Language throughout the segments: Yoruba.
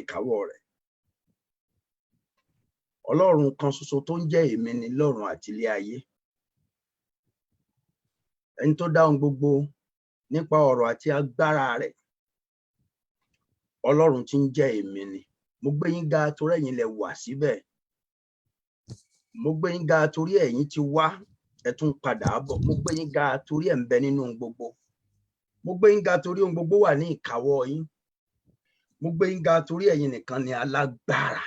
Ìkáwọ́ rẹ̀. Ọlọ́run kan ṣoṣo tó ń jẹ́ èmi ni lọ́run àti ilé ayé. Ẹni tó dá ohun gbogbo nípa ọ̀rọ̀ àti agbára rẹ̀. Ọlọ́run tí ń jẹ́ èmi ni. Mo gbé yín ga torí ẹ̀yin lẹ wà síbẹ̀. Mo gbé yín ga torí ẹ̀yin ti wá, ẹ tún padà bọ̀. Mo gbé yín ga torí ẹ̀ ń bẹ nínú ohun gbogbo. Mo gbé yín ga torí ohun gbogbo wà ní ìkáwọ́ yín. Mo gbé yín ga torí ẹ̀yin nìkan ni alágbára.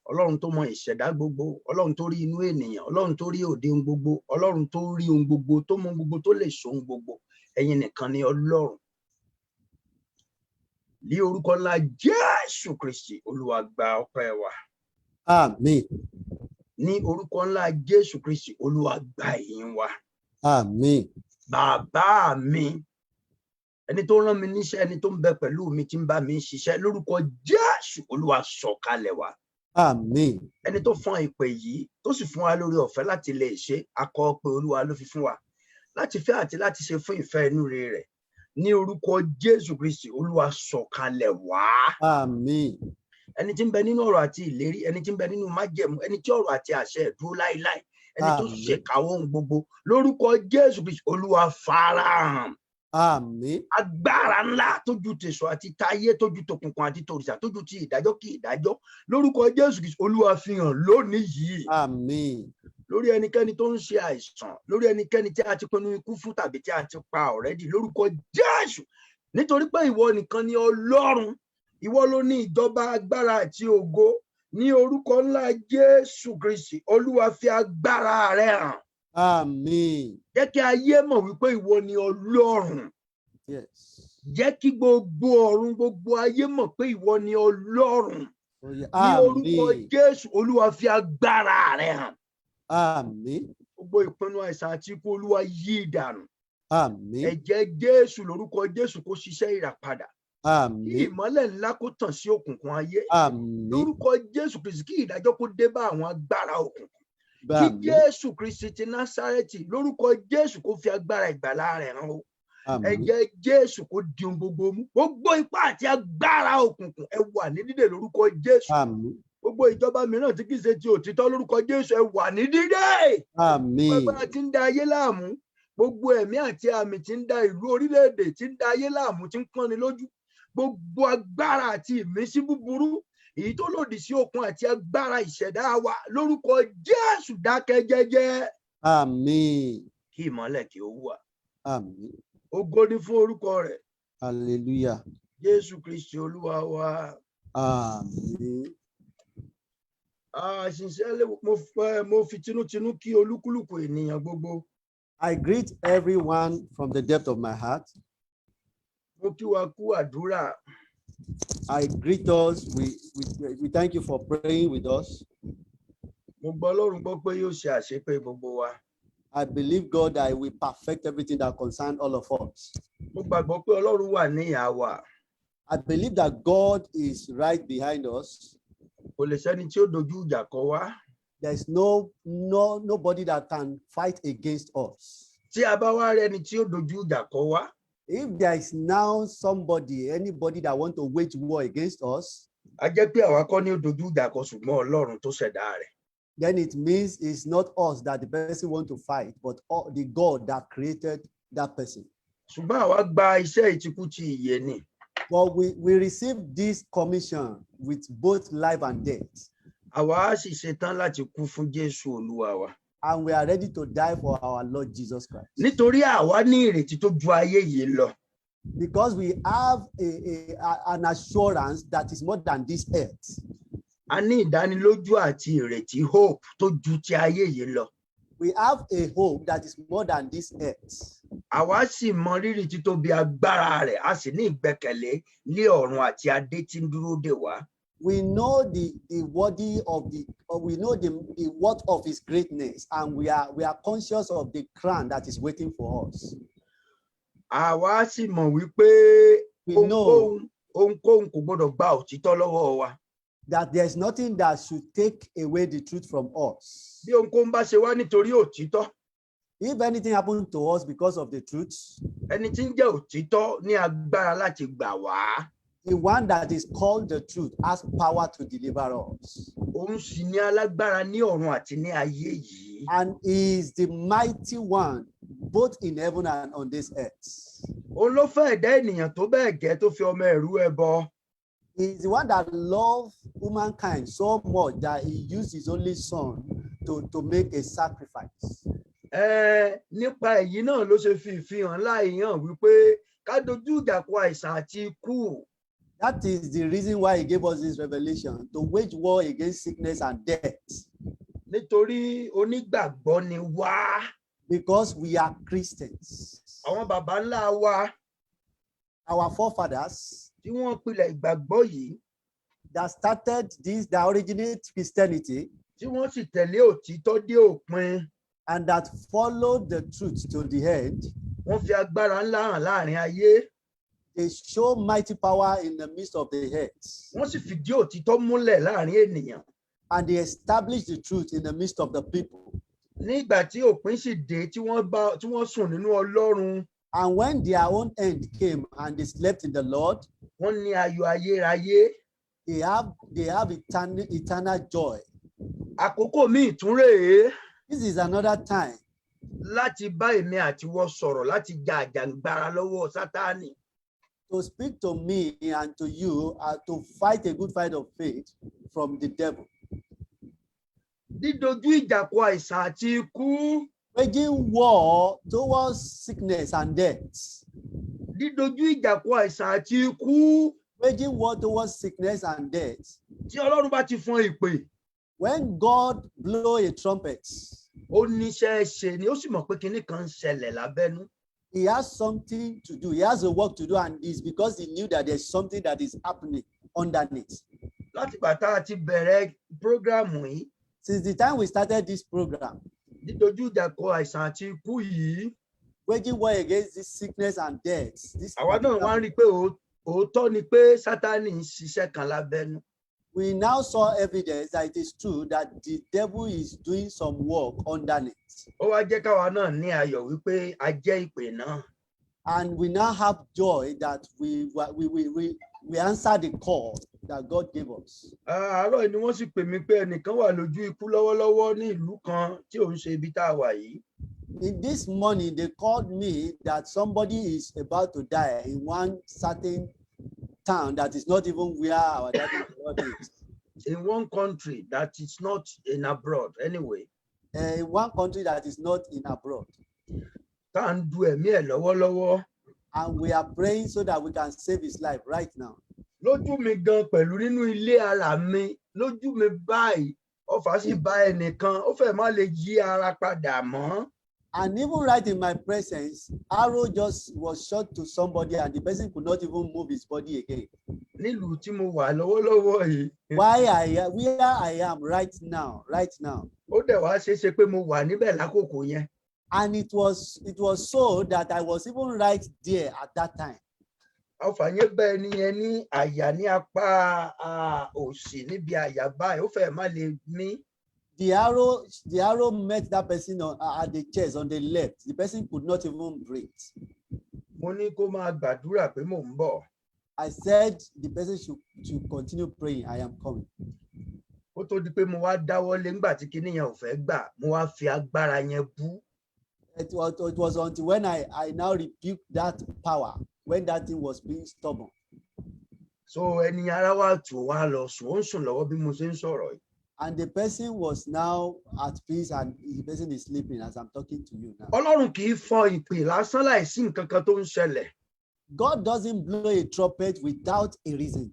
Ọlọ́run tó mọ ìṣẹ̀dá gbogbo, Ọlọ́run tó rí inú ènìyàn, Ọlọ́run tó rí òde ohun gbogbo, Ọlọ́run tó rí ohun gbogbo, tó mọ ohun gbogbo, tó lè so ohun gbogbo. Ẹ̀yin nìkan ni Ọlọ́run. Ní orúkọ ńlá Jésù Kristi, Olúwa, gba ọpẹ́ wa. Àmín. Ní orúkọ ńlá Jésù Kristi, Olúwa, gba ìyìn wa. Àmín. Bàbá mi, ẹni tó rán mi níṣẹ́, ẹni tó ń bẹ pẹ̀lú mi, tí ń bá mi ṣiṣẹ́, lórúkọ Jésù, Olúwa, sọ̀kalẹ̀ wá. Àmín. Ẹni tó fún ìpè yìí, tó sì fún wa lórí ọ̀fẹ́ láti lè ṣe akọ pé Olúwa ló fi fún wa láti fẹ́ àti láti ṣe fún ìfẹ́ inú rẹ̀, ní orúkọ Jésù Kristi, Olúwa, sọ̀kalẹ̀ wá. Àmín. Ẹni tí ń bẹ nínú ọ̀rọ̀ àti ìlérí, ẹni tí ń bẹ nínú májẹ̀mú, ẹni tí ọ̀rọ̀ àti àṣẹ ẹ̀ dúró láéláé, ẹni tó Àmín. ṣèkàwọ́ ohun gbogbo, lórúkọ Jésù Kristi, Olúwa, farahàn. Àmín. Agbára ńlá tó ju tèso àti táyé, tó ju tòkùnkùn àti tòrìṣà, tó ju ti ìdájọ́ kí ìdájọ́, lórúkọ Jésù Kristi, Olúwa, fi hàn lónìí yìí. Àmín. Lórí ẹnikẹ́ni tó ń ṣe àìsàn, lórí ẹnikẹ́ni tí a ti pinnu ikú fún tàbí tí a ti pa already, lórúkọ Jésù, nítorí pé ìwọ nìkan ni Ọlọ́run, ìwọ ló ní ìjọba, agbára àti ògo, ní orúkọ ńlá Jésù Kristi, Olúwa, fi agbára rẹ hàn. Àmín. Jẹ́ kí ayé mọ̀ wípé ìwọ ni Ọlọ́run. Jẹ́ kí gbogbo ọ̀run, gbogbo ayé mọ̀ pé ìwọ ni Ọlọ́run. Oh, yeah. Ní orúkọ Àmín. Jésù, Olúwa, fi agbára rẹ hàn. Àmín. Gbogbo ìpinnu àìsàn àti ikú, Olúwa, yí ìdànù. Àmín. Ẹ̀jẹ̀ Jésù, lórúkọ Jésù, kó ṣiṣẹ́ ìràpadà, kí Àmín. ìmọ́lẹ̀ ńlá kó tàn sí òkùnkùn ayé. Àmín. Lórúkọ Jésù Kristi, kí ìdájọ́ kó dé bá àwọn agbára òkùnkùn, kí Àmín. Jésù Kristi ti Násárẹ́tì, lórúkọ Jésù, kó fi agbára ìgbàlà rẹ̀ hàn o. Àmín. Ẹ̀jẹ̀ Jésù kó di ohun gbogbo mú. Gbogbo ipá àti agbára òkùnkùn, ẹ wà ní dídè lórúkọ Jésù. Àmín. Gbogbo ìjọba mìíràn tí kì í ṣe ti òtítọ́, lórúkọ Jésù, ẹ wà ní dídè. Àmín. Agbára tí ń da ayé láàmú, gbogbo ẹ̀mí àti àmì tí ń da ìlú, orílẹ̀-èdè, tí ń da ayé láàmú, tí ń pọ́nni lójú, gbogbo agbára àti ìmísí búburú èyí tó lòdì sí okun àti agbára ìṣẹ̀dá wa, lórúkọ Jésù, dákẹ́ jẹ́jẹ́. Àmín. Kí ìmọ́lẹ̀ kí ó wà. Àmín. Ògo ni fún orúkọ rẹ̀. Hallelujah. Jésù Kristi Olúwa wa. Àmín. Ah, sincerely, mo fẹ́ mo fi tinútinú kí olúkúlùkù ènìyàn gbogbo. I greet everyone from the depth of my heart. Mo kí wa kú àdúrà. I greet us. We thank you for praying with us. Mo gbọ́ Ọlọ́run gbọ́ pé yóò ṣe àṣepé gbogbo wa. I believe God that He will perfect everything that concerns all of us. Mo gbàgbọ́ pé Ọlọ́run wà ní ìhà wa. I believe that God is right behind us. Kò lè sẹ́ni tí ó dojú ìjà kọ wá. There is no nobody that can fight against us. Tí a bá wá rẹni tí ó dojú ìjà kọ wá, If there is now somebody, anybody that want to wage war against us, a jẹ́ pé àwa kọ́ ní ó dojú ìjà kọ, ṣùgbọ́n Ọlọ́run tó ṣẹ̀dá rẹ̀. Then it means it's not us that the person want to fight, but the God that created that person. Ṣùgbọ́n àwa gba iṣẹ́ ìtikú ti ìyè ni. But we received this commission with both life and death. Àwa á sì ṣetán láti kú fún Jésù Olúwa wa. And we are ready to die for our Lord Jesus Christ. Nítorí àwa ní ìrètí tó ju ayé yìí lọ. Because we have an assurance that is more than this earth. A ní ìdánilójú àti ìrètí, hope, tó ju ti ayé yìí lọ. We have a hope that is more than this earth. Àwa sì mọ rírì títóbi agbára rẹ̀, a sì ní ìgbẹ́kẹ̀lé ní ọ̀run àti adé tí ń dúró dè wá. We know the worthy of the we know the worth of his greatness, and we are conscious of the crown that is waiting for us. Àwa sì mọ̀ wípé We know ohunkóhun kò gbọdọ̀ gba òtítọ́ lọ́wọ́ wa. that there is nothing that should take away the truth from us. Bí ohunkóhun bá ṣe wá nítorí òtítọ́, If anything happened to us because of the truth, ẹni tí ń jẹ́ òtítọ́ ní agbára láti gbà wá. The one that is called the truth has power to deliver us. Òun sì ní alágbára ní ọ̀run àti ní ayé yìí. And he is the mighty one, both in heaven and on this earth. Òun ló fẹ́ ẹ̀dá ènìyàn tó bẹ́ẹ̀ gẹ́ tó fi ọmọ ẹ̀ rú ẹbọ. He is the one that loved humankind so much that he used his only son to make a sacrifice. Ẹ nípa èyí náà ló ṣe fi ìfihàn láì hàn wípé ká dojú ìjà kọ àìsàn àti ikú. That is the reason why he gave us this revelation, to wage war against sickness and death. Nítorí onígbàgbọ́ ni wá. Because we are Christians. Àwọn baba ńlá wa Our forefathers tí wọ́n pilẹ̀ ìgbàgbọ́ yìí, that started this, that originate Christianity, tí wọ́n sì tẹ̀lé òtítọ́ dé òpin, and that followed the truth to the end, wọ́n fi agbára ńlá hàn láàrin ayé. They show mighty power in the midst of the earth. Wọ́n sì fìdí òtítọ́ múlẹ̀ láàrin ènìyàn. And they established the truth in the midst of the people. Nígbà tí òpin sì dé, tí wọ́n bá tí wọ́n sùn nínú Ọlọ́run, And when their own end came and they slept in the Lord, wọ́n ní ayọ̀ ayérayé. they have eternal joy. Àkókò míì tún rèé This is another time láti bá èmi àtiwọ sọ̀rọ̀ láti ja àjàǹgbara lọ́wọ́ Sátánì. To speak to me and to you to fight a good fight of faith from the devil. Dídojú ìjà kọ àìsàn àti ikú. Waging war towards sickness and death. Dídojú ìjà kọ àìsàn àti ikú. Waging war towards sickness and death. Tí Ọlọ́run bá ti fọn ìpè, When God blow a trumpet, ó níṣẹ́ ṣe ni, ó sì mọ̀ pé kinní kan ń ṣẹlẹ̀ lábẹ́nú. He has something to do. He has a work to do, and it's because he knew that there's something that is happening underneath. Látìgbà tá a ti bẹ̀rẹ̀ program yìí, Since the time we started this program, dídojú ìjà kọ àìsàn àti ikú yìí, waging war against this sickness and death. This àwa náà wá ń rí i pé òótọ́ ni pé Sátánì ń ṣiṣẹ́ kan lábẹ́nú. We now saw evidence that it is true that the devil is doing some work underneath. Ó wá jẹ́ káwa náà ní ayọ̀ wípé a jẹ́ ìpè náà. And we now have joy that we we we we, we answer the call that God gave us. Àárọ̀ yìí ni wọ́n sì pè mí pé ẹnìkan wà lójú ikú lọ́wọ́lọ́wọ́ ní ìlú kan tí òun ṣe ibi tá a wà yìí. In this morning, they called me that somebody is about to die in one certain town that is not even where our daddy God is. In one country that is not in abroad anyway. In one country that is not in abroad. Tá à ń du ẹ̀mí ẹ̀ lọ́wọ́lọ́wọ́. And we are praying so that we can save his life right now. Lójú mi gan pẹ̀lú, nínú ilé ara mi, lójú mi báyìí, ọfà sì bá ẹnìkan, ó fẹ́ má lè yí ara padà mọ́. And even right in my presence, arrow just was shot to somebody and the person could not even move his body again. Nílùú tí mo wà lọ́wọ́lọ́wọ́ yìí. Why I where I am right now, right now. Ó dẹ̀ wá ṣeé ṣe pé mo wà níbẹ̀ lákòókò yẹn. And it was so that I was even right there at that time. Ọfà yẹn bá ẹni yẹn ní àyà, ní apá òsì, níbi àyà báyìí, ó fẹ́ má lè mí. The arrow met that person at the chest on the left. The person could not even breathe. Mo ní kó máa gbàdúrà pé mò ń bọ̀. I said the person should continue praying. I am coming. Kó tó di pé mo wá dáwọ́ lé, nígbà tí kinní yẹn ò fẹ́ gbà, mo wá fi agbára yẹn bú. It was until when I now rebuked that power, when that thing was being stubborn. So ẹni ara wa tù wá lọ sùn, ó ń sùn lọ́wọ́ bí mo ṣe ń sọ̀rọ̀ yìí. And the person was now at peace and the person is sleeping as I'm talking to you now. Ọlọ́run kì í fọn ìpè lásán láìsí nǹkan kan tó ń ṣẹlẹ̀. God doesn't blow a trumpet without a reason.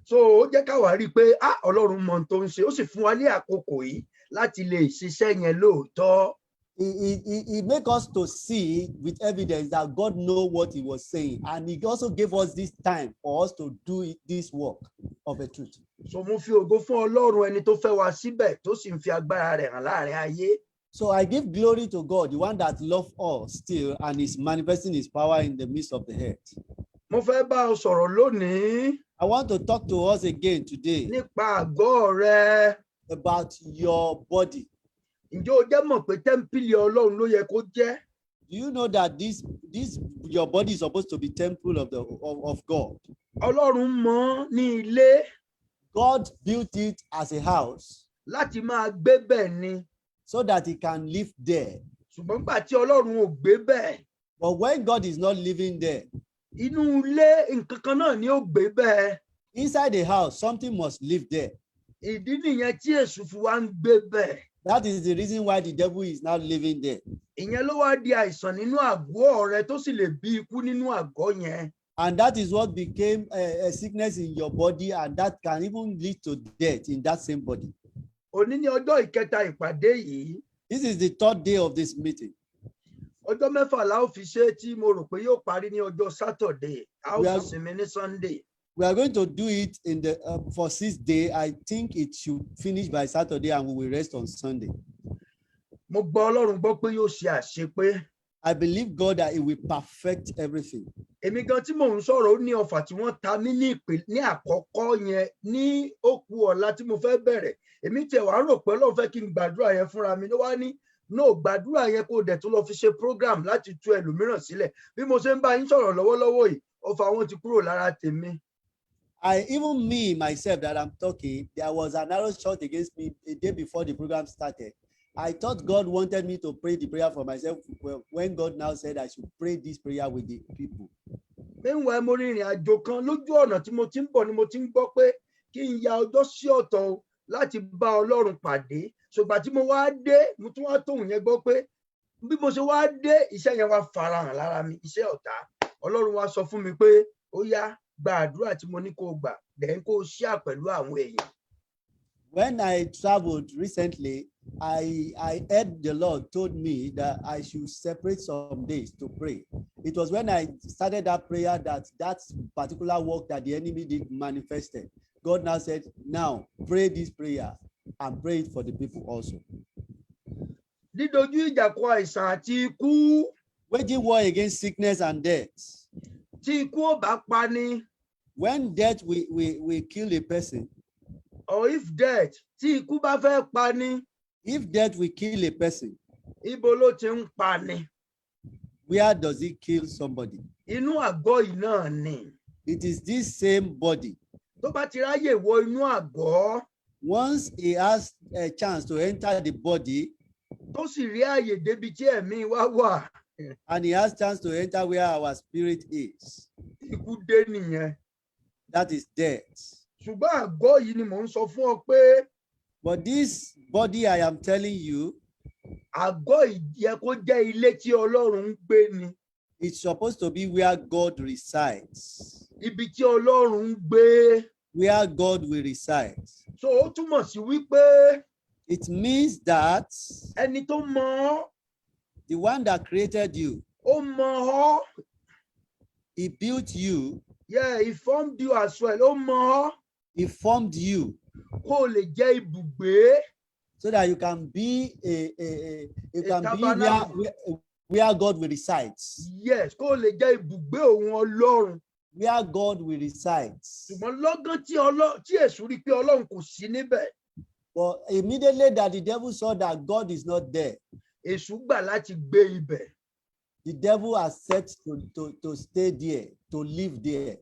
So ó jẹ́ káwa rí i pé, ah, Ọlọ́run mọ ohun tó ń ṣe, ó sì fún wa ní àkókò yìí láti lè ṣiṣẹ́ yẹn lóòótọ́. He make us to see with evidence that God know what he was saying. And he also gave us this time for us to do this work of the truth. So mo fi ògo fún Ọlọ́run, ẹni tó fẹ́ wa síbẹ̀, tó sì ń fi agbára rẹ̀ hàn láàrin ayé. So I give glory to God, the one that loves us still and is manifesting his power in the midst of the earth. Mo fẹ́ bá ọ sọ̀rọ̀ lónìí I want to talk to us again today nípa àgọ́ rẹ. About your body. Ǹjẹ́ o jẹ́ mọ̀ pé tẹ́ḿpìlì Ọlọ́run ló yẹ kó jẹ́? Do you know that this your body is supposed to be temple of God? Ọlọ́run mọ́ ní ilé God built it as a house láti máa gbé bẹ̀ ni. So that he can live there. Ṣùgbọ́n gbà tí Ọlọ́run ò gbé bẹ̀, But when God is not living there, inú ilé nǹkan kan náà ni ó gbé bẹ́ẹ̀. Inside the house, something must live there. Ìdí nìyẹn tí èṣù fi wá ń gbé bẹ̀. That is the reason why the devil is now living there. Ìyẹn ló wá di àìsàn nínú àgọ́ rẹ tó sì lè bí ikú nínú àgọ́ yẹn. And that is what became a sickness in your body, and that can even lead to death in that same body. Òní ní ọjọ́ ìkẹta ìpàdé yìí. This is the third day of this meeting. Ọjọ́ 6 la ó fi ṣe é tí mo rò pé yóò parí ní ọjọ́ Saturday, a ó sì sinmi ní Sunday. We are going to do it in the for 6 day. I think it should finish by Saturday, and we will rest on Sunday. Mo gbọ́ Ọlọ́run gbọ́ pé yóò ṣe àṣepé. I believe God that He will perfect everything. Èmi gan tí mò ń sọ̀rọ̀, ó ní ọfà tí wọ́n ta mí ní ìpè ní àkọ́kọ́ yẹn ní òkú ọ̀la tí mo fẹ́ bẹ̀rẹ̀. Èmi tiẹ̀ wá rò pé Ọlọ́run fẹ́ kí n gbàdúrà yẹn fúnra mi, ló wá ní no, gbàdúrà yẹn kó dẹ̀ tó lọ fi ṣe program láti tú ẹlòmíràn sílẹ̀. Bí mo ṣe ń bá yín sọ̀rọ̀ lọ́wọ́lọ́wọ́ yìí, ọfà wọn ti kúrò lára tèmi. I even me myself that I'm talking, there was an arrow shot against me a day before the program started. I thought God wanted me to pray the prayer for myself. Well, when God now said I should pray this prayer with the people. Meanwhile, mo rin ìrìn àjò kan. Lójú ọ̀nà tí mo ti ń bọ̀ ni mo ti ń gbọ́ pé kí n ya ọjọ́ sí ọ̀tọ̀ o láti bá Ọlọ́run pàdé. Ṣùgbọ́n tí mo wá dé, mo tún wá tóun yẹn gbọ́ pé bí mo ṣe wá dé, iṣẹ́ yẹn wá farahàn lára mi, iṣẹ́ ọ̀tá. Ọlọ́run wá sọ fún mi pé ó yá, gba àdúrà tí mo ní kó o gbà, dẹ̀ kó o ṣíà pẹ̀lú àwọn èèyàn. When I traveled recently, I heard the Lord told me that I should separate some days to pray. It was when I started that prayer that that particular work that the enemy did manifested. God now said, "Now pray this prayer and pray it for the people also." Dídojú ìjà kọ àìsàn àti ikú. Waging war against sickness and death. Tí ikú ò bá pa ni, When death will kill a person, or if death, tí ikú bá fẹ́ pa ni, if death will kill a person, ibo ló ti ń pa ni? Where does it kill somebody? Inú àgọ́ yìí náà ni. It is this same body. Tó bá ti ráyè wọ inú àgọ́, Once he has a chance to enter the body, tó sì rí àyè débi tí ẹ̀mí wa wà, and he has chance to enter where our spirit is, ikú dé nìyẹn. That is death. Ṣùgbọ́n àgọ́ yìí ni mò ń sọ fún ọ pé But this body, I am telling you, àgọ́ yìí yẹ kó jẹ́ ilé tí Ọlọ́run ń gbé ni. It's supposed to be where God resides. Ibi tí Ọlọ́run ń gbé. Where God will reside. So ó túmọ̀ sí wípé It means that ẹni tó mọ ọ́, the one that created you, ó mọ ọ́. He built you, Yeah, he formed you as well. Ó mọ ọ́ he formed you kó o lè jẹ́ ibùgbé. So that you can be a you A can be where, tabernacle. where God will reside. Yes, kó o lè jẹ́ ibùgbé òun Ọlọ́run. Where God will reside. Ṣùgbọ́n lọ́gán tí èṣù rí i pé Ọlọ́run kò sí níbẹ̀, But immediately that the devil saw that God is not there, èṣù gbà láti gbé ibẹ̀. The devil accepts to stay there, to live there,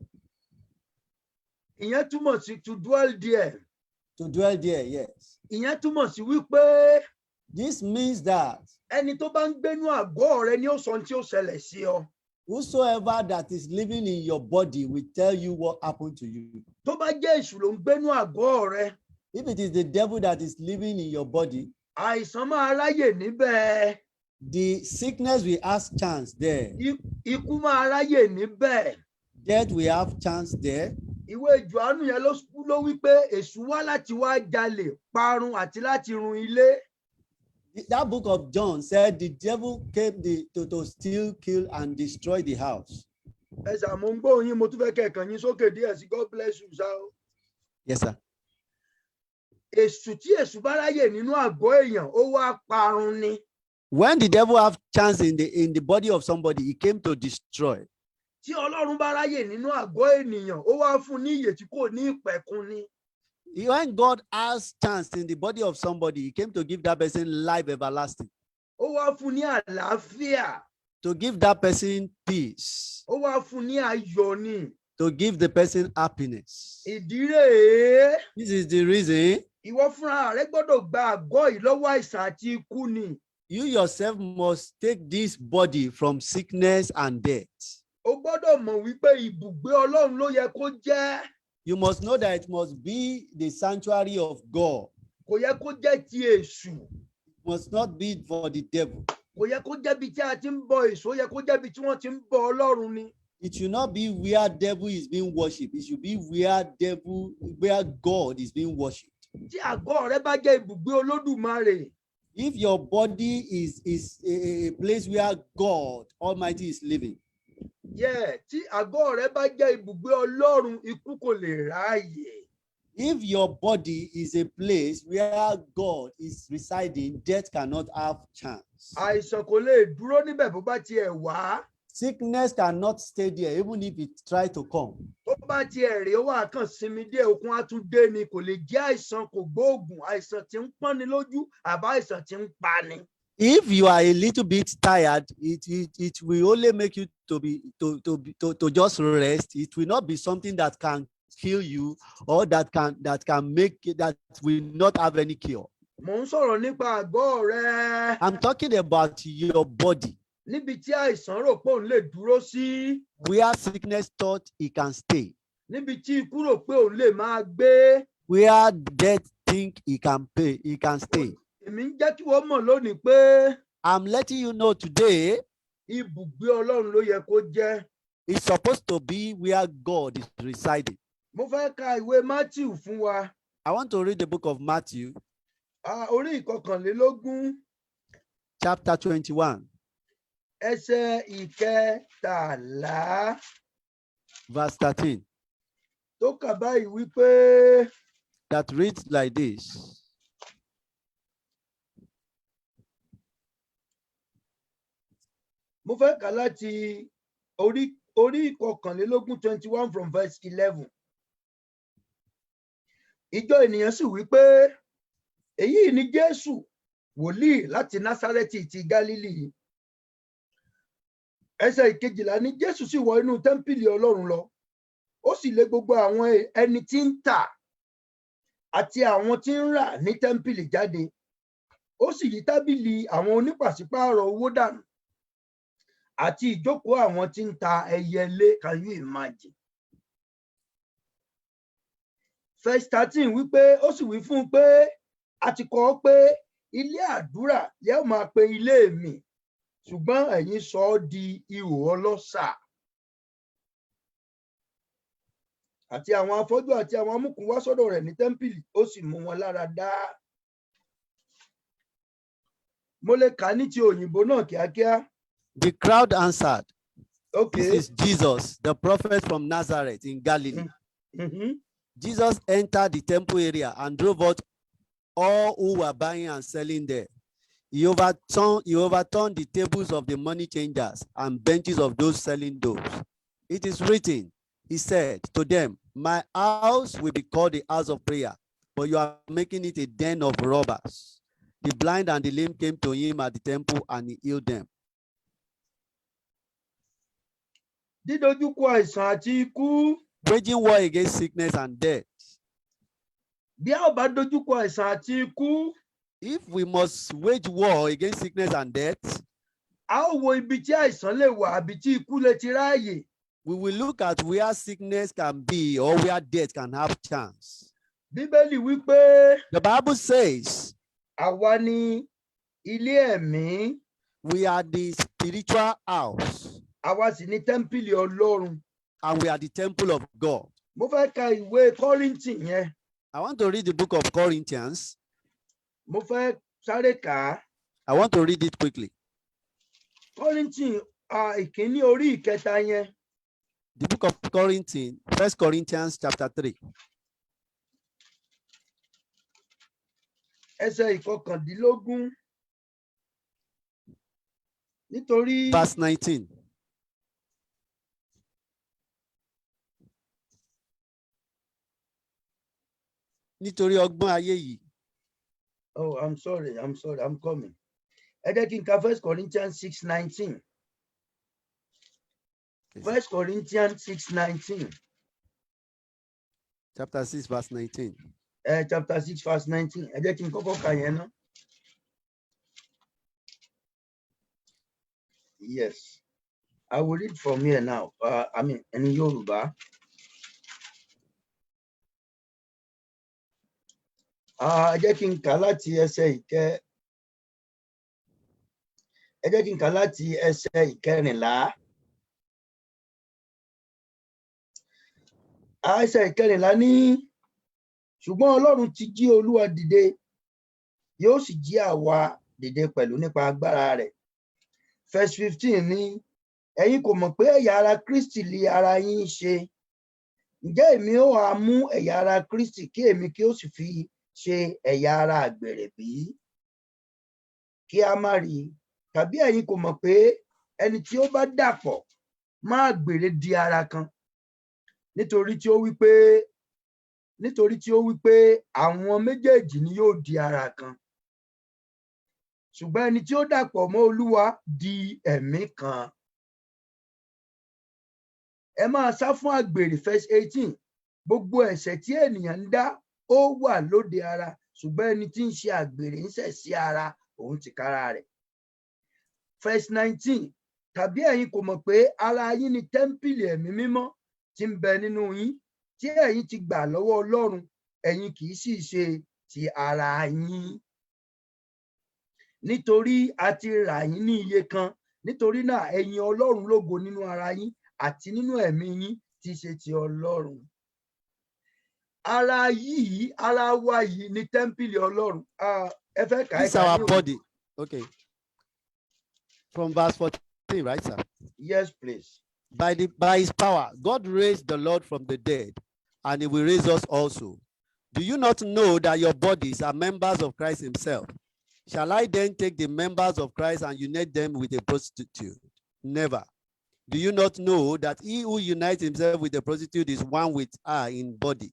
Ìyẹn túmọ̀ sí to dwell there. To dwell there, yes. Ìyẹn túmọ̀ sí wípé This means that ẹni tó bá ń gbénú àgọ́ rẹ ni ó sọ ohun tí ó ṣẹlẹ̀ sí ọ. Whosoever that is living in your body will tell you what happened to you. Tó bá jẹ́ èṣù ló ń gbénú àgọ́ rẹ, If it is the devil that is living in your body, àìsàn máa ráyè níbẹ̀. The sickness will ask chance there. Ikú máa ráyè níbẹ̀. Death will have chance there. Ìwé Jòhánù yẹn ló wí pé èṣù wá láti wá jalè, parun àti láti run ilé. That book of John said the devil came to steal, kill, and destroy the house. Ẹ ṣàmú ń gbóhùn yín, mo tún fẹ́ kẹ̀kàn yín sókè díẹ̀ sí. God bless you, sir. Yes, sir. Èṣù, tí èṣù bá ráyè nínú àgọ́ èèyàn, ó wá parun ni. When the devil have chance in the body of somebody, he came to destroy. Tí Ọlọ́run bá ráyè nínú àgọ́ ènìyàn, ó wá fún ní ìyè tí kò ní ìpẹ̀kun ni. When God has chance in the body of somebody, he came to give that person life everlasting. Ó wá fún ní àlàáfíà. To give that person peace, Ó wá fún ní ayọ̀ ni. To give the person happiness. Ìdí rèé. This is the reason. Ìwọ fúnra rẹ gbọ́dọ̀ gba àgọ́ yìí lọ́wọ́ àìsàn àti ikú ni. You yourself must take this body from sickness and death. O gbọ́dọ̀ mọ̀ wípé ibùgbé Ọlọ́run ló yẹ kó jẹ́. You must know that it must be the sanctuary of God. Kò yẹ kó jẹ́ ti èṣù. It must not be for the devil. Kò yẹ kó jẹ́ ibi tí a ti ń bọ èṣù, ó yẹ kó jẹ́ ibi tí wọ́n ti ń bọ Ọlọ́run ni. It should not be where devil is being worshipped. It should be where God is being worshipped. Tí àgọ́ rẹ bá jẹ́ ibùgbé Olódùmarè, If your body is a place where God Almighty is living, yẹ tí àgọ́ rẹ bá jẹ́ ibùgbé Ọlọ́run, ikú kò lè ráàyè. If your body is a place where God is residing, death cannot have chance. Àìsàn kò lè dúró níbẹ̀ bó bá tiẹ̀ wá. Sickness cannot stay there, even if it try to come. Tó bá tiẹ̀ rí, ó wà kàn sinmi díẹ̀, okun á tún dé ni. Kò lè jẹ́ àìsàn kò gbóògùn, àìsàn tí ń pọ́nni lójú àbá àìsàn tí ń pani. If you are a little bit tired, it will only make you to be to be, to just rest. It will not be something that can kill you or that can make it, that will not have any cure. Mò ń sọ̀rọ̀ nípa àgọ́ rẹ. I'm talking about your body, Níbi tí àìsàn rò pé òun lè dúró sí, where sickness thought it can stay, níbi tí ikú rò pé òun lè máa gbé. Where death think he can stay. Èmi ń jẹ́ kí wọ́n mọ̀ lónìí pé I'm letting you know today, ibùgbé Ọlọ́run ló yẹ kó jẹ́. It's supposed to be where God is residing. Mo fẹ́ ka ìwé Matthew fún wa. I want to read the book of Matthew, Ah, orí 21, chapter 21, ẹsẹ̀ 13, verse 13, tó kà báyìí wípé, that reads like this. Mo fẹ́ kà láti orí 21, 21 from verse 11. Ìjọ ènìyàn sì wí pé, "Èyí ni Jésù, wòlíì láti Násárẹ́tì ti Gálílì." Ẹsẹ̀ 12 ní Jésù sì wọ inú tẹ́ḿpìlì Ọlọ́run lọ, ó sì lé gbogbo àwọn ẹni tí ń tà àti àwọn tí ń rà ní tẹ́ḿpìlì jáde, ó sì yí tábìlì àwọn onípàṣípààrọ̀ owó dànù àti ìjókòó àwọn tí ń ta ẹyẹlé. Can you imagine? Verse 13 wípé, ó sì wí fún un pé, "A ti kọ ọ́ pé, ilé àdúrà yóò máa pe ilé mi, ṣùgbọ́n ẹ̀yin sọ ọ́ di ihò ọlọ́ṣà." Àti àwọn afọ́jú àti àwọn amúkùn wá sọ́dọ̀ rẹ̀ ní tẹ́ḿpìlì, ó sì mú wọn lára dá. Mo lè kà á ní ti òyìnbó náà kíákíá. The crowd answered, Ok. "This is Jesus, the prophet from Nazareth in Galilee." Jesus entered the temple area and drove out all who were buying and selling there. He overturned the tables of the money changers and benches of those selling doves. "It is written," he said to them, "My house will be called the house of prayer, but you are making it a den of robbers." The blind and the lame came to him at the temple and he healed them. Dídojúkọ àìsàn àti ikú. Waging war against sickness and death. Bí a ò bá dojúkọ àìsàn àti ikú, If we must wage war against sickness and death, a ó wo ibi tí àìsàn lè wà àbí tí ikú lè ti ráàyè. We will look at where sickness can be or where death can have chance. Bíbélì wípé, The Bible says àwa ni ilé ẹ̀mí, we are the spiritual house àwa sì ni tẹ́ḿpìlì Ọlọ́run. And we are the temple of God. Mo fẹ́ ka ìwé Kọ́ríńtì yẹn. I want to read the book of Corinthians. Mo fẹ́ sáré kà á. I want to read it quickly. Kọ́ríńtì ìkíní orí 3 yẹn. The book of Corinthians, First Corinthians chapter 3, ẹsẹ̀ 19. Nítorí verse 19. Nítorí ọgbọ́n ayé yìí. Oh, I'm sorry, I'm sorry, I'm coming. Ẹ jẹ́ kí n ka First Corinthians 6:19. First Corinthians 6:19. Chapter 6, verse 19. Chapter 6 verse 19. Ẹ jẹ́ kí n kọ́kọ́ kà yẹn ná. Yes, I will read from here now. I mean, in Yorùbá. Ah, ẹ jẹ́ kí n kà láti ẹsẹ̀ ìkẹrìnlá. Ah, ẹsẹ̀ ìkẹrìnlá ní, ṣùgbọ́n Ọlọ́run ti jí Olúwa dìde, yóò sì jí àwa dìde pẹ̀lú nípa agbára rẹ̀. Verse 15 ní, ẹ̀yin kò mọ̀ pé ẹ̀yà ara Kristi li ara yín ṣe? Ǹjẹ́ èmi ó ha mú ẹ̀yà ara Kristi kí èmi kí ó sì fi ṣe ẹ̀yà ara àgbèrè bí? Kí a má rí i. Tàbí ẹ̀yin kò mọ̀ pé ẹni tí ó bá dàpọ̀ mọ́ àgbèrè di ara kan? Nítorí tí ó wí pé àwọn méjèèjì ni yóò di ara kan. Ṣùgbọ́n ẹni tí ó dàpọ̀ mọ́ Olúwa di ẹ̀mí kan. Ẹ máa sá fún àgbèrè. Verse 18. Gbogbo ẹ̀ṣẹ̀ tí ènìyàn ń dá, ó wà lóde ara, ṣùgbọ́n ẹni tí ń ṣe àgbèrè ń ṣẹ̀ sí ara òun tìkára rẹ̀. Verse 19. Tàbí ẹ̀yin kò mọ̀ pé ara yín ni tẹ́ḿpìlì Ẹ̀mí Mímọ́ tí ń bẹ nínú yín, tí ẹ̀yin ti gbà lọ́wọ́ Ọlọ́run, ẹ̀yin kì í sì ṣe ti ara yín? Nítorí a ti rà yín ní iye kan. Nítorí náà, ẹ yin Ọlọ́run lógo nínú ara yín àti nínú ẹ̀mí yín tí í ṣe ti Ọlọ́run. Ara yìí, ara wa yìí ni tẹ́ḿpìlì Ọlọ́run. Ah, ẹ fẹ́ kà á? This is our body. Okay. From verse 14, right, sir? Yes, please. By his power, God raised the Lord from the dead, and he will raise us also. Do you not know that your bodies are members of Christ himself? Shall I then take the members of Christ and unite them with a prostitute? Never. Do you not know that he who unites himself with a prostitute is one with her in body?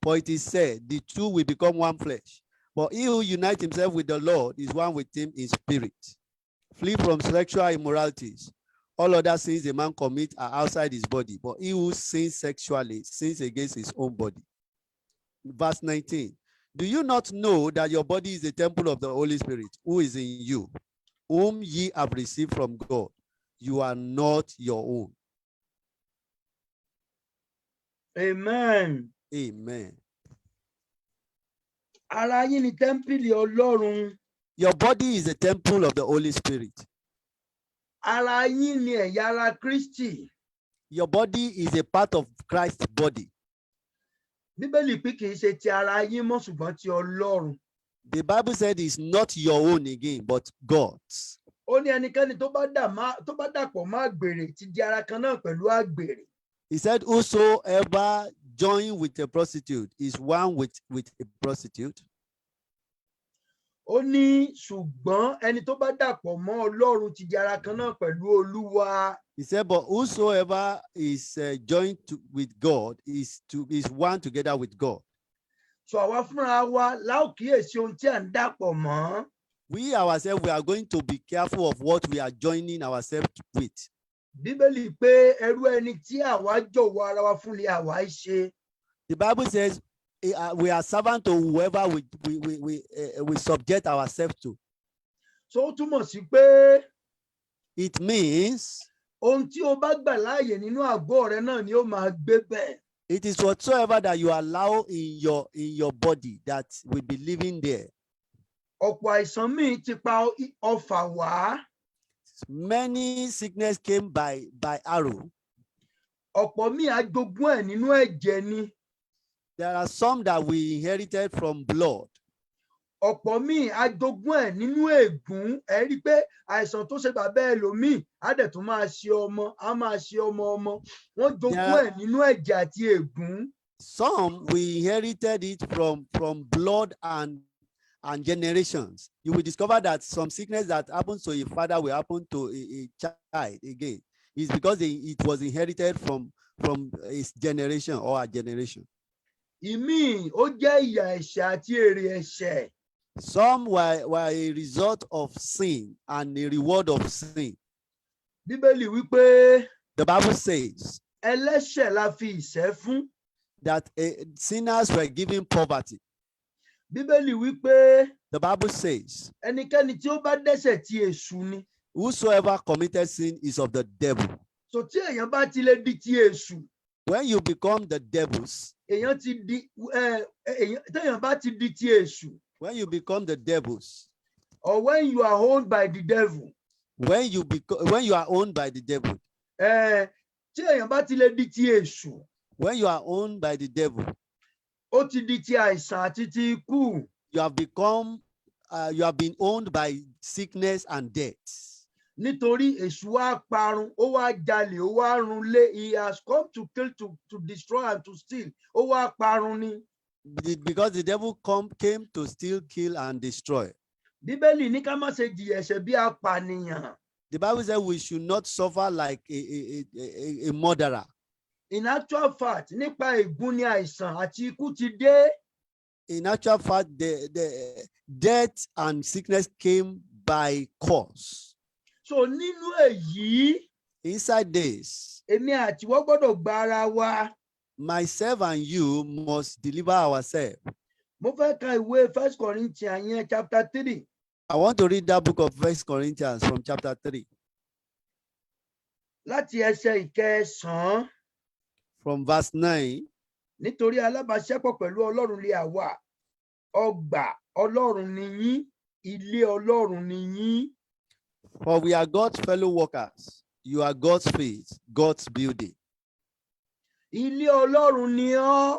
For it is said, "The two will become one flesh." But he who unites himself with the Lord is one with him in spirit. Flee from sexual immoralities. All other sins a man commits are outside his body, but he who sins sexually sins against his own body. Verse 19. Do you not know that your body is the temple of the Holy Spirit who is in you, whom ye have received from God? You are not your own. Amen. Amen. Ara yín ni tẹ́ḿpìlì Ọlọ́run. Your body is the temple of the Holy Spirit. Ara yín ni ẹ̀yà ara Kristi. Your body is a part of Christ's body. Bíbélì pé kì í ṣe ti ara yín mọ́, ṣùgbọ́n ti Ọlọ́run. The Bible said it's not your own again, but God's. Ó ní ẹnikẹ́ni tó bá dàpọ̀ mọ́ àgbèrè ti di ara kan náà pẹ̀lú àgbèrè. He said, "Whosoever join with a prostitute is one with a prostitute." Ó ní ṣùgbọ́n ẹni tó bá dàpọ̀ mọ́ Ọlọ́run ti di ara kan náà pẹ̀lú Olúwa. He said, "But whosoever is joined with God is one together with God." Sọ àwa fúnra wa la ó kíyèsí ohun tí à ń dàpọ̀ mọ́. We ourselves, we are going to be careful of what we are joining ourselves with. Bíbélì pé ẹrú ẹni tí àwa jọ̀wọ́ ara wa fún lé àwa í ṣe. The Bible says we are servant to whoever we subject ourselves to. So ó túmọ̀ sí pé It means ohun tí o bá gbà láàyè nínú àgọ́ rẹ náà ni ó máa gbé bẹ́ẹ̀. it is whatsoever that you allow in your body that will be living there. Ọ̀pọ̀ àìsàn míì ti pa ọfà wá. Many sickness came by arrow. Ọ̀pọ̀ míì a jogún ẹ̀ nínú ẹ̀jẹ̀ ni. There are some that we inherited from blood. Ọ̀pọ̀ míì a jogún ẹ̀ nínú ègún. Ẹ rí i pé àìsàn tó ṣe bàbá ẹlòmíì á dẹ̀ tún máa ṣe ọmọ, á máa ṣe ọmọ ọmọ. Wọ́n jogún ẹ̀ nínú ẹ̀jẹ̀ àti ègún. Some we inherited it from blood and generations. You will discover that some sickness that happens to a father will happen to a child again. It's because it was inherited from his generation or a generation. Ìmíì, ó jẹ́ ìyà ẹ̀ṣẹ̀ àti èrè ẹ̀ṣẹ̀. Some were a result of sin and a reward of sin. Bíbélì wípé The Bible says ẹlẹ́ṣẹ̀ la fi ìṣẹ́ fún. That sinners were given poverty. Bíbélì wípé The Bible says, ẹnikẹ́ni tí ó bá dẹ́ṣẹ̀, ti èṣù ni. whosoever committed sin is of the devil. So tí èèyàn bá ti lè di ti èṣù, When you become the devil's, èèyàn ti di ẹ èèyàn téèyàn bá ti di ti èṣù, when you become the devil's, or when you are owned by the devil, when you are owned by the devil, tí èèyàn bá ti lè di ti èṣù, when you are owned by the devil, ó ti di ti àìsàn àti ti ikú. You have been owned by sickness and death. Nítorí èṣù wá parun, ó wá jalè, ó wá runlé. He has come to kill, to destroy and to steal. Ó wá parun ni. Because the devil came to steal, kill, and destroy. Bíbélì ní ká má ṣe jìyà ẹ̀ṣẹ̀ bí apànìyàn. The Bible said we should not suffer like a murderer. In actual fact, nípa ègún ni àìsàn àti ikú ti dé. In actual fact, the death and sickness came by curse. So nínú èyí, Inside this, èmi àtiwọ́ gbọ́dọ̀ gba ara wa. myself and you must deliver ourselves. Mo fẹ́ ka ìwé First Corinthians yẹn, chapter 3, I want to read that book of First Corinthians from chapter 3, láti ẹsẹ̀ 9. from verse 9. Nítorí alábàáṣepọ̀ pẹ̀lú Ọlọ́run ni àwa, ọgbà Ọlọ́run ni yín, ilé Ọlọ́run ni yín. For we are God's fellow workers. You are God's field, God's building. Ilé Ọlọ́run ni ọ́.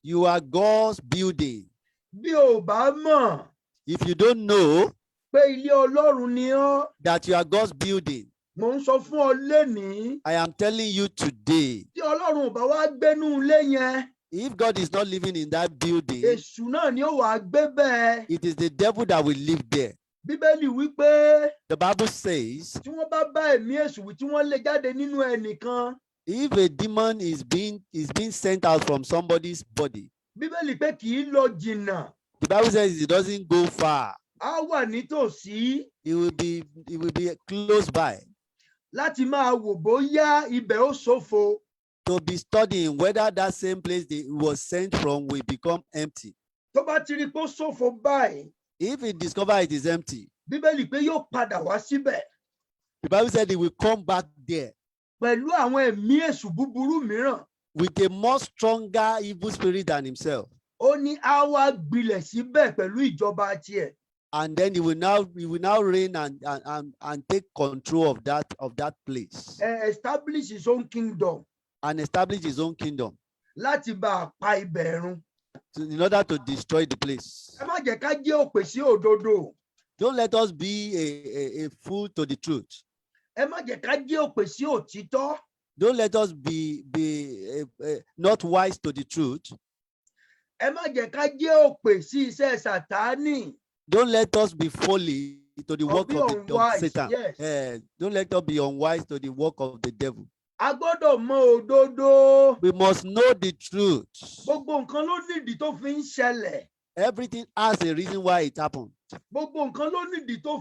You are God's building. Bí o bá mọ̀ If you don't know pé ilé Ọlọ́run ni ọ́, that you are God's building, mò ń sọ fún ọ lénìí, I am telling you today, tí Ọlọ́run ò bá wá gbénú ilé yẹn, if God is not living in that building, èṣù náà ni ó wàá gbé bẹ́ẹ̀. it is the devil that will live there. Bíbélì wípé The Bible says, tí wọ́n bá bá ẹ̀mí èṣù wí, tí wọ́n lé jáde nínú ẹnìkan, if a demon is being sent out from somebody's body, Bíbélì pé kì í lọ jìnnà. the Bible says it doesn't go far. Á wà nítòsí It will be close by láti máa wò bóyá ibẹ̀ ó ṣófo. to be studying whether that same place they was sent from will become empty. Tó bá ti rí i pé ó ṣófo báyìí, If it discover it is empty, Bíbélì pé yóò padà wá síbẹ̀ the Bible said it will come back there pẹ̀lú àwọn ẹ̀mí èṣù búburú mìíràn. with a more stronger evil spirit than himself. Ó ní á wá gbilẹ̀ síbẹ̀ pẹ̀lú ìjọba tiẹ̀. And then he will now reign and take control of that place Establish his own kingdom and establish his own kingdom láti bá a pa ibẹ̀ run. In order to destroy the place. Ẹ má jẹ́ ká jẹ́ òpè sí òdodo. Don't let us be a fool to the truth. Ẹ má jẹ́ ká jẹ́ òpè sí òtítọ́. Don't let us be not wise to the truth. Ẹ má jẹ́ ká jẹ́ òpè sí iṣẹ́ Sàtánì. Don't let us be folly to the Or work be of unwise, Satan. Yes. Don't let us be unwise to the work of the devil. A gbọ́dọ̀ mọ òdodo. We must know the truth. Gbogbo nǹkan ló nídìí tó fi ń ṣẹlẹ̀. Everything has a reason why it happened. Gbogbo nǹkan ló nídìí tó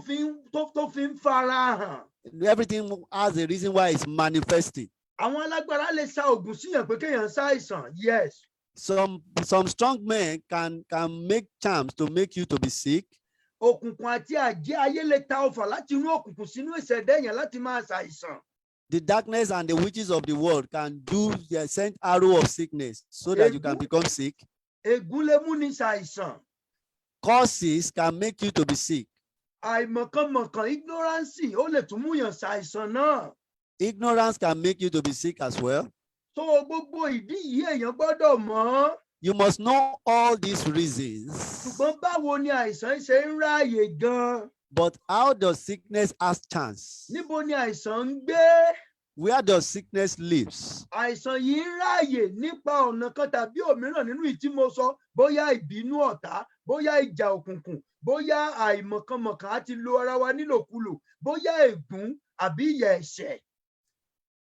fi ń fara hàn. Everything has a reason why it's manifesting. Àwọn alágbára lè sa oògùn síyàn pé kéèyàn ṣàìsàn, yes. Some strong men can make charms to make you to be sick. Òkùnkùn àti àjẹ́ ayé lè ta ọfà láti inú òkùnkùn sínú ìṣẹ̀dá èèyàn láti máa ṣàìsàn. The darkness and the witches of the world can do they send arrow of sickness so that you can Ègún. Become sick. Ègún lè múni ṣàìsàn. Curses can make you to be sick. Àìmọ̀kànmọ̀kàn, ignorance, ó lè tún múyàn ṣàìsàn náà. Ignorance can make you to be sick as well. Tó gbogbo ìdí yìí, èèyàn gbọ́dọ̀ mọ̀. You must know all these reasons. Ṣùgbọ́n báwo ni àìsàn ṣe ń ráàyè gan? But how does sickness has chance? Níbo ni àìsàn ń gbé? Where does sickness lives? Àìsàn yìí ń ráàyè nípa ọ̀nà kan tàbí òmíràn nínú ìtí mo sọ, bóyá ìbínú ọ̀tá, bóyá ìjà òkùnkùn, bóyá àìmọ̀kànmọ̀kàn àti lo ara wa nílòkulò, bóyá ègún àbí ìyà ẹ̀ṣẹ̀.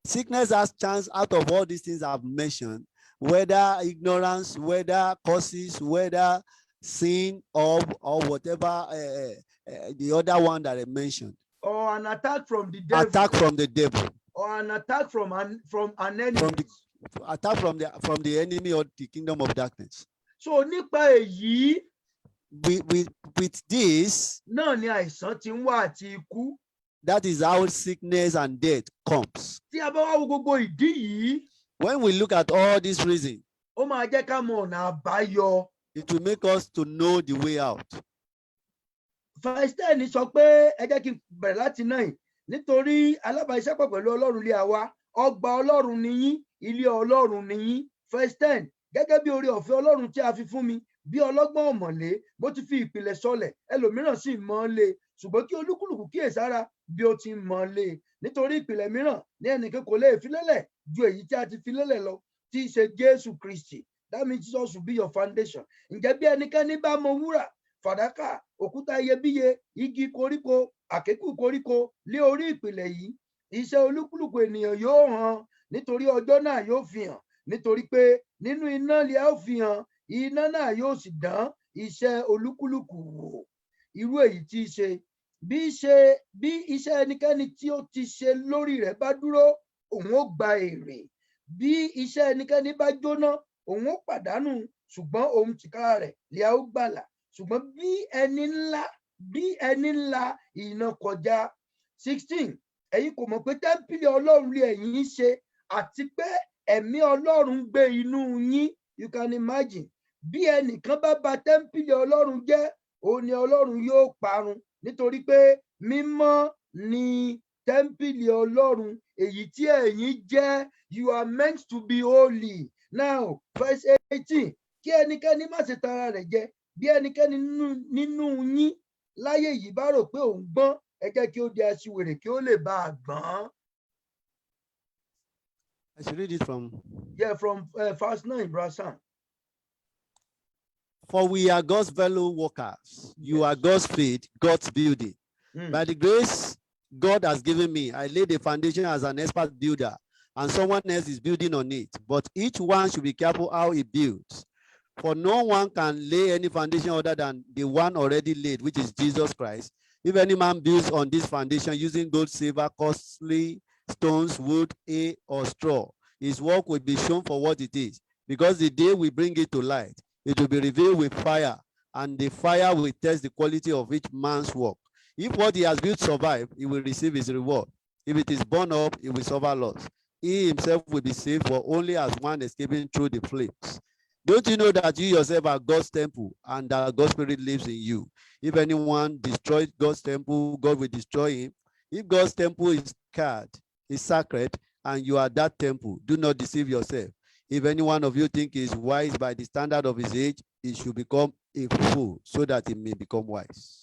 Sickness has chance out of all these things I've mentioned, whether ignorance, whether curses, whether sin, or whatever the other one that I mentioned. Or an attack from the devil. Attack from the devil. Or an attack from an enemy. From the attack from the enemy or the kingdom of darkness. So nípa èyí With this, náà ni àìsàn ti ń wá àti ikú. That is how sickness and death comes. Tí a bá wá wo gbogbo ìdí yìí, When we look at all these reasons, ó máa jẹ́ ká mọ ọ̀nà àbáyọ. It will make us to know the way out. Verse 10 sọ pé, ẹ jẹ́ kí n bẹ̀rẹ̀ láti 9. Nítorí alábàáṣiṣẹ́pọ̀ pẹ̀lú Ọlọ́run li àwa, ọgbà Ọlọ́run ni yín, ilé Ọlọ́run ni yín. Verse 10: gẹ́gẹ́ bí oore ọ̀fẹ́ Ọlọ́run tí a fi fún mi bí ọlọ́gbọ́n ọ̀mọ̀lé, mo ti fi ìpìlẹ̀ sọlẹ̀, ẹlòmíràn sì mọ́ ọ́n lé, ṣùgbọ́n kí olúkúlùkù kíyèsára bí ó ti ń mọ́ ọ́n lé. Nítorí ìpìlẹ̀ mìíràn ní ẹnìkan kò lè fi lélẹ̀ ju èyí tí a ti fi lélẹ̀ lọ, tí í ṣe Jésù Kristi. That means Jesus will be your foundation. Ǹjẹ́ bí ẹnikẹ́ni bá mọ wúrà, fàdákà, òkúta iyebíye, igi koríko, àkékù koríko lé orí ìpìlẹ̀ yìí, iṣẹ́ olúkúlùkù ènìyàn yóò hàn, nítorí ọjọ́ náà yóò fi hàn, nítorí pé nínú iná li a ó fi hàn, iná náà yóò sì dán iṣẹ́ olúkúlùkù wò irú èyí tí í ṣe. Bí ṣe bí iṣẹ́ ẹnikẹ́ni tí ó ti ṣe lórí rẹ̀ bá dúró, òun ó gba èrè. Bí iṣẹ́ ẹnikẹ́ni bá jóná, òun ó pàdánù, ṣùgbọ́n òun tìkára rẹ̀ li a ó gbàlà, ṣùgbọ́n bí ẹni ńlá iná kọjá. 16: ẹ̀yin kò mọ̀ pé tẹ́ḿpìlì Ọlọ́run li ẹ̀yin ń ṣe, àti pé ẹ̀mí Ọlọ́run gbé inú yín? You can imagine. Bí ẹnìkan bá ba tẹ́ḿpìlì Ọlọ́run jẹ́, òun ni Ọlọ́run yóò parun, nítorí pé mímọ́ ni tẹ́ḿpìlì Ọlọ́run, èyí tí ẹ̀yin jẹ́. You are meant to be holy. Now, verse 18: kí ẹnikẹ́ni má ṣe tara rẹ̀ jẹ. Bí ẹnikẹ́ni nínú yín láyé yìí bá rò pé òun gbọ́n, ẹ jẹ́ kí ó di aṣiwèrè kí ó lè bá a gbọ́n. I should read it from. Yeah, from verse 9, Brother. For we are God's fellow workers. You are God's field, God's building. By the grace God has given me, I laid the foundation as an expert builder, and someone else is building on it. But each one should be careful how he builds. For no one can lay any foundation other than the one already laid, which is Jesus Christ. If any man builds on this foundation using gold, silver, costly stones, wood, hay, or straw, his work will be shown for what it is, because the day we bring it to light, it will be revealed with fire, and the fire will test the quality of each man's work. If what he has built survive, he will receive his reward. If it is burned up, he will suffer loss. He himself will be saved, but only as one escaping through the flames. Don't you know that you yourself are God's temple and that God's Spirit lives in you? If anyone destroys God's temple, God will destroy him. If God's temple is sacred, and you are that temple, do not deceive yourself. If any one of you think he is wise by the standard of his age, he should become a fool so that he may become wise.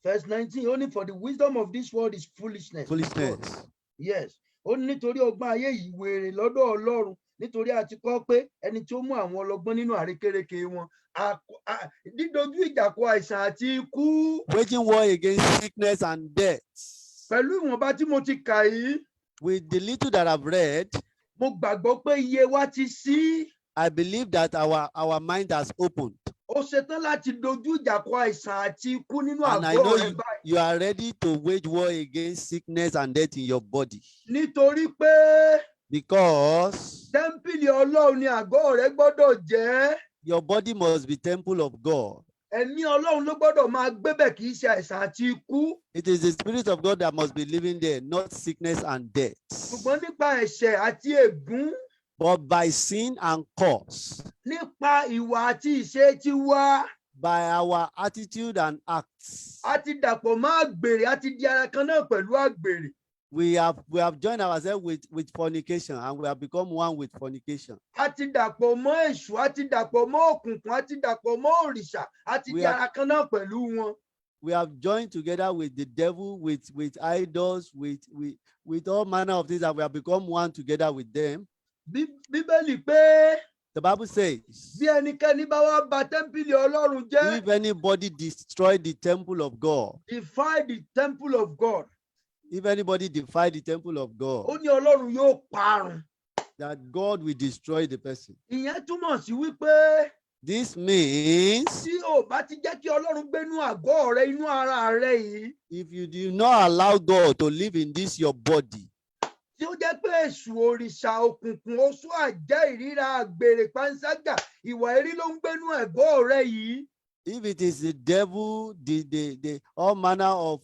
Verse 19: only for the wisdom of this world is foolishness with God. Foolishness. Yes. Ó ní nítorí ọgbọ́n ayé yìí wèrè lọ́dọ̀ Ọlọ́run, nítorí a ti kọ́ pé ẹni tí ó mú àwọn ọlọ́gbọ́n nínú àrékérekè wọn. Dídojú ìjà kọ àìsàn àti ikú. Waging war against sickness and death. Pẹ̀lú ìwọ̀nba tí mo ti kà yìí, With the little that I've read, mo gbàgbọ́ pé iye wa ti ṣí. I believe that our mind has opened. Ó ṣetán láti dojú ìjà kọ àìsàn àti ikú nínú And I àgọ́ know rẹ báyìí. you are ready to wage war against sickness and death in your body. Nítorí pé Because tẹ́ḿpìlì Ọlọ́run ni àgọ́ rẹ gbọ́dọ̀ jẹ́. Your body must be temple of God. Ẹ̀mí Ọlọ́run ló gbọ́dọ̀ máa gbébẹ̀, kì í ṣe àìsàn àti ikú. It is the Spirit of God that must be living there, not sickness and death. Ṣùgbọ́n nípa ẹ̀ṣẹ̀ àti ègún, But by sin and curse, nípa ìwà àti ìṣe tiwa, by our attitude and acts, a ti dàpọ̀ mọ́ àgbèrè, a ti di ara kan náà pẹ̀lú àgbèrè. we have joined ourselves with fornication and we have become one with fornication. A ti dàpọ̀ mọ́ èṣù, a ti dàpọ̀ mọ́ òkùnkùn, a ti dàpọ̀ mọ́ òrìṣà, a ti di ara kan náà pẹ̀lú wọn. We have joined together with the devil, with idols, with all manner of things, and we have become one together with them. Bíbélì pé The Bible says, bí ẹnikẹ́ni bá wá ba tẹ́ḿpìlì Ọlọ́run jẹ́, if anybody destroy the temple of God, defile the temple of God, if anybody defile the temple of ó God, ní Ọlọ́run yóò parun. That God will destroy the person. Ìyẹn túmọ̀ sí wípé This means tí o bá ti jẹ́ kí Ọlọ́run gbénú àgọ́ rẹ, inú ara rẹ yìí, if you do not allow God to live in this your body, Tí ó jẹ́ pé èṣù, òrìṣà òkùnkùn, oṣó, àjẹ́, ìríra, àgbèrè, panṣágà, ìwà èérí ló ń gbénú àgọ́ rẹ yìí. If it is the devil, the all manner of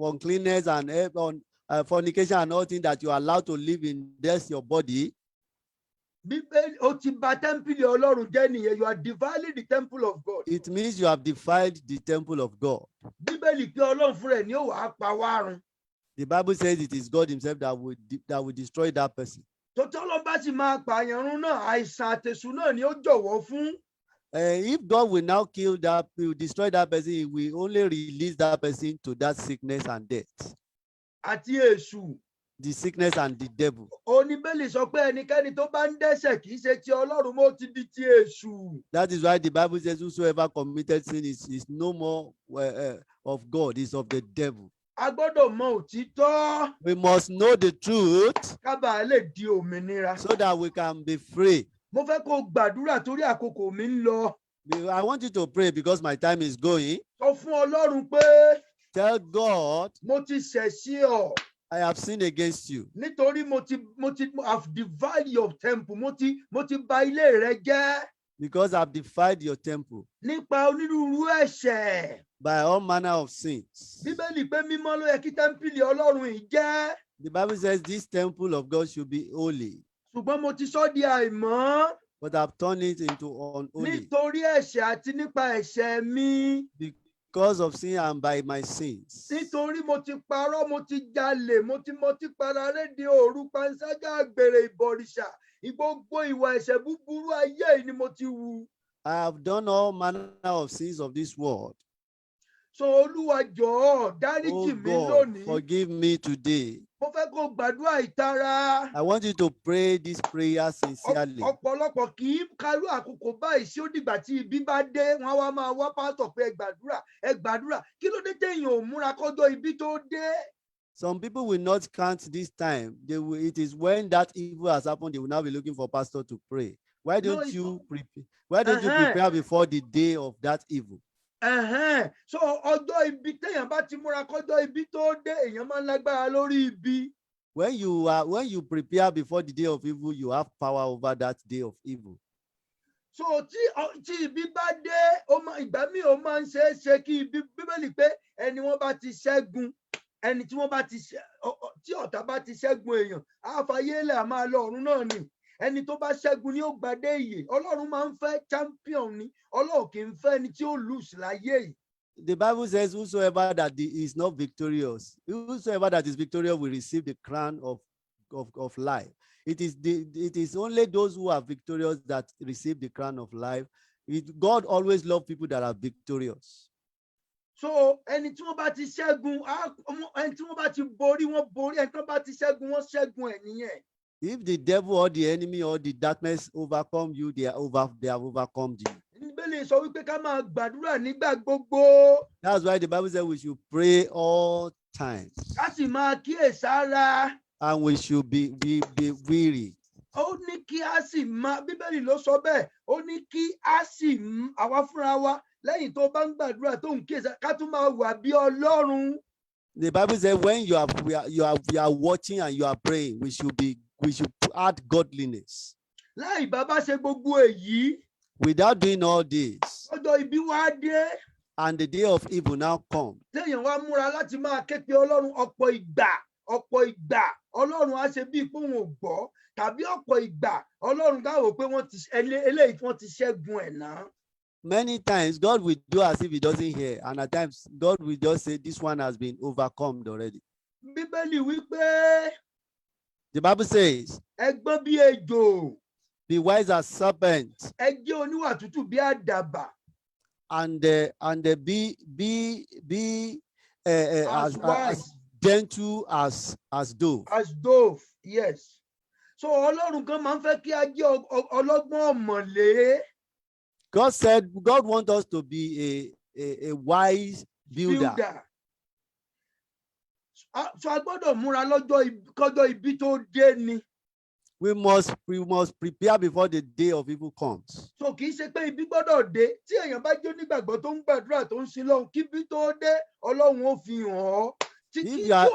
uncleanness and fornication and all things that you are allowed to live in this your body, Bíbélì ó ti bà tẹ́ḿpìlì Ọlọ́run jẹ́ nìyẹn. You are defiling the temple of God. It means you have defiled the temple of God. Bíbélì pé Ọlọ́run fúnra ẹ̀ ní ó wàá pa wá run. The Bible says it is God Himself that will destroy that person. Tó tí Ọlọ́run bá sì máa pààyàn run náà, àìsàn àtèṣù náà ni ó jọ̀wọ́ fún. If God will now kill that, will destroy that person, He will only release that person to that sickness and death. Àti èṣù. The sickness and the devil. Bíbélì sọ pé ẹnikẹ́ni tó bá ń dẹ́ṣẹ̀ kì í ṣe ti Ọlọ́run mọ́, ó ti di ti èṣù. That is why the Bible says, "Whosoever committed sin is no more of God, is of the devil." A gbọ́dọ̀ mọ òtítọ́ We must know the truth ká bàa lè di òmìnira. So that we can be free. Mo fẹ́ kó o gbàdúrà torí àkókò mi ń lọ. I want you to pray because my time is going. Sọ fún Ọlọ́run pé Tell God, mo ti ṣẹ̀ sí ọ. "I have sinned against you." Nítorí mo ti have defiled your temple. Mo ti bà ilé rẹ jẹ́. Because I've defiled your temple Nípa onírúurú ẹ̀ṣẹ̀. By all manner of sins. Bíbélì pé mímọ́ ló yẹ kí tẹ́ḿpìlì Ọlọ́run yìí jẹ́. The Bible says this temple of God should be holy, Ṣùgbọ́n mo ti sọ di àìmọ́. But I've turned it into unholy Nítorí ẹ̀ṣẹ̀ àti nípa ẹ̀ṣẹ̀ mi. Because of sin and by my sins. Nítorí mo ti parọ́, mo ti jalè, mo ti mọtí para, réde òru, panṣágà, àgbèrè, ìbọ̀rìṣà, gbogbo ìwà ẹ̀ṣẹ̀ búburú ayé yìí ni mo ti hù. I have done all manner of sins of this world. So Olúwa, jọ̀ọ́, dáríjì Oh mí God, lónìí. Forgive me today. Mo fẹ́ kó gbàdúrà ìtara. I want you to pray this prayer sincerely. Ọ̀pọ̀lọpọ̀ kì í karú àkókò báyìí sí. Ó dìgbà tí ibi bá dé, wọ́n wá máa wá pásítọ̀ pé ẹ gbàdúrà, ẹ gbàdúrà. Kí ló dé téèyàn ò múra kọjọ́ ibi tó dé? Some people will not count this time. They will, it is when that evil has happened, they will now be looking for pastor to pray. Why No, don't it's you prepare? Why don't you prepare before the day of that evil? Ẹ̀hẹ́n. So ọjọ́ ibi, téèyàn bá ti múra kọjọ́ ibi tó dé, èèyàn máa ń lágbára lórí ibi. When you prepare before the day of evil, you have power over that day of evil. So tí ibi bá dé, ó máa ìgbà míì ó máa ń ṣe é ṣe kí ibi. Bíbélì pé ẹni wọ́n bá ti ṣẹ́gun, ẹni tí wọ́n bá ti ṣẹ́ tí ọ̀tá bá ti ṣẹ́gun èèyàn, á fayé lẹ̀, á máa lọ ọ̀run náà ni. Ẹni tó bá ṣẹ́gun ni ó gbadé ìyè. Ọlọ́run máa ń fẹ́ champion ni. Ọlọ́run kì í fẹ́ ẹni tí ó lose láyé yìí. The Bible says, "Whosoever that is not victorious, whosoever that is victorious will receive the crown of life." It is only those who are victorious that receive the crown of life. God always loves people that are victorious. So ẹni tí wọ́n bá ti ṣẹ́gun, ẹni tí wọ́n bá ti borí, wọ́n borí. Ẹni tí wọ́n bá ti ṣẹ́gun, wọ́n ṣẹ́gun ẹ̀ nìyẹn. If the devil or the enemy or the darkness overcome you, they have overcome you. Bíbélì sọ wípé ká máa gbàdúrà nígbà gbogbo. That's why the Bible says we should pray all times Ká sì máa kíyèsára. And we should be weary. Ó ní kí a sì máa, Bíbélì ló sọ bẹ́ẹ̀, ó ní kí a sì àwa fúnra wa, lẹ́yìn tó bá ń gbàdúrà, tó ń kíyèsára, ká tún máa wà bí Ọlọ́run. The Bible says when you are we are you are you are watching and you are praying, we should add godliness. Láì bá ṣe gbogbo èyí, Without doing all this, ọjọ́ ibi wá dé, and the day of evil now come, téèyàn wá múra láti máa ké pe Ọlọ́run, ọ̀pọ̀ ìgbà, ọ̀pọ̀ ìgbà, Ọlọ́run á ṣe bíi pé òun ò gbọ́, tàbí ọ̀pọ̀ ìgbà, Ọlọ́run ká wò pé wọ́n ti eléyìí, wọ́n ti ṣẹ́gun ẹ̀ náà. Many times God will do as if He doesn't hear, and at times God will just say, "This one has been overcome already." Bíbélì wí pé The Bible says, ẹ gbọ́n bí ejò, "Be wise as serpents ẹ jẹ́ oníwà tútù bí àdàbà, and be as as wise gentle as dove." As dove, yes. So Ọlọ́run kan máa ń fẹ́ kí a jẹ́ ọlọ́gbọ́n ọ̀mọ̀lé. God said God wants us to be a wise builder. Builder. So a gbọ́dọ̀ múra lọ́jọ́ kọ́jọ́ ibi tó dé ni. We must prepare before the day of evil comes. So kì í ṣe pé ibi gbọ́dọ̀ dé. Tí èèyàn bá jẹ́ onígbàgbọ́ tó ń gbàdúrà, tó ń sin Lọ́hùn, kí ibi tó dé, Ọlọ́run ó fi hàn ọ́. If you are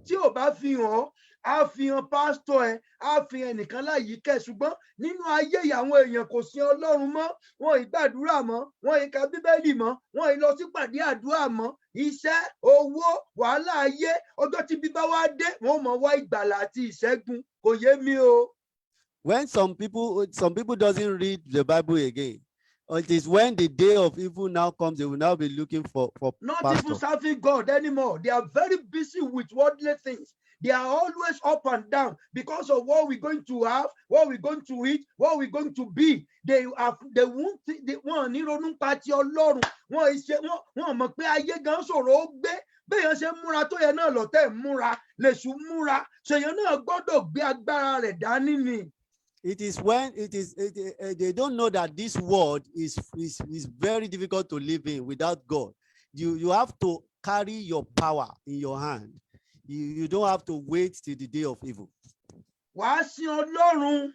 Tí ò bá fi hàn ọ́, Á fi hàn pásítọ̀ ẹ, á fi hàn ẹnìkan láyìíká ẹ. Ṣùgbọ́n nínú ayé yìí, àwọn èèyàn kò sin Ọlọ́run mọ́, wọn ì gbàdúrà mọ́, wọn ì ka Bíbélì mọ́, wọn ì lọ sípàdé àdúrà mọ́. Iṣẹ́, owó, wàhálà ayé. Ọjọ́ tí ibi bá wá dé, wọn ò mọ̀ wá ìgbàlà àti ìṣẹ́gun. Kò yé mi o. When some people doesn't read the Bible again. It is when the day of evil now comes, they will now be looking for Not pastor. Even serving God anymore. They are very busy with worldly things. They are always up and down because of what we're going to have, what we're going to eat, what we're going to be. They won't they wọ́n ní ronú pa ti Ọlọ́run. Wọ́n ṣe wọ́n wọ́n mọ̀ pé ayé gan ṣòro ó gbé. Béèyàn ṣe ń múra tó yẹ náà lọ́tẹ̀ ń múra, lèṣù ń múra. Ṣèyàn náà gbọ́dọ̀ gbé agbára rẹ̀ dání ni. It is when it is it, they don't know that this world is very difficult to live in without God. You have to carry your power in your hand. You don't have to wait till the day of evil. Wàá sin Ọlọ́run,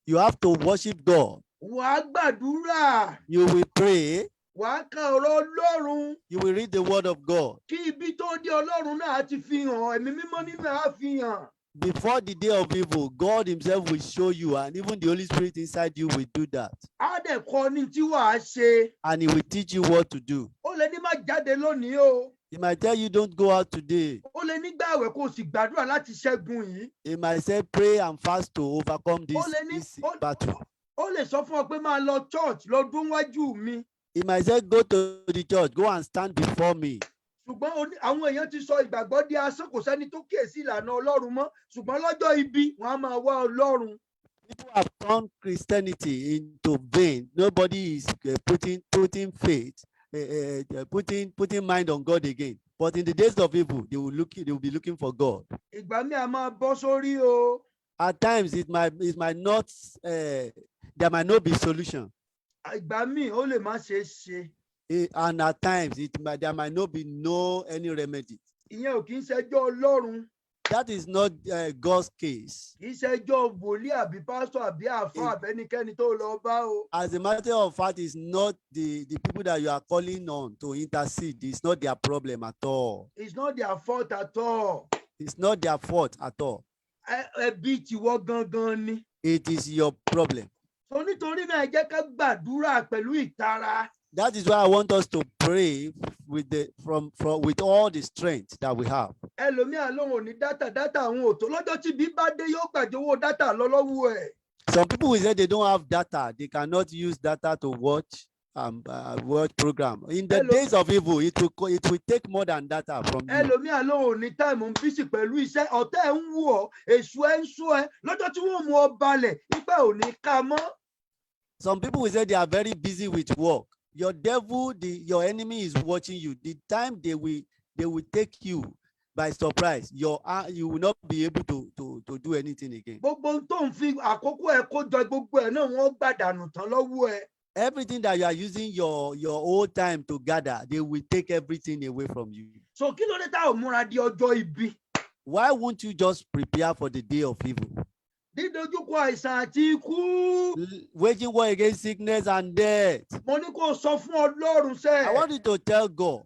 You have to worship God. Wàá gbàdúrà, You will pray. Wàá ka ọ̀rọ̀ Ọlọ́run. You will read the word of God. Kí ibi tó dé, Ọlọ́run náà á ti fi hàn, Ẹ̀mí Mímọ́ nínú ẹ̀ á fi hàn. Before the day of evil, God Himself will show you, and even the Holy Spirit inside you will do that. Á dẹ̀ kọ́ ní tí wàá ṣe. And He will teach you what to do. Ó lè ní má jáde lónìí o. He might tell you, "Don't go out today." Ó lè ní gbààwẹ̀ kó o sì gbàdúrà láti ṣẹ́gun yìí. He might say, "Pray and fast to overcome this, Ó lè ní this battle." ó lè sọ fún ọ pé máa lọ church lọ́dún wájú mi. He might say, "Go to the church, go and stand before me." Ṣùgbọ́n àwọn èèyàn ti sọ ìgbàgbọ́ di asán. Kò sẹ́ni tó kíyèsí ìlànà Ọlọ́run mọ́, ṣùgbọ́n lọ́jọ́ ibi, wọ́n á máa wá Ọlọ́run. People have turned Christianity into vain. Nobody is putting faith, putting mind on God again. But in the days of evil, they will be looking for God. Ìgbà míì a máa bọ́ sórí o. At times, it might not there might not be solution. Ìgbà míì ó lè má ṣeé ṣe. And at times, it might there might not be no any remedy. Ìyẹn ò kì í ṣẹjọ́ Ọlọ́run. That is not God's case. Kì í ṣẹjọ́ wòlíì àbí pásítọ̀ àbí àáfàá àbẹ́nikẹ́ni tó lọ bá o. As a matter of fact, it's not the people that you are calling on to intercede. It's not their problem at all. It's not their fault at all. It's not their fault at all. Ẹbí tiwọ́ gangan ni. It is your problem. So nítorí náà, ẹ jẹ́ ká gbàdúrà pẹ̀lú ìtara. That is why I want us to pray with the from from with all the strength that we have. Ẹlòmíà lóun ò ní data, data àwọn ò tó. Lọ́jọ́ tí ibi bá dé, yóò gbàjọ owó data lọ lọ́wọ́ ẹ̀. Some people will say they don't have data, they cannot use data to watch program. In the Hello. Days of evil, it will take more than data from you. Ẹlòmíà lóun ò ní time, ń busy pẹ̀lú iṣẹ́. Ọ̀tá ẹ̀ ń wù ọ́, èṣù ẹ̀ ń sún ẹ. Lọ́jọ́ tí wọ́n mú ọ balẹ̀, ipá ò ní ká mọ́. Some people will say they are very busy with work. Your devil, the your enemy is watching you. The time they will take you by surprise, you will not be able to do anything again. Gbogbo ohun tó ń fi àkókò ẹ kó jọ, gbogbo ẹ náà wọ́n gbàdànù tán lọ́wọ́ ẹ. Everything that you are using your whole time to gather, they will take everything away from you. So kí ló dé tá ò múra di ọjọ́ ibi? Why won't you just prepare for the day of evil? Dídojúkọ àìsàn àti ikú. Waging war against sickness and death. Mo ní kó o sọ fún Ọlọ́run sẹ́. I want you to tell God,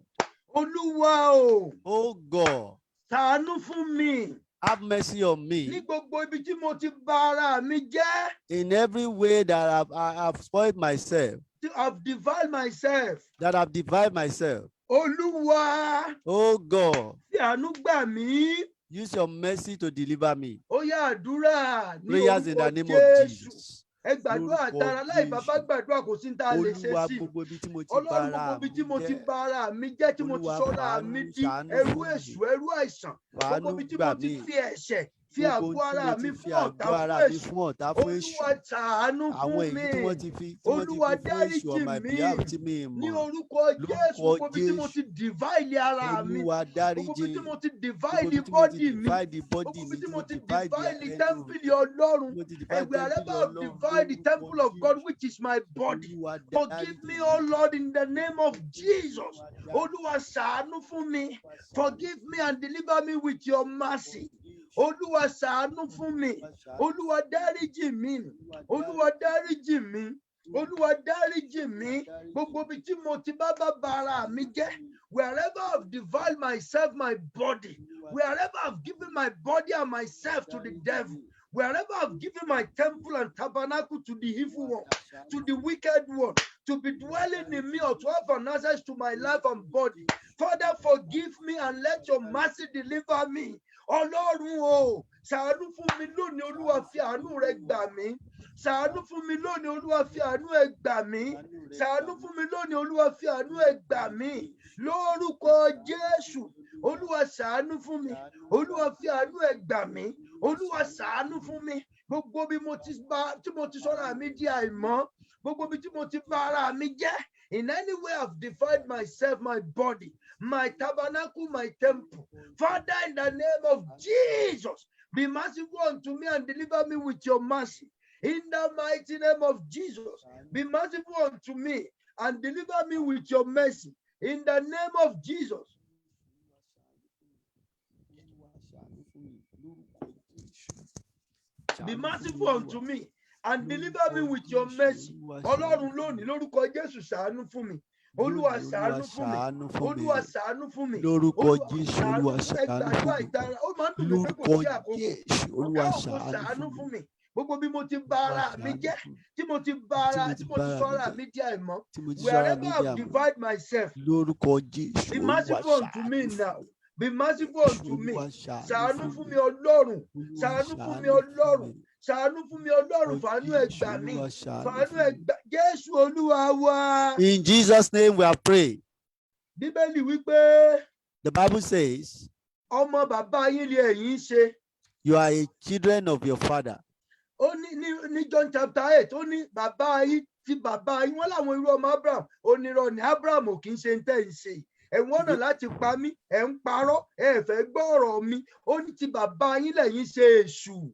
Olúwa o, "Oh God, ṣàánú fún mi have mercy on ní me gbogbo ibi tí mo ti bà ara mi jẹ́. In every way that I've spoiled myself, Tí I've defiled myself. That I've defiled myself. Olúwa, Oh God, fi àánú gbà mí." use your mercy to deliver me." Ó yá, àdúrà ní Prayers in the orúkọ name of Jésù. Jesus. Ẹ gbàdúrà Lórúkọ tara láì bàbá Jésù. gbàdúrà, kò sí ní tá a lè ṣe Olúwa, sí. gbogbo ibi tí mo ti Ọlọ́run, bà ara gbogbo ibi tí mi mo ti jẹ́, bà ara mi jẹ́, tí mo ti Olúwa, sọ́ra fàánú mi di ṣàánú ẹrú fún mi. èṣù, ẹrú àìsàn, gbogbo Fàánú ibi tí gbà mo ti mí. fi ẹ̀ṣẹ̀ fi Gbogbo àgọ́ ohun tí ara mo mi ti fi fún ọ̀tá, àgọ́ ara fún mi èṣù, fún ọ̀tá, fún èṣù. Olúwa, ṣàánú Àwọn fún èyí mi. tí wọ́n ti fi tí wọ́n ti Olúwa, fi fún èṣù on dáríjì my mí behalf tí mi ní mọ̀. orúkọ Jésù. Lórúkọ Gbogbo ibi tí mo Jésù. ti defile ara mi, Olúwa, gbogbo dáríjì. ibi tí mo ti Gbogbo defile ibi tí mo ti body mi, defile the body gbogbo mi, ibi tí tí mo mo ti defile the defile ẹnu tẹ́ḿpìlì Ọlọ́run. mo ti defile And wherever tẹ́ḿpìlì I've Ọlọ́run defiled the lórúkọ temple of God, Jésù. which is my body, Olúwa, forgive dáríjì me, mí. O Lord, in the name of Jesus. Olúwa, Olúwa, ṣàánú fún mi. ṣàánú Forgive me and deliver me with your mercy. Olúwa, ṣàánú fún mi. Olúwa, dáríjì mí. Olúwa, dáríjì mí. Olúwa, dáríjì mí. Gbogbo ibi tí mo ti bá ara mi jẹ́. Wherever I've defiled myself, my body, wherever I've given my body and myself to the devil, wherever I've given my temple and tabernacle to the evil one, to the wicked one, to be dwelling in me or to have an access to my life and body. Father, forgive me and let your mercy deliver me. Ọlọ́run o, ṣàánú fún mi lónìí, Olúwa, fi àánú rẹ gbà mí. Ṣàánú fún mi lónìí, Olúwa, fi àánú ẹ gbà mí. Ṣàánú fún mi lónìí, Olúwa, fi àánú ẹ gbà mí. Lórúkọ Jésù, Olúwa, ṣàánú fún mi. Olúwa, fi àánú ẹ gbà mí. Olúwa, ṣàánú fún mi. Gbogbo bí mo ti bá tí mo ti sọ́ra mi di àìmọ́, gbogbo bí tí mo ti bá ara mi jẹ́, in any way I've defiled myself, my body, my tabernacle, my temple. Father, in the name of Jesus, be merciful unto me and deliver me with your mercy. In the mighty name of Jesus, be merciful unto me and deliver me with your mercy. In the name of Jesus. Olúwa, ṣàánú fún mi lórúkọ Jésù. Be merciful unto me and deliver me with your mercy. Ọlọ́run, lónìí, lórúkọ Jésù, ṣàánú fún mi. Olúwa, ṣàánú fún mi. Ṣàánú fún mi. Olúwa, ṣàánú fún mi. Lórúkọ Olúwa, Jésù, ṣàánú Olúwa, fún ẹ. ṣàánú Gbàdúrà fún mi. ìtara. Ó máa ń dùn mí pé kò Lórúkọ sí àkókò. Jésù, Olúwa, Ọ̀gá ògo, ṣàánú ṣàánú fún fún mi. mi. Gbogbo bí mo ti bà ara mi Ṣàánú jẹ́, fún mi. tí mo ti bà Tí ara mo tí ti mo ti bà sọ ara mi ara jẹ́. mi di àìmọ́. Tí mo ti sọ ara Wherever mi di I've àmọ́. defiled myself, Lórúkọ Jésù, be Olúwa, merciful unto me ṣàánú fún now. mi. Be merciful unto me. Olúwa, ṣàánú Ṣàánú fún fún mi. mi, Ọlọ́run. Olúwa, Ṣàánú fún mi, ṣàánú fún Ọlọ́run. mi. Ṣàánú fún mi, Ọlọ́run. Lórúkọ Fàánú ẹ Jésù, gbà mí. Olúwa, ṣàánú Fàánú fún ẹ mi. gbà. Jésù Olúwa wa. In Jesus' name we are praying. Bíbélì wípé The Bible says, ọmọ bàbá yín lè ẹ̀yin ń ṣe. you are a children of your father. Ó ní John chapter 8, ó ní bàbá yín ti bàbá yín, wọ́n láwọn irú ọmọ Abraham. Onírọ́ ni Abraham ò kì í ṣe ń tẹ̀ ń ṣe. Ẹ̀ wọ́n náà láti pa mí, ẹ̀ ń parọ́, ẹ̀ fẹ́ gbọ́ ọ̀rọ̀ mi. Ó ní ti bàbá yín lẹ̀yin ṣe, èṣù.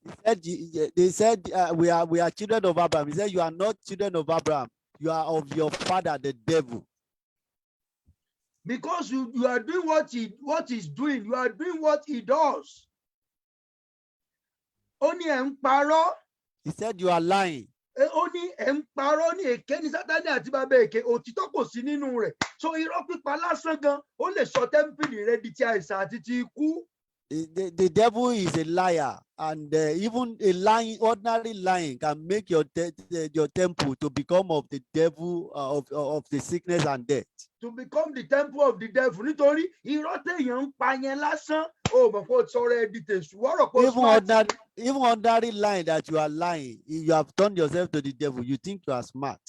He said, they said, we are children of Abraham. He said, "You are not children of Abraham. You are of your father, the devil." Because you are doing what he's doing, you are doing what he does. Ó ní ẹ̀ ń parọ́. He said, "You are lying." Ó ní ẹ̀ ń parọ́, ní èké ní Sátani àti bàbá èké, òtítọ́ kò sí nínú rẹ̀. So irọ́ pípa lásán gan, ó lè sọ tẹ́ḿpìlì rẹ di ti àìsàn àti ti ikú. The devil is a liar, and even a lying, ordinary lying, can make your temple to become of the devil, of the sickness and death. To become the temple of the devil, nítorí irọ́ téèyàn ń pa yẹn lásán, ó mọ̀ pé ó sọ̀rọ̀ ẹ di tèṣù, wọ́n rò pé ó Even smart. ordinary lying that you are lying, you have turned yourself to the devil. You think you are smart.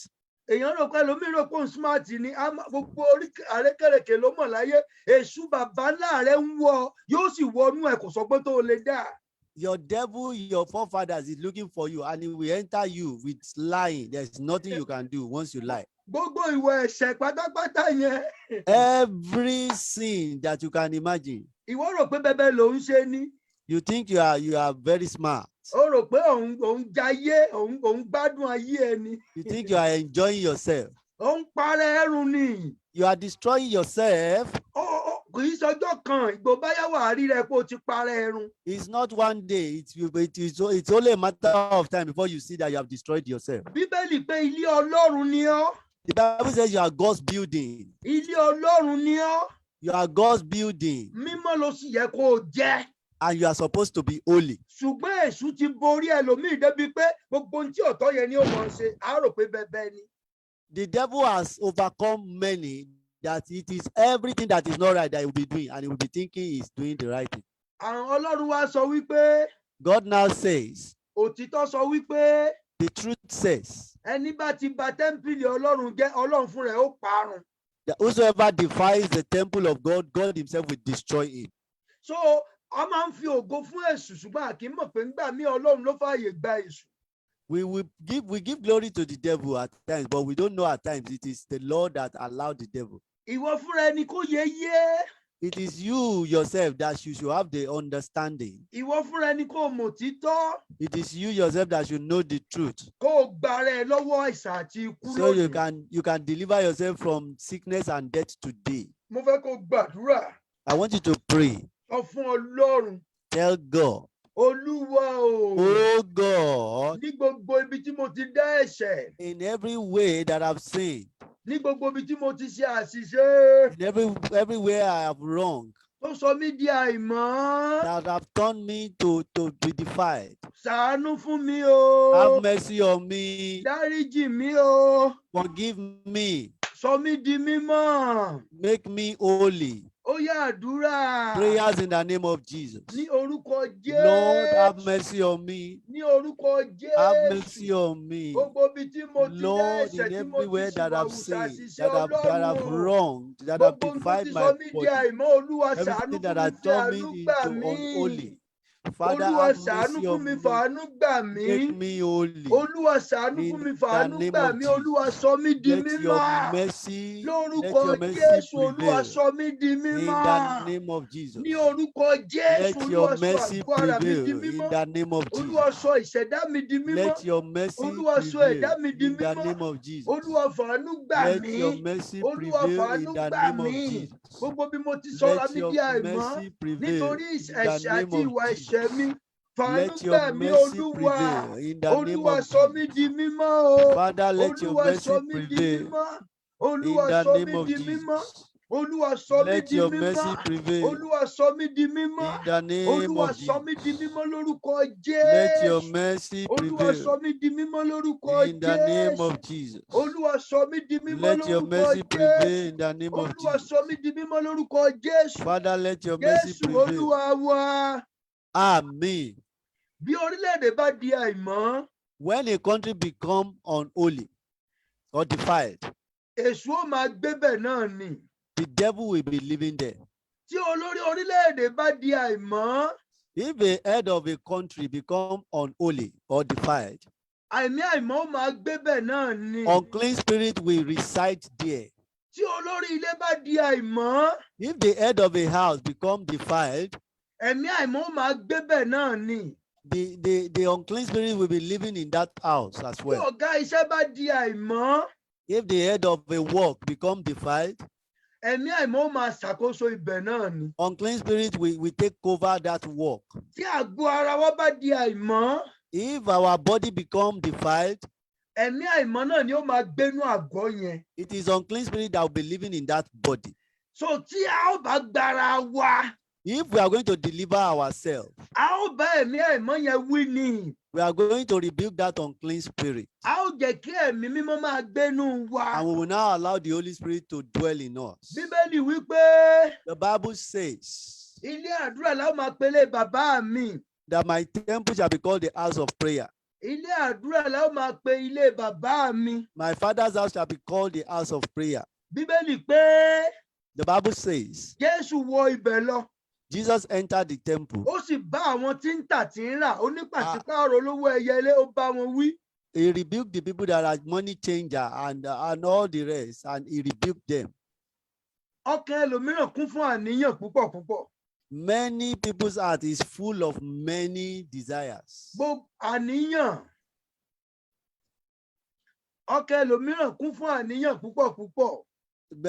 Èèyàn rò pé, ẹlòmíín rò pé òun smart ni. Gbogbo orí àrékèrèké ló mọ̀ láyé. Èṣù bàbá ńlá rẹ̀ ń wọ, yóò sì wọnú ẹ̀, kò sọ pé tó o lè dá. Your devil, your forefathers is looking for you, and he will enter you with lying. There's nothing you can do once you lie. Gbogbo ìwà ẹ̀ṣẹ̀ pátápátá yẹn. Every sin that you can imagine. Ìwọ rò pé bẹbẹ ló ń ṣe ní. You think you are very smart. Ó rò pé òun jayé, òun gbádùn ayé ẹni. You think you are enjoying yourself. Ó ń parẹ́ ẹrun ni. You are destroying yourself. Ó kì í sọjọ́ kan, ìgbò báyàwó àrí rẹ pé ó ti parẹ́ ẹrun. It's not one day. It's you- it is it's only a matter of time before you see that you have destroyed yourself. Bíbélì pé ilé Ọlọ́run ni ọ́. The Bible says you are God's building. Ilé Ọlọ́run ni ọ́. You are God's building, Mímọ́ ló sì yẹ kó o jẹ́. and you are supposed to be holy. Ṣùgbọ́n èṣù ti borí ẹlòmíì débi pé gbogbo ohun tí ọ̀tọ̀ yẹn ni ó mọ̀ ṣe, á rò pé bẹ́ẹ̀ ni. The devil has overcome many that it is everything that is not right that he will be doing, and he will be thinking he's doing the right thing. Àwọn Ọlọ́run wá sọ wípé God now says, òtítọ́ sọ wípé the truth says, ẹni bá ti ba tẹ́ḿpìlì Ọlọ́run jẹ́, Ọlọ́run fúnra ẹ̀ ó parun. That whosoever defiles the temple of God, God himself will destroy him. So a máa ń fi ògo fún èṣù, ṣùgbọ́n a kì í mọ̀ pé ńgbà mí, Ọlọ́run ló fààyè gba èṣù. We give glory to the devil at times, but we don't know at times it is the Lord that allowed the devil. Ìwọ fúnra ẹni kó yé. It is you yourself that you should have the understanding. Ìwọ fúnra ẹni kó mọ̀ títọ́. It is you yourself that should know the truth. Kó o gbára ẹ lọ́wọ́ àìsàn àti ikú So you lónìí. can deliver yourself from sickness and death today. Mo fẹ́ kó o gbàdúrà. I want you to pray. Sọ fún Ọlọ́run. Tell God, Olúwa o, "Oh God, ní gbogbo ibi tí mo ti dá ẹ̀ṣẹ̀, in every way that I've sinned, Ní gbogbo ibi tí mo ti ṣe àṣìṣe In everywhere I have wronged, tó sọ mí di àìmọ́, that have turned me to be defiled. Ṣàánú fún mi o. Have mercy on me. Dáríjì mí o. Forgive me. Sọ mí di mímọ́. Make me holy. Ó yá, àdúrà. Prayers in the name of Jesus. Ní orúkọ Lord, have Jésù. Mercy on me. Ní orúkọ Have Jésù. Mercy on me. Gbogbo ibi tí mo ti dá Lord, ẹ̀ṣẹ̀, in tí mo ti everywhere that I've ṣìwàhù, sinned, ṣàṣìṣe, that have Ọlọ́run o. wronged, that have Gbogbo ohun tó defiled ti my sọ mí di body, àìmọ́, Olúwa, ṣàánú everything fún that mi, has fi turned me àánú gbà into mí. Unholy. Father, Olúwa, have ṣàánú mercy fún on mi, me. fàánú gbà mí. Make me holy. Olúwa, ṣàánú In fún mi, the fàánú name gbà of mí. Olúwa, Jesus. sọ mí di Let your mímọ́. mercy, let Lórúkọ your mercy Jésù, Olúwa, prevail. Sọ mí di In mímọ́. the name of Jesus. Ní orúkọ Jésù, Let your Olúwa, sọ mercy àgọ́ ara mi di prevail in mímọ́. the name of Olúwa, Jesus. sọ ìṣẹ̀dá mi di mímọ́. Let your mercy Olúwa, sọ prevail ẹ̀dá mi di in the mímọ́. Name of Jesus. Olúwa, fàánú gbà Let mí. your mercy Olúwa, prevail fàánú in the gbà name of mí. Jesus. Gbogbo bí mo ti sọra Let mi your di àìmọ́ mercy prevail nítorí in the ẹ̀ṣẹ̀ name àti of ìwà ẹ̀ṣẹ̀ Jesus. mi, fàánú Let gbà your mí, mercy Olúwa. Prevail in the name Olúwa, of sọ mí Jesus. di mímọ́ o. Father, let your Olúwa, mercy sọ mí di prevail mímọ́. In Olúwa, the sọ name mí of di mímọ́. Jesus. Olúwa, sọ mí Let di your mímọ́. Mercy prevail Olúwa, sọ mí di mímọ́. In the name Olúwa, of sọ mí di Jesus. Mímọ́ lórúkọ Let your Jésù. Mercy Olúwa, prevail sọ mí di mímọ́ lórúkọ in the name Jésù. Of Jesus. Olúwa, sọ mí di mímọ́ Let your lórúkọ mercy prevail Jésù. In the name of Olúwa, Jesus. Sọ mí di mímọ́ lórúkọ Jésù. Father, let your mercy Jésù prevail. Olúwa wa. Amen. Bí orílẹ̀-èdè bá di àìmọ́, When a country become unholy or defiled, èṣù ó máa gbébẹ̀ náà ni. The devil will be living there. Tí olórí orílẹ̀-èdè bá di àìmọ́, If a head of a country become unholy or defiled, ẹ̀mí àìmọ́ ó máa gbébẹ̀ náà ni. Unclean spirit will reside there. Tí olórí ilé bá di àìmọ́, If the head of a house become defiled, ẹ̀mí àìmọ́ ó máa gbébẹ̀ náà ni. the unclean spirit will be living in that house as Tí well. Ọ̀gá iṣẹ́ bá di àìmọ́, If the head of a work become defiled, ẹ̀mí àìmọ́ ó máa ṣàkóso ibẹ̀ náà ni. Unclean spirit will take over that work. Tí àgọ́ ara wa bá di àìmọ́, If our body become defiled, ẹ̀mí àìmọ́ náà ni ó máa gbénú àgọ́ yẹn. It is unclean spirit that will be living in that body. So tí a ó bá gbára wa, If we are going to deliver ourselves, a ó bá ẹ̀mí àìmọ́ yẹn wí ni. We are going to rebuke that unclean spirit. A ó jẹ́ kí Ẹ̀mí Mímọ́ máa gbénú wa. And we will now allow the Holy Spirit to dwell in us. Bíbélì wípé The Bible says ilé àdúrà la ó máa pe ilé bàbá mi. That my temple shall be called the house of prayer. Ilé àdúrà la ó máa pe ilé bàbá mi. My Father's house shall be called the house of prayer. Bíbélì pé The Bible says Jésù wọ ibẹ̀ lọ. Jesus entered the temple. Ó sì bá àwọn tí ń tà tí ń rà, onípàṣípààrọ̀, olówó ẹyẹlé, ó bá wọn wí. He rebuked the people that are money changer and all the rest, and he rebuked them. Ọkàn ẹlòmíràn kún fún àníyàn púpọ̀ púpọ̀. Many people's heart is full of many desires. Gbogbo àníyàn, ọkàn ẹlòmíràn kún fún àníyàn púpọ̀ púpọ̀.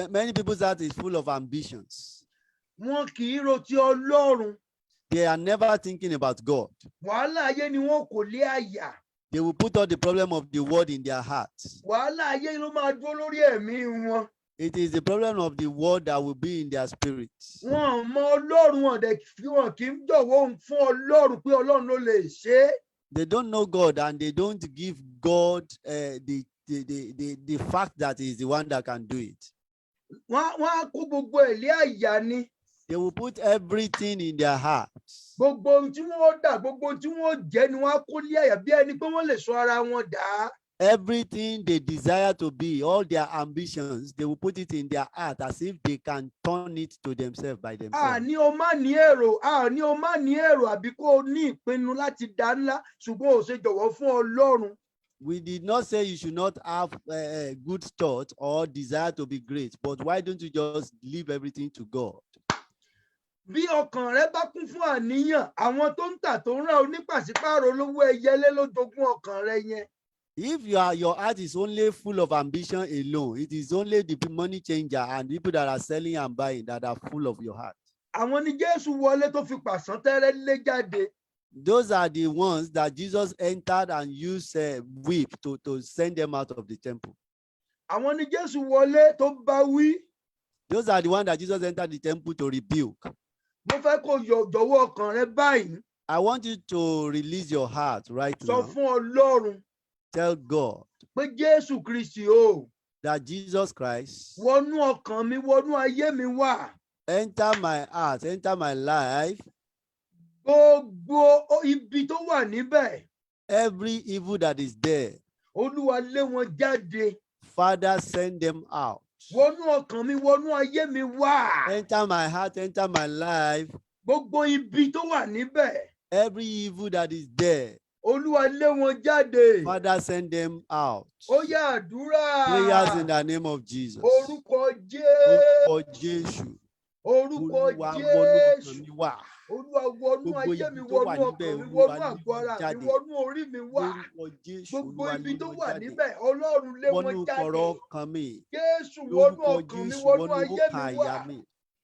Many people's heart is full of ambitions. Wọn kì í ro ti Ọlọ́run. They are never thinking about God. Wàhálà ayé ni wọn kò lé àyà. They will put all the problem of the world in their hearts. Wàhálà ayé ló máa dúró lórí ẹ̀mí wọn. It is the problem of the world that will be in their spirits. Wọn ò mọ Ọlọ́run, wọn dẹ̀ fi wọn kì í jọ̀wọ́ ohun fún Ọlọ́run pé Ọlọ́run ló lè ṣe é. They don't know God and they don't give God the fact that He is the one that can do it. Wọ́n á kó gbogbo ẹ̀ lé àyà ni. They will put everything in their hearts. Gbogbo ohun tí wọ́n dà, gbogbo ohun tí wọ́n jẹ́ ni wọ́n á kó lé àyà bí ẹni pé wọ́n lè sọ ara wọn dà á. Everything they desire to be, all their ambitions, they will put it in their heart as if they can turn it to themselves by A themselves. ní o má ní èrò, a ní o má ní èrò àbí kó o ní ìpinnu láti dá ńlá, ṣùgbọ́n ò ṣe jọ̀wọ́ fún Ọlọ́run. We did not say you should not have good thought or desire to be great, but why don't you just leave everything to God? Bí ọkàn rẹ bá kún fún àníyàn, àwọn tó ń tà tó ń rà, onípàṣípààrọ̀, olówó ẹyẹlé ló jogún ọkàn rẹ yẹn. If your heart is only full of ambition alone, it is only the money changer and people that are selling and buying that are full of your heart. Àwọn ni Jésù wọlé tó fi pàṣán tẹ́rẹ́ lé jáde. Those are the ones that Jesus entered and used whip to send them out of the temple. Àwọn ni Jésù wọlé tó bá wí. Those are the ones that Jesus entered the temple to rebuke. Mo fẹ́ kó jọ̀wọ́ ọkàn rẹ báyìí. I want you to release your heart right Sọ now. fún Ọlọ́run Tell God pé Jésù Kristi o, that Jesus Christ, wọnú ọkàn mi, wọnú ayé mi wá. Enter my heart, enter my life. Gbogbo ibi tó wà níbẹ̀, Every evil that is there, Olúwa, lé wọn jáde. Father, send them out. Wọnú ọkàn mi, wọnú ayé mi wá. Enter my heart, enter my life. Gbogbo ibi tó wà níbẹ̀, Every evil that is there, Olúwa, lé wọn jáde. Father, send them out. Ó yá, àdúrà. Prayers in the name of Jesus. Orúkọ Jésù. Orúkọ Jésù. Orúkọ Olúwa, wọnú ọkàn Jésù. Mi wá. Olúwa, wọnú Gbogbo ayé ibi mi, tó wà wọnú níbẹ̀, ọkàn mi, Olúwa, wọnú lé àgọ́ wọn ara mi, jáde. Wọnú orí mi wá. Lórúkọ Jésù, Gbogbo Olúwa, ibi lé tó wọn wà jáde. níbẹ̀, Ọlọ́run, lé wọn Wọnú jáde. kọ̀rọ̀ ọkàn mi. Jésù, wọnú Lórúkọ ọkàn mi, Jésù, wọnú wọnú ayé ọkàn mi wá. àyà mi.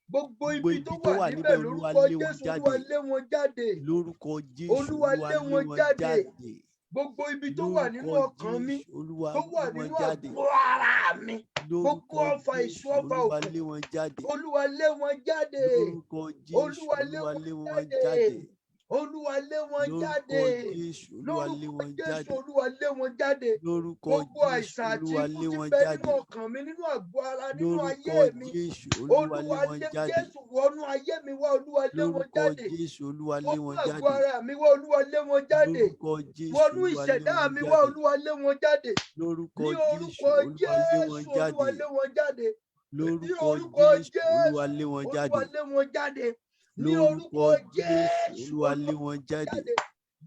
Gbogbo Gbogbo ibi tó ibi tó wà wà níbẹ̀, níbẹ̀, Olúwa, lórúkọ lé wọn Jésù, jáde. Olúwa, lé wọn jáde. Lórúkọ Jésù, Olúwa, Olúwa, lé lé wọn wọn jáde. jáde. Gbogbo ibi tó wà nínú Lórúkọ ọkàn mi, Jésù, Olúwa, tó wà lé wọn nínú jáde. àgọ́ ara mi, gbogbo Lórúkọ ọfà èṣù, Jésù, ọfà Olúwa, òkùnkùn, lé wọn jáde. Olúwa, lé wọn jáde. Lórúkọ Jésù, Olúwa, lé Olúwa, wọn lé wọn jáde. jáde. Olúwa, lé wọn Lórúkọ jáde. Jésù, Olúwa, lé Lórúkọ wọn Jésù, jáde. Olúwa, lé wọn jáde. Lórúkọ Gbogbo Jésù, àìsàn àti Olúwa, ikú lé tí wọn bẹ jáde. nínú ọkàn mi, nínú àgọ́ ara, nínú Lórúkọ ayé mi, Jésù, Olúwa, lé Olúwa, wọn lé jáde. Jésù, wọnú ayé mi wá. Olúwa, lé wọn Lórúkọ jáde. Jésù, Olúwa, lé Wọnú wọn àgọ́ jáde. ara mi wá. Olúwa, lé wọn jáde. Lórúkọ Jésù, Wọnú Olúwa, lé ìṣẹ̀dá wọn mi wá. jáde. Olúwa, lé wọn jáde. Lórúkọ Ní Jésù, orúkọ Olúwa, lé wọn Jésù, Olúwa, jáde. lé wọn jáde. Ní Lórúkọ orúkọ Jésù, Olúwa, Jésù, lé wọn Olúwa, jáde. lé wọn jáde. Ní Lórúkọ orúkọ Jésù, Jésù, Olúwa, lé Olúwa wọn jáde. jáde.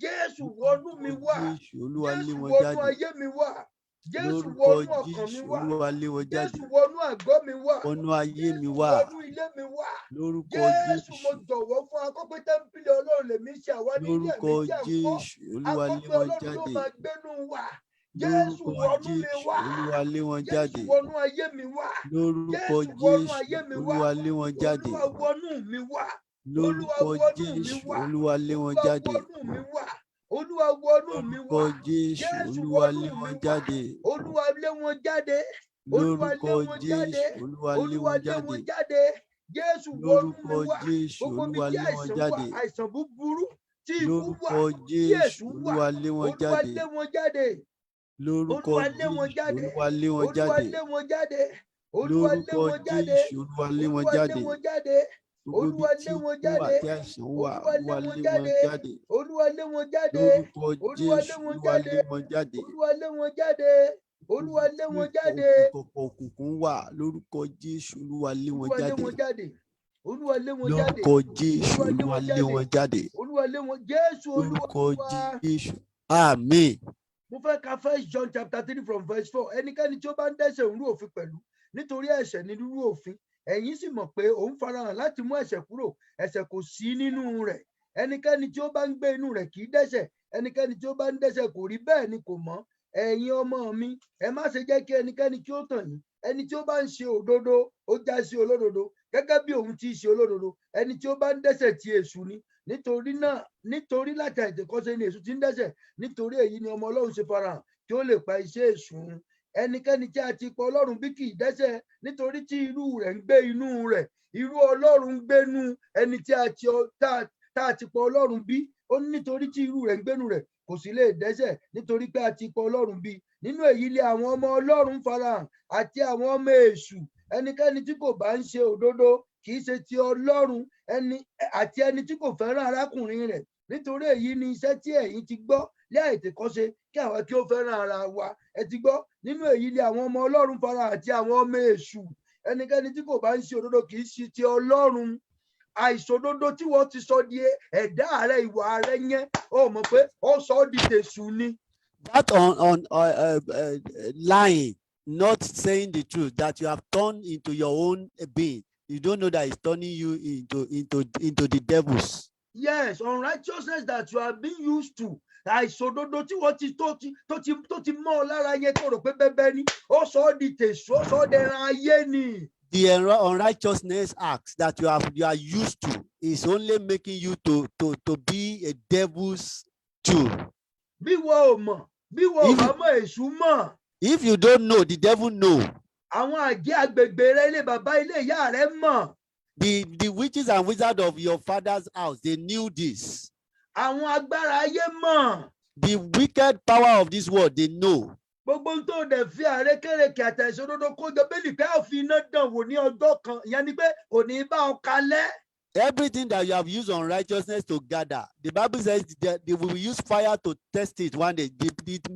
Jésù, wọnú mi Lórúkọ wá. Jésù, Olúwa, lé Jésù, wọn wọnú jáde. ayé mi wá. Jésù, Lórúkọ wọnú ọkàn mi Jésù, wá. Olúwa, lé wọn jáde. Jésù, wọnú àgọ́ mi wá. Wọnú ayé mi Jésù, wá. wọnú ilé mi wá. Lórúkọ Jésù, mo Jésù. jọ̀wọ́ fún akọ́pẹ́ tẹ́ḿpìlì Ọlọ́run lèmi ṣe, àwa ní ilé Lórúkọ ẹ̀mí tí à ń kọ́. Jésù, Olúwa, lé Akọ́pẹ́ wọn Ọlọ́run ló jáde. máa gbénú wa. Jésù, Lórúkọ wọnú mi Jésù, wá. Olúwa, lé wọn Jésù, jáde. wọnú ayé mi wá. Lórúkọ Jésù, wọnú Jésù, ayé mi wá. Olúwa, lé wọn jáde. Olúwa, wọnú mi wá. Olúwa, Lórúkọ wọnú mi Jésù, wá. Olúwa, lé wọn Olúwa, jáde. wọnú mi wá. Olúwa, wọnú mi Lórúkọ wá. Jésù, Jésù, Olúwa, wọnú lé mi wọn wá. jáde. Olúwa, lé wọn jáde. Olúwa, lé Lórúkọ wọn jáde. Jésù, Olúwa, lé Olúwa, wọn lé jáde. wọn jáde. Jésù, wọnú mi Lórúkọ wá. Jésù, Gbogbo ibi Olúwa, tí lé wọn àìsàn wà, jáde. àìsàn búburú, tí ikú wà, Lórúkọ tí Jésù, èṣù wà, Olúwa, lé wọn Olúwa, jáde. lé wọn jáde. Lórúkọ Olúwa, lé wọn Jésù, jáde. Olúwa, lé wọn Olúwa, jáde. lé wọn jáde. Olúwa, lé Lórúkọ wọn jáde. Jésù, Olúwa, lé wọn Olúwa, lé jáde. wọn jáde. Gbogbo ibi Olúwa, tí lé wọn ikú wà, jáde. tí àìsàn wà, Olúwa, lé Olúwa, wọn lé wọn jáde. jáde. Olúwa, lé wọn jáde. Lórúkọ Olúwa, lé Jésù, wọn Olúwa, jáde. lé wọn jáde. Olúwa, lé wọn jáde. Olúwa, Gbogbo lé tí wọn jáde. ìkọ̀kọ̀ òkùnkùn wà, lórúkọ Jésù, Olúwa, lé wọn Olúwa, lé jáde. wọn jáde. Olúwa, lé wọn jáde. Lórúkọ Jésù, Olúwa, lé Olúwa, wọn lé jáde. wọn jáde. Olúwa, lé wọn. Jésù Olúwa Lórúkọ wa. Jésù, àmín. Mo fẹ́ ka First John chapter 3 from verse 4. Ẹnikẹ́ni tí ó bá ń dẹ́ṣẹ̀ ń rú òfin pẹ̀lú, nítorí ẹ̀ṣẹ̀ ní rírú òfin. Ẹ̀yin sì mọ̀ pé òun farahàn láti mú ẹ̀ṣẹ̀ kúrò, ẹ̀ṣẹ̀ kò sí nínú rẹ̀. Ẹnikẹ́ni tí ó bá ń gbé inú rẹ̀ kì í dẹ́ṣẹ̀. Ẹnikẹ́ni tí ó bá ń dẹ́ṣẹ̀ kò rí, bẹ́ẹ̀ ni kò mọ̀. Ẹ̀yin ọmọ mi, ẹ má ṣe jẹ́ kí ẹnikẹ́ni kí ó tàn yín. Ẹni tí ó bá ń ṣe òdodo, ó já sí olódodo, gẹ́gẹ́ bí òun ti ṣe olódodo. Ẹni tí ó bá ń dẹ́ṣẹ̀, ti èṣù ni. Nítorí náà, nítorí láti àtètèkọ́ṣe ni èṣù ti ń dẹ́ṣẹ̀. Nítorí èyí ni Ọmọ Ọlọ́run ṣe farahàn, kí ó lè pa iṣẹ́ èṣù run. Ẹnikẹ́ni tí a ti pa Ọlọ́run bí kì í dẹ́ṣẹ̀, nítorí tí irú rẹ̀ ń gbé inú rẹ̀. Irú Ọlọ́run ń gbénú ẹni tí a ti ọ- tá tá a ti pa Ọlọ́run bí. Ó ní nítorí tí irú rẹ̀ ń gbénú rẹ̀, kò sì lè dẹ́ṣẹ̀, nítorí pé a ti pa Ọlọ́run bí. Nínú èyí lé àwọn ọmọ Ọlọ́run farahàn àti àwọn ọmọ èṣù. Ẹnikẹ́ni tí kò bá ń ṣe òdodo kì í ṣe ti Ọlọ́run, ẹni àti ẹni tí kò fẹ́ràn arákùnrin rẹ̀. Nítorí èyí ni iṣẹ́ tí ẹ̀yin ti gbọ́ lé àìtèkọ́ṣe, kí àwa kí ó fẹ́ràn ara wa. Ẹ ti gbọ́, nínú èyí lé àwọn ọmọ Ọlọ́run farahàn àti àwọn ọmọ èṣù. Ẹnikẹ́ni tí kò bá ń ṣe òdodo kì í ṣe ti Ọlọ́run. Àìṣòdodo tí wọ́n ti sọ di ẹ̀dá rẹ, ìwà rẹ yẹn, ó mọ̀ pé ó sọ ọ́ di tèṣù ni. That on lying, not saying the truth, that you have turned into your own being. You don't know that it's turning you into the devils. Yes, unrighteousness that you have been used to, àìṣòdodo tí wọ́n ti tó ti tó ti tó ti mọ́ ọ lára yẹn, tó rò pé bẹ́bẹ́ ni, ó sọ ọ́ di tèṣù, ó sọ ọ́ dẹran ayé ni. The unrighteousness acts that you are used to is only making you to be a devil's tool. Bí wọ́n ò mọ̀, bí wọ́n ò bá mọ̀, èṣù mọ̀. If you don't know, the devil know. Àwọn àjẹ́ agbègbè rẹ, ilé bàbá, ilé ìyá rẹ mọ̀. The witches and wizards of your father's house, they knew this. Àwọn agbára ayé mọ̀. The wicked power of this world, they know. Gbogbo ohun tó dẹ̀ fi àrékérekè àtàìṣòdodo kójọ, Bíbélì pé a ó fi iná dán wò ní ọjọ́ kan. Ìyẹn ni pé kò ní bá ọ kalẹ̀. Everything that you have used unrighteousness to gather, the Bible says that they will use fire to test it one day.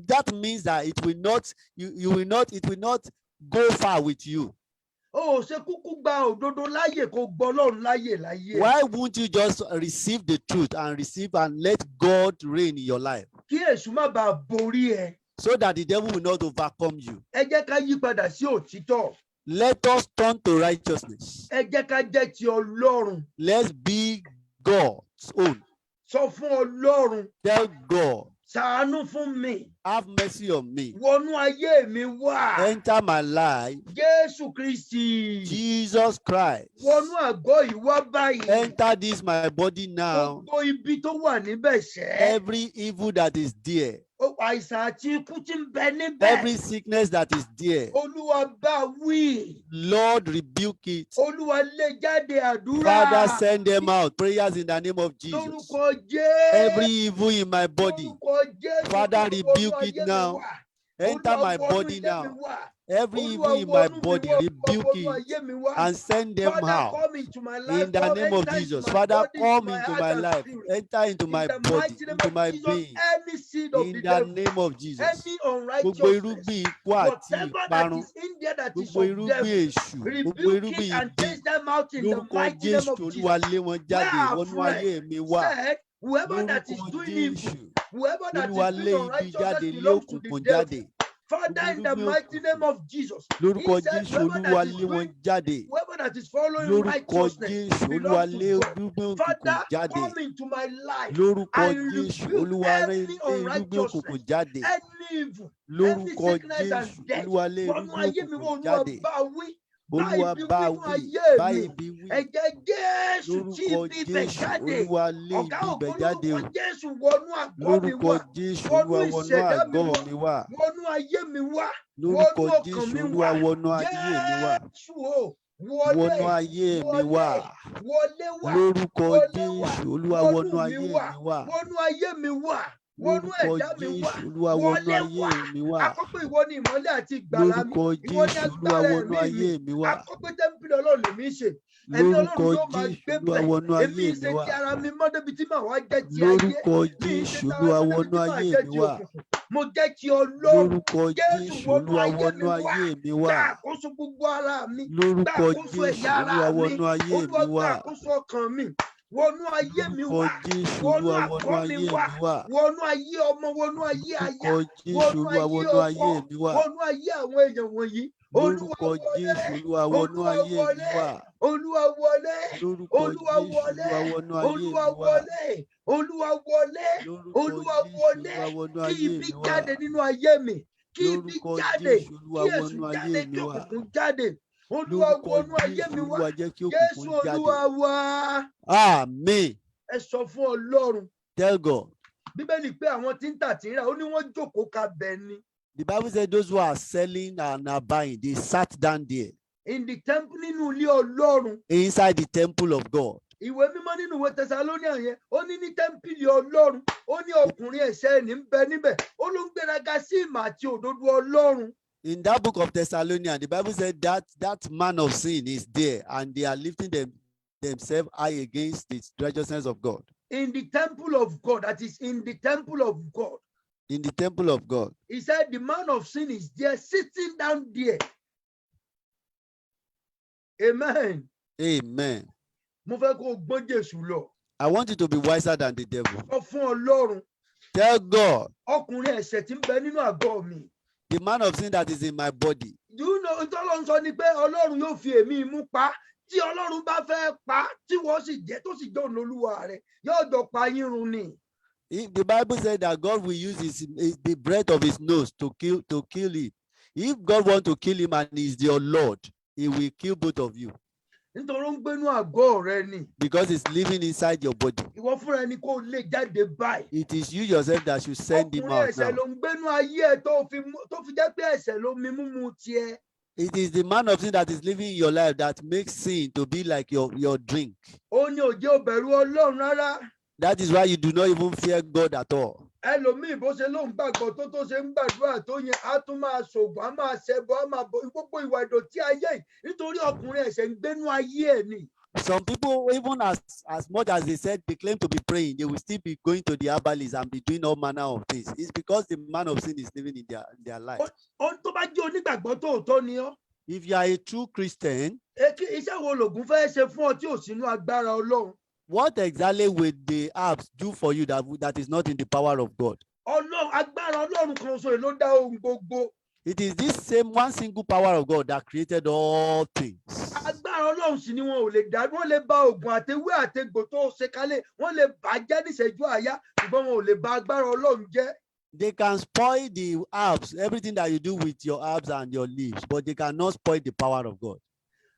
That means that it will not, you, you will not, it will not go far with you. O ò ṣe kúkú gba òdodo láàyè, kó gbọ́ Ọlọ́run láàyè láyé ẹ̀. Why won't you just receive the truth and receive and let God reign in your life Kí èṣù má bàa borí ẹ. so that the devil will not overcome you? Ẹ jẹ́ ká yí padà sí òtítọ́. Let us turn to righteousness. Ẹ jẹ́ ká jẹ́ ti Ọlọ́run. Let's be God's own. Sọ fún Ọlọ́run, Tell God, ṣàánú fún mi. "Have mercy on me. Wọnú ayé mi wá. Enter my life." Jésù Kristi. Jesus Christ. Wọnú àgọ́ yìí wá báyìí. Enter this my body now. Gbogbo ibi tó wà níbẹ̀ ṣẹ́. Every evil that is there, Àìsàn àti ikú tí ń bẹ níbẹ̀. every sickness that is there, Olúwa, bá wí. Lord, rebuke it. Olúwa, lé jáde. Àdúrà. Father, send them out. Prayers in the name of Jesus. Lórúkọ Jésù. Every evil in my body, Lórúkọ Jésù. Father, Wọnú rebuke it ayé mi now. wá. Enter Olúwa, my wọnú body ilé mi now. wá. Every Olúwa, evil in my wọnú mi body, wá. rebuke Wọnú it ayé mi wá. and send them Father, out. come into my life. In the Come, name of enter into Jesus. my Father, body, come my into heart my and life. spirit. Enter into In my the body, mighty name into of my Jesus, being. any seed of In the the devil, name of Jesus. any Gbogbo unrighteousness, irúgbìn ikú àti whatever that ìparun, is in there that is gbogbo of irúgbìn devil, èṣù, gbogbo rebuke irúgbìn it and ibi, chase them out in the lórúkọ mighty name Jésù, of Olúwa, Jesus. lé wọn jáde Where wọnú I've ayé mi wá. said, whoever that is Lórúkọ doing evil, Jésù, whoever that Olúwa, is lé doing ibi unrighteousness jáde, lé belongs to the òkùnkùn devil. jáde. Father, in the Irúgbìn mighty name òkùnkùn, of Jesus, lórúkọ he said, Jésù, whoever Olúwa, that is lé wọn doing, jáde. whoever that is following Lórúkọ righteousness Jésù, Olúwa, belongs lé to God. irúgbìn òkùnkùn Father, jáde. come into my life Lórúkọ and Jésù, rebuke Olúwa, lé every irúgbìn òkùnkùn unrighteousness, jáde. any evil, every Lórúkọ sickness and Jésù, death. Olúwa, lé Wọnú irúgbìn ayé mi wá, òkùnkùn Olúwa, jáde. bá wí. Bá Olúwa, ibi bá wí nínú wí, ayé bá mi. ibi wí. Ẹ̀jẹ̀ Jésù tí Lórúkọ ibi ibẹ̀ Jésù, jáde. Olúwa, lé Ọ̀gá ibi ògo, ibẹ̀ jáde o. lórúkọ Jésù, wọnú àgọ́ mi Lórúkọ wá. Jésù, Wọnú Olúwa, wọnú ìṣẹ̀dá mi àgọ́ wá. mi wá. Wọnú ayé mi wá. Lórúkọ Wọnú ọkàn Jésù, mi Olúwa, wá. wọnú ayé mi wá. Jésù o, wọlé, Wọnú ayé mi wá. wọlé, wọlé wá. Lórúkọ Wọlé wá. Jésù, Olúwa, Wọnú wọnú mi ayé wá. mi wá. Wọnú ayé mi wá. Wọnú Lórúkọ ẹ̀dá mi wá. Jésù, Olúwa, wọnú Wọlé ayé wá. mi wá. Àkọ́kọ́, ìwọ ni ìmọ́lẹ̀ àti ìgbàlà mi. Lórúkọ Ìwọ ni Jésù, Olúwa, agbára wọnú ẹ̀mí mi. ayé mi wá. Àkọ́kọ́, tẹ́ḿpìlì Ọlọ́run lèmi ń ṣe. Ẹ̀mí Ọlọ́run Lórúkọ yóò máa Jésù, gbé Olúwa, bẹ̀. wọnú Èmi ayé ṣe mi wá. ti ara mi mọ́ débi tí màá wá jẹ́ ti ayé. Lórúkọ Mi ṣe Jésù, tara Olúwa, mi débi wọnú tí màá ayé jẹ́ mi ti wá. òkùnkùn. Mo jẹ́ ti Ọlọ́run. Lórúkọ Jésù, Jésù, wọnú Olúwa, ayé mi wọnú wá. ayé mi wá. Gba àkóso gbogbo ara mi. Gba Lórúkọ àkóso Jésù, ẹ̀yà ara Olúwa, mi. wọnú ayé Olúwa, mi gba wá. àkóso ọkàn mi. Wọnú ayé mi Lórúkọ wá. Jésù, Wọnú Olúwa, wọnú àgọ́ mi ayé mi wá. wá. Wọnú ayé ọmọ, wọnú ayé aya, Lórúkọ Jésù, wọnú Olúwa, ayé wọnú ọkọ, ayé mi wá. wọnú ayé àwọn èèyàn wọ̀nyí. Olúwa, Lórúkọ wọlé. Jésù, Olúwa, wọnú Olúwa, ayé mi wọlé. wá. Olúwa, wọlé. Lórúkọ Olúwa, Jésù, wọlé. Olúwa, wọnú ayé Olúwa, mi wá. wọlé. Olúwa, wọlé. Lórúkọ Olúwa, Jésù, wọlé. Olúwa, wọnú Kí ayé ibi mi wá. jáde nínú ayé mi. Kí ibi Lórúkọ jáde. Jésù, Olúwa, Kí èṣù wọnú ayé jáde, mi kí wá. òkùnkùn jáde. Olúwa, Lórúkọ wọnú ayé Jésù, mi wá. Olúwa, jẹ́ kí Jésù òkùnkùn jáde. Olúwa wá. Amen. Ẹ sọ fún Ọlọ́run. Tell God. Bíbélì pé àwọn tí ń tà, tí ń rà, ó ní wọ́n jókòó ka bẹ̀ ni. The Bible said those who are selling and are buying, they sat down there In the temple, nínú ilé Ọlọ́run. inside the temple of God. Ìwé mímọ́, nínú ìwé Tẹsalóníà yẹn, ó ní ní tẹ́ḿpìlì Ọlọ́run, ó ní ọkùnrin ẹ̀ṣẹ̀ ní ń bẹ níbẹ̀, ó ló ń gbéraga sí ìmọ̀ àti òdodo Ọlọ́run. In that book of Thessalonians, the Bible said that that man of sin is there and they are lifting themselves high against the righteousness of God. In the temple of God, that is, in the temple of God. In the temple of God. He said the man of sin is there, sitting down there. Amen. Amen. Mo fẹ́ kó o gbọ́n Jésù lọ. I want you to be wiser than the devil. Sọ fún Ọlọ́run, Tell God, ọkùnrin ẹ̀ṣẹ̀ tí ń bẹ nínú àgọ́ mi. the man of sin that is in my body. Do you know, tọ́lọ́run sọ ni pé Ọlọ́run yóò fi èémí imú pa. Tí Ọlọ́run bá fẹ́ pa, tí wọ́n sì jẹ́ tó sì jẹ́ òun olúwa rẹ̀, yóò jọ pa yín run ni. If the Bible said that God will use the breath of his nose to kill him. If God want to kill him and he's your Lord, he will kill both of you. Nítorí ó ń gbénú àgọ́ rẹ ni. Because it's living inside your body. Ìwọ fúnra ẹni kó lè jáde báyìí. It is you yourself that should send him Ọkùnrin out ẹ̀ṣẹ̀ now. ló ń gbénú ayé ẹ̀ tó fi jẹ́ pé ẹ̀ṣẹ̀ ló mi múmu tiẹ̀. It is the man of sin that is living in your life that makes sin to be like your drink. Ó ní ò jẹ́ o bẹ̀rù Ọlọ́run rárá. That is why you do not even fear God at all. Ẹlòmíì, bó ṣe lóun gbàgbọ́ tó ṣe ń gbàdúrà tó yẹn, á tún máa ṣògùn, á máa ṣẹbọ, á máa bọ gbogbo ìwà ìdọ̀tí ayé yìí, nítorí ọkùnrin ẹ̀ṣẹ̀ ń gbénú ayé ẹ̀ ni. Some people, even as much as they said they claim to be praying, they will still be going to the herbalists and be doing all manner of things. It's because the man of sin is living in their life. Ohun tó bá jẹ́ onígbàgbọ́ tòótọ́ ni ọ́. If you are a true Christian, Iṣẹ́ wo lògùn fẹ́ ṣe fún ọ tí ò sínú agbára Ọlọ́run? What exactly will the herbs do for you that is not in the power of God? Ọlọ́run, agbára Ọlọ́run kan ṣoṣo yìí ló dá ohun gbogbo. It is this same one single power of God that created all things. Agbára Ọlọ́run sì ni wọn ò lè dá. Wọ́n lè ba oògùn àtewé àtegbò tó ṣe kálẹ̀, wọ́n lè bàjẹ́ níṣẹ́jú àyá, ṣùgbọ́n wọn ò lè ba agbára Ọlọ́run jẹ́. They can spoil the herbs, everything that you do with your herbs and your leaves, but they cannot spoil the power of God.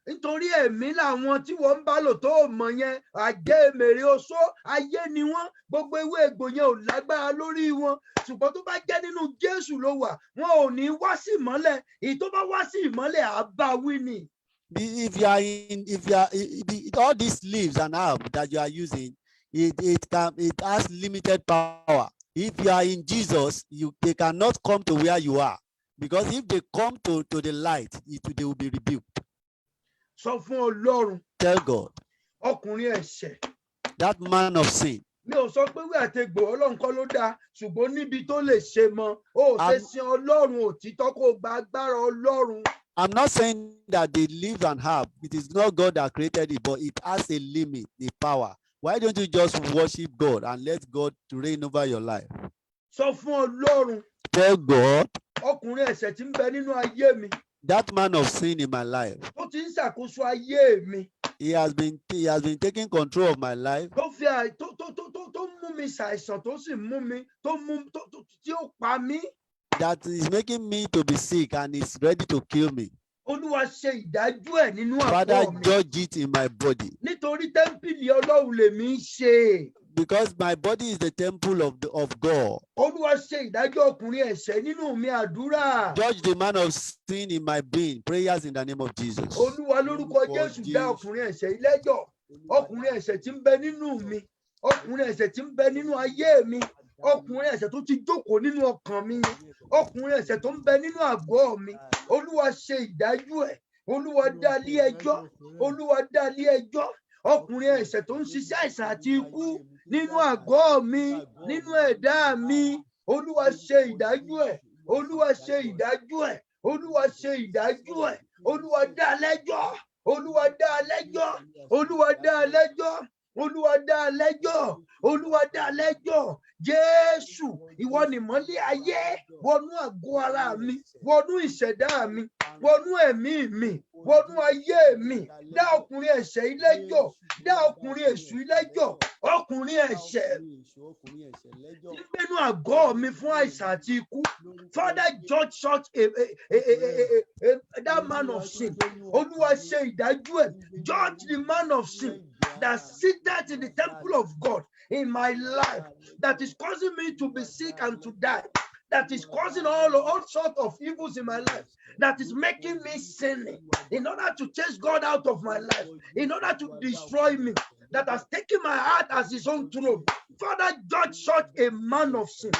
Nítorí ẹ̀mí làwọn tí wọ́n ń bá lò tó mọ̀ yẹn, àjẹ́, èmèrè, oṣó ayé ni wọ́n. Gbogbo ewé egbò yẹn ò lágbára lórí wọn, ṣùgbọ́n tó bá jẹ́ nínú Jésù ló wà, wọn ò ní wá sí ìmọ́lẹ̀. Èyí tó bá wá sí ìmọ́lẹ̀, á bá wí ni. If you are in, if you are, I- the- all these leaves and herbs that you are using, it has limited power. If you are in Jesus, you they cannot come to where you are, because if they come to the light, they will be rebuked. Sọ fún Ọlọ́run. Tell God, Ọkùnrin ẹ̀ṣẹ̀. That man of sin. Mi ò sọ pé ewé àtegbò Ọlọ́run kọ́ ló dáa, ṣùgbọ́n níbi tó lè ṣe mọ́ ó ṣe sin Ọlọ́run òtítọ́, kó gba agbára Ọlọ́run. I'm not saying that the leaf and herb, it is not God that created it, but it has a limit, the power. Why don't you just worship God and let God to reign over your life? Sọ fún Ọlọ́run. Tell God, Ọkùnrin ẹ̀ṣẹ̀ tí ń bẹ nínú ayé mi, that man of sin in my life, tó ti ń ṣàkóso ayé mi, he has been taking control of my life. tó fi àì tó tó tó tó tó mú mi ṣàìsàn, tó sì mú mi tó mú tó tó tí ó pa mí. That is making me to be sick and is ready to kill me. Olúwa, ṣe ìdájọ́ ẹ̀ nínú Father, àgọ́ mi. Judge it in my body. Nítorí tẹ́ḿpìlì Ọlọ́run lèmi ń ṣe. Because my body is the temple of God. Olúwa, ṣe ìdájọ́ ọkùnrin ẹ̀ṣẹ̀ nínú mi. Àdúrà. Judge the man of sin in my being. Prayers in the name of Jesus. Olúwa, lórúkọ Lórúkọ Jésù, dá Jésù. Ọkùnrin ẹ̀ṣẹ̀ yìí lẹ́jọ́. Ọkùnrin ẹ̀ṣẹ̀ tí ń bẹ nínú mi, ọkùnrin ẹ̀ṣẹ̀ tí ń bẹ nínú ayé mi, ọkùnrin ẹ̀ṣẹ̀ tó ti jókòó nínú ọkàn mi yẹn, ọkùnrin ẹ̀ṣẹ̀ tó ń bẹ nínú àgọ́ mi, Olúwa, ṣe ìdájọ́ ẹ̀. Olúwa, dá lé ẹjọ́. Olúwa, dá lé ẹjọ́. Ọkùnrin ẹ̀ṣẹ̀ tó ń ṣiṣẹ́ àìsàn àti ikú nínú àgọ́ mi, nínú ẹ̀dá mi, Olúwa, ṣe ìdájọ́ ẹ̀. Olúwa, ṣe ìdájọ́ ẹ̀. Olúwa, ṣe ìdájọ́ ẹ̀. Olúwa, dá lẹ́jọ́. Olúwa, dá lẹ́jọ́. Olúwa, dá lẹ́jọ́. Olúwa, dá lẹ́jọ́. Olúwa, dá lẹ́jọ́. Jésù, ìwọ nìmọ́lẹ̀ ayé. Wọnú àgọ́ ara mi, wọnú ìṣẹ̀dá mi, wọnú ẹ̀mí mi, wọnú ayé mi. Dá ọkùnrin ẹ̀ṣẹ̀ yìí lẹ́jọ́. Dá ọkùnrin èṣù yìí lẹ́jọ́. Ọkùnrin ẹ̀ṣẹ̀ nínú àgọ́ mi fún àìsàn àti ikú. Father, judge such a that man of sin. Olúwa, ṣe ìdájọ́ ẹ̀. Judge the man of sin that sitteth in the temple of God in my life, that is causing me to be sick and to die, that is causing all sorts of evils in my life, that is making me sinning in order to chase God out of my life, in order to destroy me, that has taken my heart as his own throne. Father, judge such a man of sin.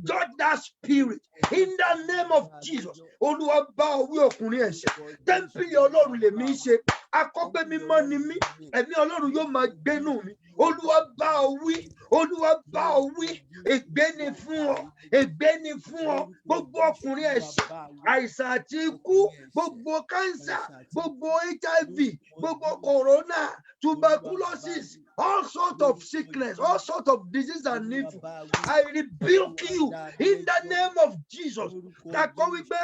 Judge that spirit in the name of Jesus. Olúwa, bá ọ wí, ọkùnrin ẹ̀ṣẹ̀. Tẹ́ḿpìlì Ọlọ́run lèmi ń ṣe. Akọ́gbé mímọ́ ni mí. Ẹ̀mí Ọlọ́run yóò máa gbénú mi. Olúwa, bá ọ wí. Olúwa, bá ọ wí. Ègbé ni fún ọ. Ègbé ni fún ọ. Gbogbo ọkùnrin ẹ̀ṣẹ̀, àìsàn àti ikú, gbogbo cancer, gbogbo HIV, gbogbo corona, tuberculosis, all sorts of sickness, all sorts of disease and evil. I rebuke you in the name of Jesus. Takọ wípé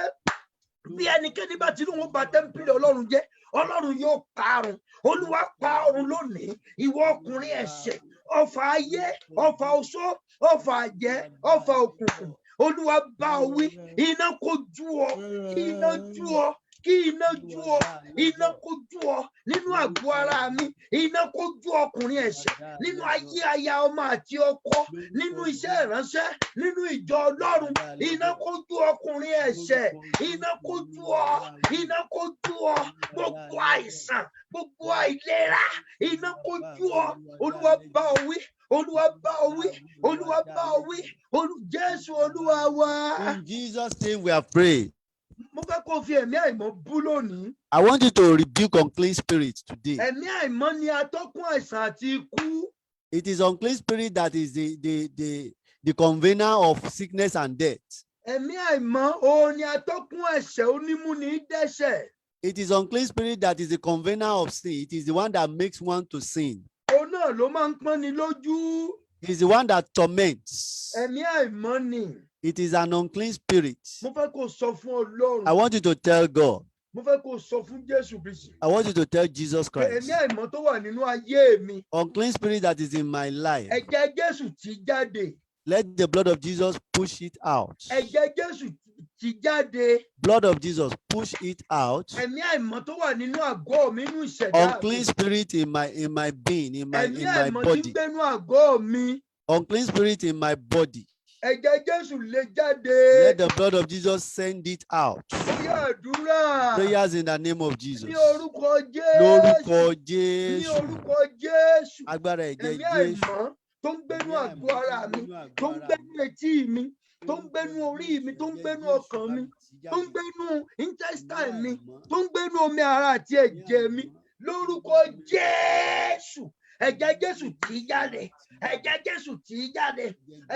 bí ẹnikẹ́ni bá ti ní wọn bà tẹ́ḿpìlì Ọlọ́run jẹ́, Ọlọ́run yóò parun. Olúwa, pa ọ̀run lónìí. Ìwọ ọkùnrin ẹ̀ṣẹ̀, ọfà ayé, ọfà oṣó, ọfà àjẹ́, ọfà òkùnkùn. Olúwa, bá ọ wí, iná kó jú ọ, kí iná jú ọ, kí iná jú ọ, iná kó jú ọ nínú àgọ́ ara mi, iná kó jó ọkùnrin ẹ̀ṣẹ̀ nínú ayé aya, ọmọ àti ọkọ, nínú iṣẹ́ ìránṣẹ́, nínú ìjọ Ọlọ́run. Iná kó jó ọkùnrin ẹ̀ṣẹ̀, iná kó jó ọ, iná kó jó ọ. Gbogbo àìsàn, gbogbo àìlera, iná kó jó ọ. Olúwa bá ọ wí, Olúwa bá ọ wí, Olúwa bá ọ wí. Jésù Olúwa wa. In Jesus' name we have prayed. Mo fẹ́ kó o fi ẹ̀mí àìmọ́ bú lónìí. I want you to rebuke unclean spirits today. Ẹ̀mí àìmọ́ ni atọ́kùn àìsàn àti ikú. It is unclean spirit that is the convener of sickness and death. Ẹ̀mí àìmọ́ òun ni atọ́kùn ẹ̀ṣẹ̀, onímúni dẹ́ṣẹ̀. It is unclean spirit that is the convener of sin. It is the one that makes one to sin. Òun náà ló máa ń pọ́nni lójú. It is the one that torments. Ẹ̀mí àìmọ́ ni. It is an unclean spirit. Mo fẹ́ kó o sọ fún Ọlọ́run. I want you to tell God. Mo fẹ́ kó o sọ fún Jésù Kristi I want you to tell Jesus pé Christ. ẹ̀mí àìmọ́ tó wà nínú ayé mi, Unclean spirit that is in my life, ẹ̀jẹ̀ Jésù tì jáde. let the blood of Jesus push it out. Ẹ̀jẹ̀ Jésù tì jáde. Blood of Jesus, push it out. Ẹ̀mí àìmọ́ tó wà nínú àgọ́ mi, nínú ìṣẹ̀dá mi, Unclean spirit in my being, in my ẹ̀mí in my àìmọ́ tí ń body. gbénú àgọ́ mi, Unclean spirit in my body. ẹ̀jẹ̀ Jésù lé jáde. Let the blood of Jesus send it out. Ó yá, àdúrà. Prayers in the name of Jesus. Ní orúkọ Jésù. Lórúkọ Ní Jésù. orúkọ Jésù. Agbára ẹ̀jẹ̀ Ẹ̀mí Jésù. àìmọ́ tó ń gbénú àgọ́ ara mi, tó ń gbénú etí mi, tó ń gbénú orí mi, tó ń gbénú ọkàn mi, tó ń gbénú intestine mi, tó ń gbénú omi ara àti ẹ̀jẹ̀ mi, lórúkọ Jésù, ẹ̀jẹ̀ Jésù tì í jáde. Ẹ̀jẹ̀ Jésù tì í jáde.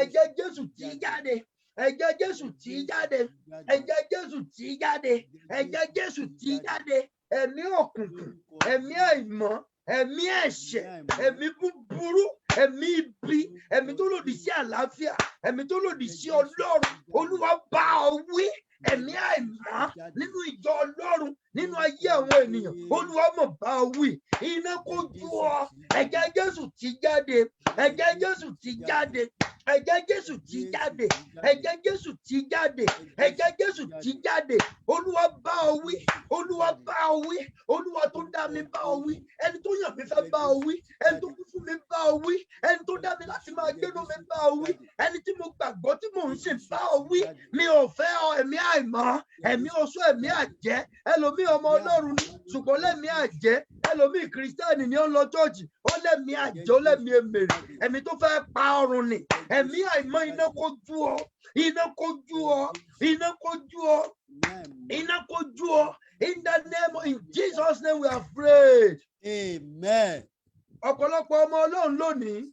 Ẹ̀jẹ̀ Jésù tì í jáde. Ẹ̀jẹ̀ Jésù tì í jáde. Ẹ̀jẹ̀ Jésù tì í jáde. Ẹ̀jẹ̀ Jésù tì í jáde. Ẹ̀mí òkùnkùn, ẹ̀mí àìmọ́, ẹ̀mí ẹ̀ṣẹ̀, ẹ̀mí búburú, ẹ̀mí ibi, ẹ̀mí tó lòdì sí àlàáfíà, ẹ̀mí tó lòdì sí Ọlọ́run, Olúwa bá ọ wí. Ẹ̀mí àìmọ́ nínú ìjọ Ọlọ́run, nínú ayé àwọn ènìyàn, Olúwa mọ̀ bá ọ wí. Iná kó jó ọ. Ẹ̀jẹ̀ Jésù tì jáde. Ẹ̀jẹ̀ Jésù tì jáde. Ẹ̀jẹ̀ Jésù tì jáde. Ẹ̀jẹ̀ Jésù tì jáde. Ẹ̀jẹ̀ Jésù tì jáde. Olúwa bá ọ wí. Olúwa bá ọ wí. Olúwa tó dá mi bá ọ wí. Ẹni tó yàn mí fẹ́ bá ọ wí. Ẹni tó kú fún mi bá ọ wí. Ẹni tó dá mi láti máa gbénú mi bá ọ wí. Ẹni tí mo gbàgbọ́, tí mò ń sìn bá ọ wí. Mi ò fẹ́ ọ, ẹ̀mí àìmọ́, ẹ̀mí oṣó, ẹ̀mí àjẹ́. Ẹlòmíì, ọmọ Ọlọ́run ni, ṣùgbọ́n lẹ́mí àjẹ́. Ẹlòmíì, Kìrìsìtẹ́nì ni, ó ń lọ church, ó lẹ́mí àjẹ́, ó lẹ́mí èmèrè, ẹ̀mí tó fẹ́ pa ọrùn ni. Ẹ̀mí àìmọ́, iná kó jó ọ, iná kó jó ọ, iná kó jó ọ, iná kó jó ọ. In the name, in Jesus' name we are prayed. Amen. Ọ̀pọ̀lọpọ̀ ọmọ Ọlọ́run lónìí,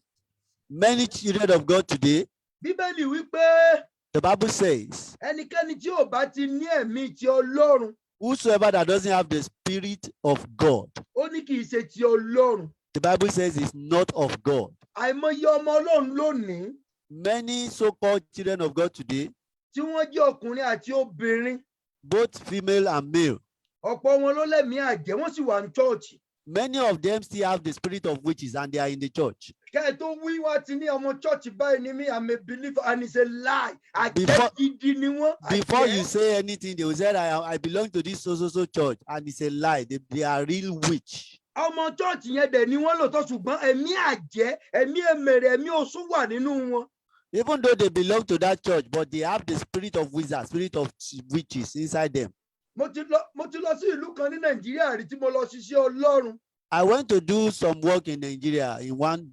Many children of God today, Bíbélì wípé the Bible says, ẹnikẹ́ni tí ò bá ti ní ẹ̀mí ti Ọlọ́run, whosoever that doesn't have the Spirit of God, ó ní kì í ṣe ti Ọlọ́run. the Bible says, is not of God. Àìmọye ọmọ Ọlọ́run lónìí Many so-called children of God today, tí wọ́n jẹ́ ọkùnrin àti obìnrin, both female and male, ọ̀pọ̀ wọn ló lẹ́mìí àjẹ́, wọ́n sì wà ní church. Many of them still have the spirit of witches and they are in the church. Kẹ́ ẹ tó wí, wá ti ní ọmọ church báyìí ni mí, I'm a believer, and it's a lie. Àjẹ́ gidi ni wọ́n. Before Àjẹ́. You say anything, they will say, I belong to this so so so church," and it's a lie. They are real witch. Ọmọ church yẹn dẹ̀ ni wọ́n lòótọ́, ṣùgbọ́n ẹ̀mí àjẹ́, ẹ̀mí èmèrè, ẹ̀mí oṣó wà nínú wọn. Even though they belong to that church, but they have the spirit of wizards, spirit of witches inside them. Mo ti lọ sí ìlú kan ní Nàìjíríà rí tí mo lọ ṣiṣẹ́ Ọlọ́run. I went to do some work in Nigeria in one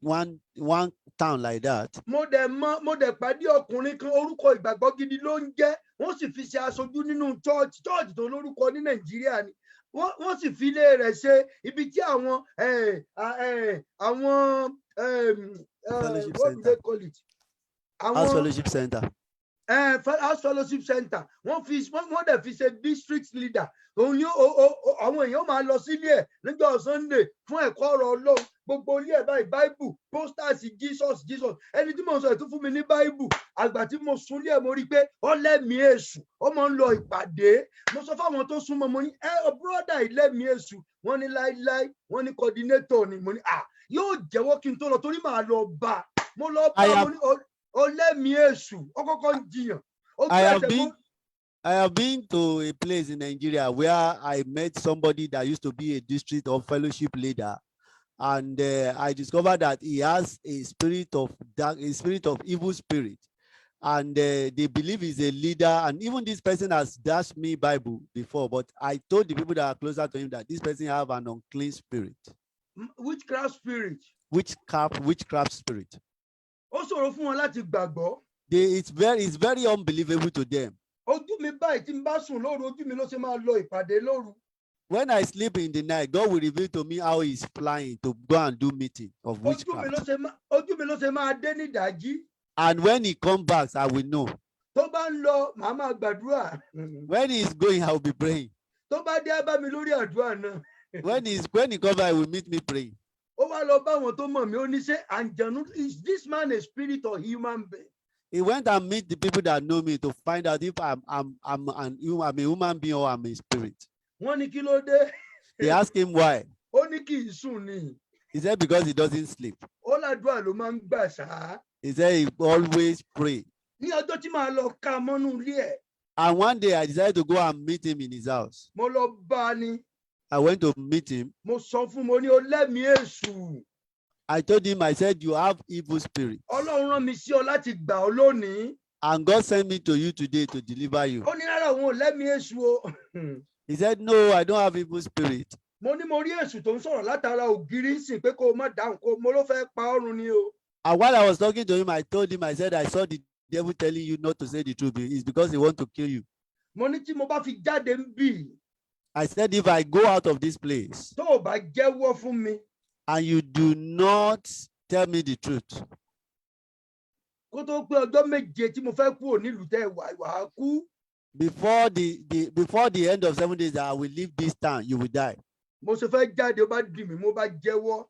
town like that. Mo dẹ̀ pàdé ọkùnrin kan, orúkọ ìgbàgbọ́ gidi ló ń jẹ́. Wọ́n sì fi ṣe aṣojú nínú church, church tó lórúkọ ní Nàìjíríà ni. Wọ́n sì fi ilé rẹ̀ ṣe ibi tí àwọn Fellowship what do center. they call it? House Àwọn Fellowship Center. House Fellowship Center. Wọ́n fi wọ́n dẹ̀ fi ṣe district leader. Òun ni àwọn èèyàn máa lọ sílé ẹ̀ níjọ́ Sunday fún ẹ̀kọ́ ọ̀rọ̀ Ọlọ́run. Gbogbo ilé ẹ̀ báyìí, Bible, posters, Jesus, Jesus. Ẹni tí mo sọ ẹ̀ tún fún mi ní Bible. Àgbà tí mo sún ilé ẹ̀, mo rí i pé ó lẹ́mìí èṣù, ó máa ń lọ ìpàdé. Mo sọ fáwọn tó súnmọ́, mo ní, "Ẹ ọ brother, ìlẹ́mìí èṣù." Wọ́n ní láíláí, wọ́n ní coordinator ni. Mo ní, "À, yóò jẹ́wọ́ kí n tó lọ, torí màá lọ bá a." Mo lọ bá I a, mo have ní, "Ó lẹ́mìí èṣù." Ó kọ́kọ́ ń jiyàn. Ó I have gbé ẹsẹ̀ been I have been to a place in Nigeria where I met somebody that used to be a district or fellowship leader, and I discovered that he has a spirit of dark, a spirit of evil spirit, and they believe he's a leader. And even this person has dashed me Bible before, but I told the people that are closer to him that this person have an unclean spirit, Witchcraft spirit. Witchcraft spirit. Ó ṣòro fún wọn láti gbàgbọ́. It's very unbelievable to them. Ojú mi báyìí, tí n bá sùn lóru, ojú mi ló ṣe máa lọ ìpàdé lóru. When I sleep in the night, God will reveal to me how he's flying to go and do meeting of Ojú mi ló witchcraft. ṣe má ojú mi ló ṣe máa dé nídàájí. And when he comes back, I will know. Tó bá ń lọ, màá máa gbàdúrà. When he's going, I will be praying. Tó bá dé, á bá mi lórí àdúrà náà. When he comes back, he will meet me praying. Ó wá lọ bá àwọn tó mọ̀ mí, ó ní, "Ṣé àǹjẹ̀nú, is this man a spirit or human being?" He went and meet the people that know me to find out if I'm a human being or I'm a spirit. Wọ́n ní, "Kí ló dé?" They asked him why. Ó ní kì í sùn ni. He said because he doesn't sleep. Ó ládùúrà ló máa ń gbà ṣá. He said he always pray. Ní ọjọ́ tí màá lọ ká a mọ́nú ilé ẹ̀, And one day I decided to go and meet him in his house. mo lọ bá a ní. I went to meet him. Mo sọ fún, mo ní, "O lẹ́mìí èṣù." I told him, I said, "You have evil spirit." "Ọlọ́run rán mi sí ọ láti gbà ọ lónìí." "And God sent me to you today to deliver you." Ó ní rárá, òun ò lẹ́mìí èṣù o. He said, "No, I don't have evil spirit." Mo ní, "Mo rí èṣù tó ń sọ̀rọ̀ látara ògiri ń sìn pé kó o má dáhùn, kó mo ló fẹ́ pa ọ́ run ni o." And while I was talking to him, I told him, I said, "I saw the devil telling you not to say the truth. It's because he want to kill you." Mo ní, "Tí mo bá fi jáde ń bì, I said, "If I go out of this place tó o bá jẹ́wọ́ fún mi, and you do not tell me the truth, kó tó pé ọjọ́ 7 tí mo fẹ́ kúrò nílùú tẹ́ wà, wàá kú." before the end of 7 days that I will leave this town, you will die." Mo ṣe fẹ́ jáde, ó bá dì mí, mo bá jẹ́wọ́.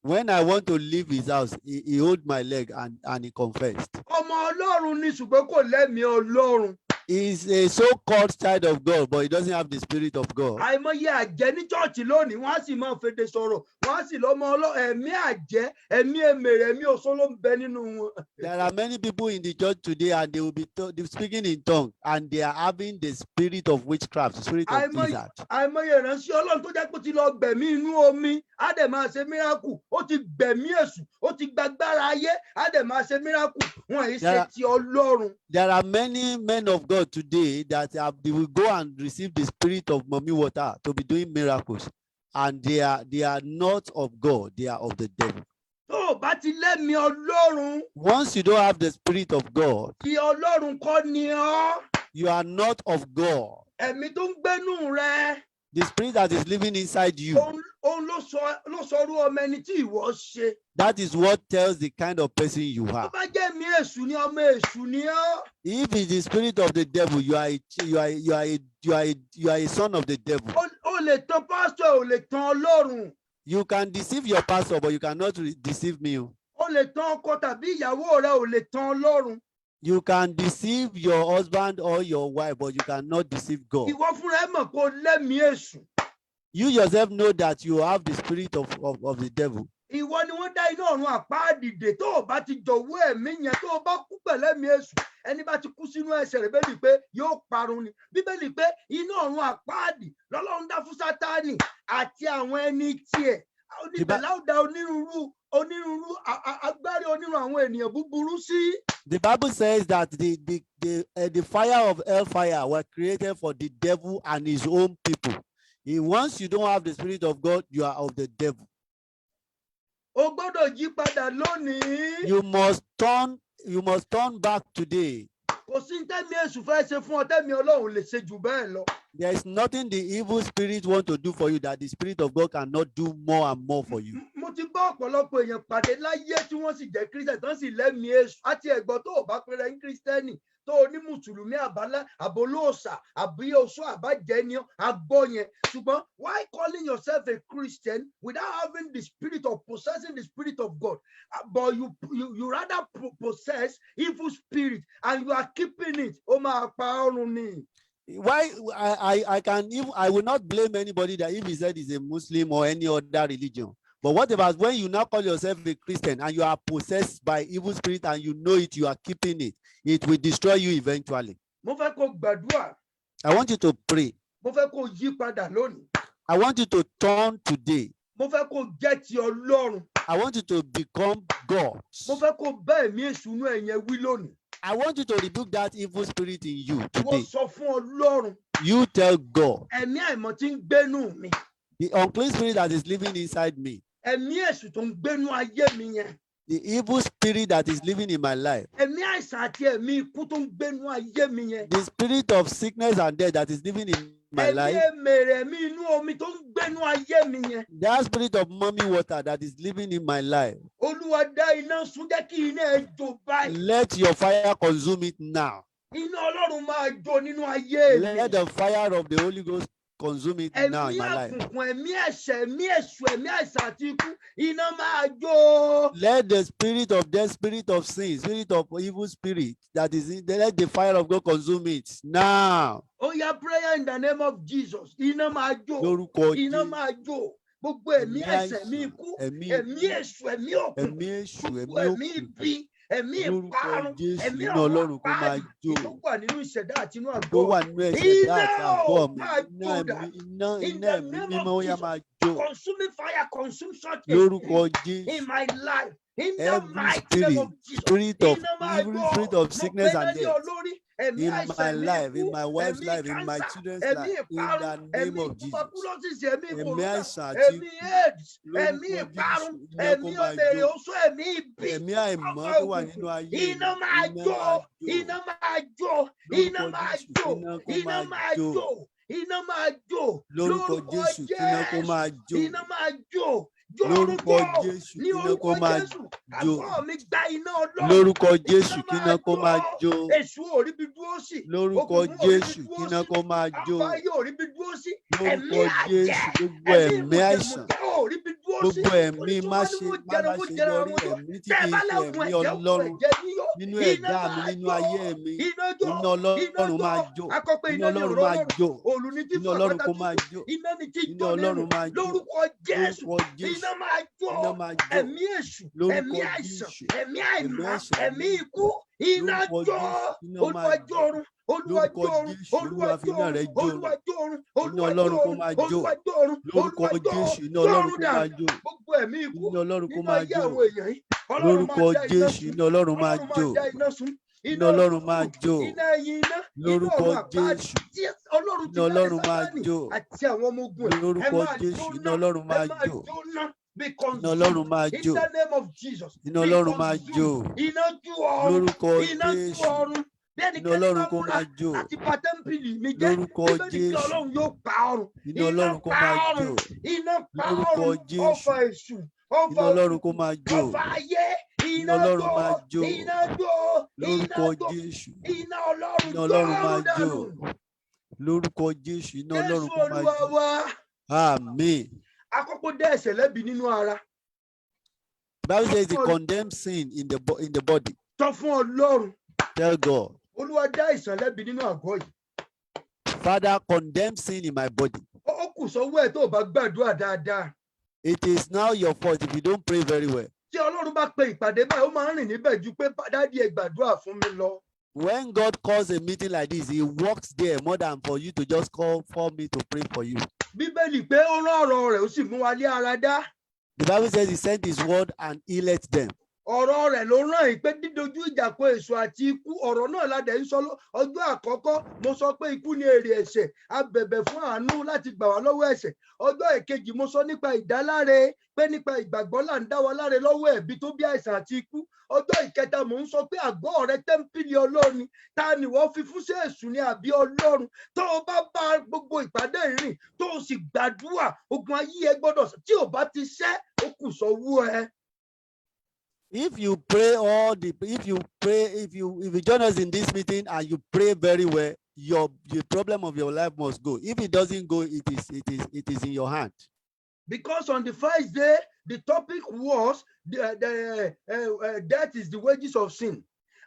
When I want to leave his house, he hold my leg and he confessed. Ọmọ Ọlọ́run ni, ṣùgbọ́n kò lẹ́mìí Ọlọ́run. He's a so-called child of God, but he doesn't have the spirit of God. Àìmọye àjẹ́ ní chọ́ọ̀chì lónìí, wọ́n á sì máa fèdè sọ̀rọ̀, wọ́n á sì lọ́mọ ọlọ́ ẹ̀mí àjẹ́, ẹ̀mí èmèrè, ẹ̀mí oṣó ló ń bẹ nínú wọn. There are many people in the church today, and they will be speaking in tongue, and they are having the spirit of witchcraft, the spirit of wizard. Àìmọye ìránṣẹ́ Ọlọ́run tó jẹ́ pé ó ti lọ gbẹ̀mí inú omi, á dẹ̀ máa ṣe miracle. Ó ti gbẹ̀mí èṣù, ó ti gbàgbára ayé, á dẹ̀ máa ṣe miracle. Wọn yìí ṣe ti Ọlọ́run. There are many men of God today that they will go and receive the spirit of mommy water to be doing miracles, and they are not of God; they are of the devil. Tó o bá ti lẹ́mìí Ọlọ́run, Once you don't have the spirit of God, ti Ọlọ́run kọ́ ni ọ́. you are not of God. Ẹ̀mí tó ń gbénú rẹ, The spirit that is living inside you, òun ló sọrú ọmọ ẹni tí ìwọ ṣe. that is what tells the kind of person you Tó are. bá jẹ́ ẹ̀mí èṣù ni, ọmọ èṣù ni ọ́. If it's the spirit of the devil, you are a ch- you are you are a you are a, you are a son of the devil. O lè tan pásítọ̀, ò lè tan Ọlọ́run. You can deceive your pastor, but you cannot deceive me o. O lè tan ọkọ tàbí ìyàwó rẹ, ò lè tan Ọlọ́run. You can deceive your husband or your wife, but you cannot deceive God. Ìwọ fúnra ẹ mọ̀ pé o lẹ́mìí èṣù. You yourself know that you have the spirit of the devil. Ìwọ ni wọ́n dá iná ọ̀run àpáàdì dè. Tó o bá ti jọ̀wọ́ ẹ̀mí yẹn, tó o bá kú pẹ̀lú ẹ̀mí èṣù, ẹni bá ti kú sínú ẹ̀ṣẹ̀ rẹ̀, bẹ́ẹ̀ ni pé yóò parun ni. Bíbélì pé iná ọ̀run àpáàdì lọ́lọ́run dá fún Sátánì àti àwọn ẹni tiẹ̀. Oníbẹ̀ láwùdá onírúurú onírúurú agbárí onírúurú àwọn ènìyàn búburú sí. The Bible says that the fire of hellfire were created for the devil and his own people. Once you don't have the spirit of God, you are of the devil. O gbọ́dọ̀ yí padà lónìí. You must turn back today. Kò sí ní tẹ́mi èṣù fẹ́ ṣe fún ọ tẹ́mi Ọlọ́run lè ṣe jù bẹ́ẹ̀ lọ. There is nothing the evil spirit want to do for you that the spirit of God cannot do more and more for you. Mo ti bá ọ̀pọ̀lọpọ̀ èèyàn pàdé láyé tí wọ́n sì jẹ́ Christian tán sì lẹ́mìí èṣù. Àti ẹ̀gbọ́n, tó o bá pera ní Christian, tó o ní mùsùlùmí àbálá, àbólóòṣà, àbí oṣó, àbájẹ́ ni àgbọ̀ yẹn, ṣùgbọ́n why calling yourself a Christian without having the spirit of possessing the spirit of God? But you rather possess evil spirit and you are keeping it. Ó máa pa ọ́ run ni. Why I can even I will not blame anybody that if he said he's a Muslim or any other religion. But what about when you now call yourself a Christian and you are possessed by evil spirit and you know it, you are keeping it, it will destroy you eventually. Mo fẹ́ kó gbàdúrà. I want you to pray. Mo fẹ́ kó yí padà lónìí. I want you to turn today. Mo fẹ́ kó jẹ́ ti Ọlọ́run. I want you to become God. Mo fẹ́ kó bá ẹ̀mí èṣù inú ẹ yẹn wí lónìí. I want you to rebuke that evil spirit in you Wọ́n today. sọ fún Ọlọ́run. You tell God, Ẹ̀mí àìmọ́ tí ń gbénú mi. the unclean spirit that is living inside me, Ẹ̀mí èṣù tó ń gbénú ayé mi yẹn. The evil spirit that is living in my life, Ẹ̀mí àìsàn àti ẹ̀mí ikú tó ń gbénú ayé mi yẹn. The spirit of sickness and death that is living in my Ẹ̀mí life, èmèrè, ẹ̀mí inú omi tó ń gbénú ayé mi yẹn. That spirit of muddy water that is living in my life, Olúwa dá iná sun, jẹ́ kí iná ẹ jó báyìí. Let your fire consume it now. Iná Ọlọ́run máa jó nínú ayé mi. Let the fire of the Holy Ghost consume it now Ẹ̀mí in my life. òkùnkùn, ẹ̀mí ẹ̀ṣẹ̀, ẹ̀mí èṣù, ẹ̀mí àìsàn àti ikú, iná máa jó. Let the spirit of death, spirit of sin, spirit of evil spirit that is in, let the fire of God consume it now. Ó yá, prayer in the name of Jesus. Iná máa jó. Lórúkọ Iná Jésù. Máa jó. Gbogbo ẹ̀mí Ẹ̀mí ẹ̀ṣẹ̀, ẹ̀mí àìsàn, ikú, ẹ̀mí ẹ̀mí èṣù, ẹ̀mí òkùnkùn, ẹ̀mí èṣù, gbogbo ẹ̀mí ẹ̀mí òkùnkùn. ibi, ẹ̀mí Lórúkọ ìparun, Jésù, ẹ̀mí iná ọ̀run Ọlọ́run kó máa àpáàdì jó. tó wà nínú ìṣẹ̀dá àti inú Tó àgọ́. wà nínú ẹ̀ṣẹ̀dá àti Iná àgọ́ mi. máa Iná jó ẹ̀mí, dànù. Iná, In iná the ẹ̀mí name mímọ́ of ó yá Jesus. máa jó. Consuming fire, consume such a Lórúkọ spirit in Jésù. My life. In the Every mighty name spirit, of Jesus. spirit of Iná máa every jó. spirit of Mo sickness gbéná and lé death ọ lórí. Ẹ̀mí in àìsàn, my ẹ̀mí life, in ikú, my wife's ẹ̀mí life, in my cancer, children's ẹ̀mí life, in ìparun, the name ẹ̀mí of Jesus. tuberculosis, ẹ̀mí Ẹ̀mí corona, àìsàn àti ẹ̀mí ikú AIDS, ẹ̀mí lórúkọ ìparun, Jésù, iná kó ẹ̀mí máa ọ̀bẹ̀rẹ̀ jó. Oṣó, ẹ̀mí ibi, Ẹ̀mí àìmọ́ ọfà tó wà nínú òkùnkùn, ayé mi, iná máa iná jó, máa jó. Iná máa jó, iná Lórúkọ máa Jésù, jó, iná kó iná máa máa jó. Jó, iná máa jó, Lórúkọ lórúkọ Jésù, kíná kó Jésù, máa jó. Iná máa jó, jó ọ̀run Lórúkọ jó, Jésù, ní kíná kó orúkọ máa Jésù, jó. Àgọ́ mi gba iná Ọlọ́run, Lórúkọ Jésù, iná kíná máa kó máa jó, jó. Èṣù ò ríbi dúró sí, Lórúkọ òkùnkùn ò ríbi Jésù, dúró kíná sí, kó máa jó. Àfáyé ò ríbi dúró sí, ẹ̀mí Lórúkọ àjẹ́, Jésù, gbogbo ẹ̀mí ẹ̀mí àìsàn, mùjẹ̀mùjẹ̀ ò ríbi dúró sí, gbogbo ẹ̀mí oní tó má bá ní ṣe wọ́n má jẹran má wọ́n ṣe jẹran yọrí wọn yó, ẹ̀mí tí tẹ́ ẹ kì í bá ṣe lẹ́kùn ẹ̀mí ẹ̀jẹ̀ òkun Ọlọ́run ẹ̀jẹ̀ yíyó, nínú iná ẹ̀dá mi, máa nínú jó, ayé mi, iná jó, iná iná Ọlọ́run jó, máa jó, akọ́pẹ́ iná iná ní Ọlọ́run ọ̀rọ̀ máa Ọlọ́run, jó, òòlù ní tí iná fún Ọlọ́run àpáta kó máa tútù, jó, iná ní tí iná jó nínú, Ọlọ́run máa jó. Lórúkọ Jésù, Lórúkọ Jésù, iná máa jó, iná máa jó. Ẹ̀mí èṣù, ẹ̀mí Lórúkọ àìsàn, Jésù, ẹ̀mí ẹ̀mí àìmọ́, àìsàn, ẹ̀mí ikú, iná lórúkọ jó, Jésù, iná Olúwa máa jó jó. ọ̀run, Olúwa Lórúkọ jó ọ̀run, Jésù, Olúwa Olúwa fi jó iná ọ̀run, rẹ̀ jó. Olúwa jó ọ̀run, Iná Olúwa jó Ọlọ́run kó ọ̀run, máa jó. Olúwa jó ọ̀run, Lórúkọ Olúwa jó, Jésù, iná jó Ọlọ́run ọ̀run kó máa dànù, jó. Gbogbo ẹ̀mí ikú Iná Ọlọ́run kó nínú máa ayé jó. àwọn èèyàn yìí, Ọlọ́run máa Lórúkọ dá iná Jésù, sun, iná Ọlọ́run máa Ọlọ́run máa jó. Dá iná sun, Iná iná Ọlọ́run máa jó. Iná ẹyin iná, iná Lórúkọ ọ̀run àpáàdì Jésù, tí Ọlọ́run ti iná dá lé Ọlọ́run máa Sátánì jó. Àti àwọn ọmọ ogun ẹ̀, ẹ Lórúkọ máa Jésù, iná jóná, Ọlọ́run ẹ máa máa jó. Jóná, be Iná consumed Ọlọ́run máa in jó. The name of Jesus. Iná Be Ọlọ́run máa jó. Consumed. Iná jó ọ̀run, Lórúkọ iná jó Jésù, ọ̀run. Bí iná ẹnikẹ́ni Ọlọ́run bá kó múra máa jó. Láti bà tẹ́ḿpìlì mi jẹ́, Lórúkọ Bíbélì pé Jésù, Ọlọ́run yóò pa ọ̀run. Iná Iná Ọlọ́run kó pa máa ọ̀run, jó. iná pa Lórúkọ ọ̀run, Jésù, ọfà èṣù, ọfà iná Ọlọ́run kó òkùnkùn, máa jó. Ọfà ayé, Iná iná Ọlọ́run jó, máa jó. Iná jó, iná Lórúkọ jó, Jésù, iná Ọlọ́run iná jó Ọlọ́run máa ọ̀run jó. Dànù. Lórúkọ Jésù, iná Ọlọ́run Jésù kó máa Olúwa jó. Wa. Àmín. Akọ́kọ́ dá ẹ̀ṣẹ̀ lẹ́bi nínú ara. The Bible says he condemns sin in the body. Sọ fún Ọlọ́run. Tell God, Olúwa dá àìsàn lẹ́bi nínú àgọ́ yìí. Father, condemn sin in my body. Ó kù sọ́wọ́ ẹ̀ tó o bá gbàdúrà dáadáa. It is now your fault if you don't pray very well. Tí Ọlọ́run bá pe ìpàdé báyìí, ó máa ń rìn níbẹ̀ ju pé daddy, ẹ gbàdúrà fún mi lọ. When God calls a meeting like this, He works there more than for you to just call for me to pray for you. Bíbélì pé ó rán ọ̀rọ̀ rẹ̀, ó sì mú wa lé ara dá. The Bible says He sent His word and healed them. Ọ̀rọ̀ rẹ̀ ló rán yìí pé dídojú ìjà kọ èṣù àti ikú, ọ̀rọ̀ náà la dẹ̀ ń sọ ọjọ́ àkọ́kọ́ mo sọ pé ikú ni èrè ẹ̀ṣẹ̀, a bẹ̀bẹ̀ fún àánú láti gbà wá lọ́wọ́ ẹ̀ṣẹ̀. Ọjọ́ ìkejì mo sọ nípa ìdáláre pé nípa ìgbàgbọ́ là ń dá wa láre lọ́wọ́ ẹ̀bi tó bí àìsàn àti ikú. Ọjọ́ ìkẹta mò ń sọ pé àgọ́ rẹ tẹ́ḿpìlì Ọlọ́run ni, ta ni wọ́n fi fún sí èṣù ni àbí Ọlọ́run? Tó o bá bá gbogbo ìpàdé rìn tó o sì gbàdúrà, ogun ayé ẹ gbọ́dọ̀ tí ò bá ti ṣẹ́, ó kù sọ́wọ́ ẹ. If you pray all the if you pray if you join us in this meeting and you pray very well, your the problem of your life must go. If it doesn't go, it is in your hand. Because on the first day, the topic was the death is the wages of sin.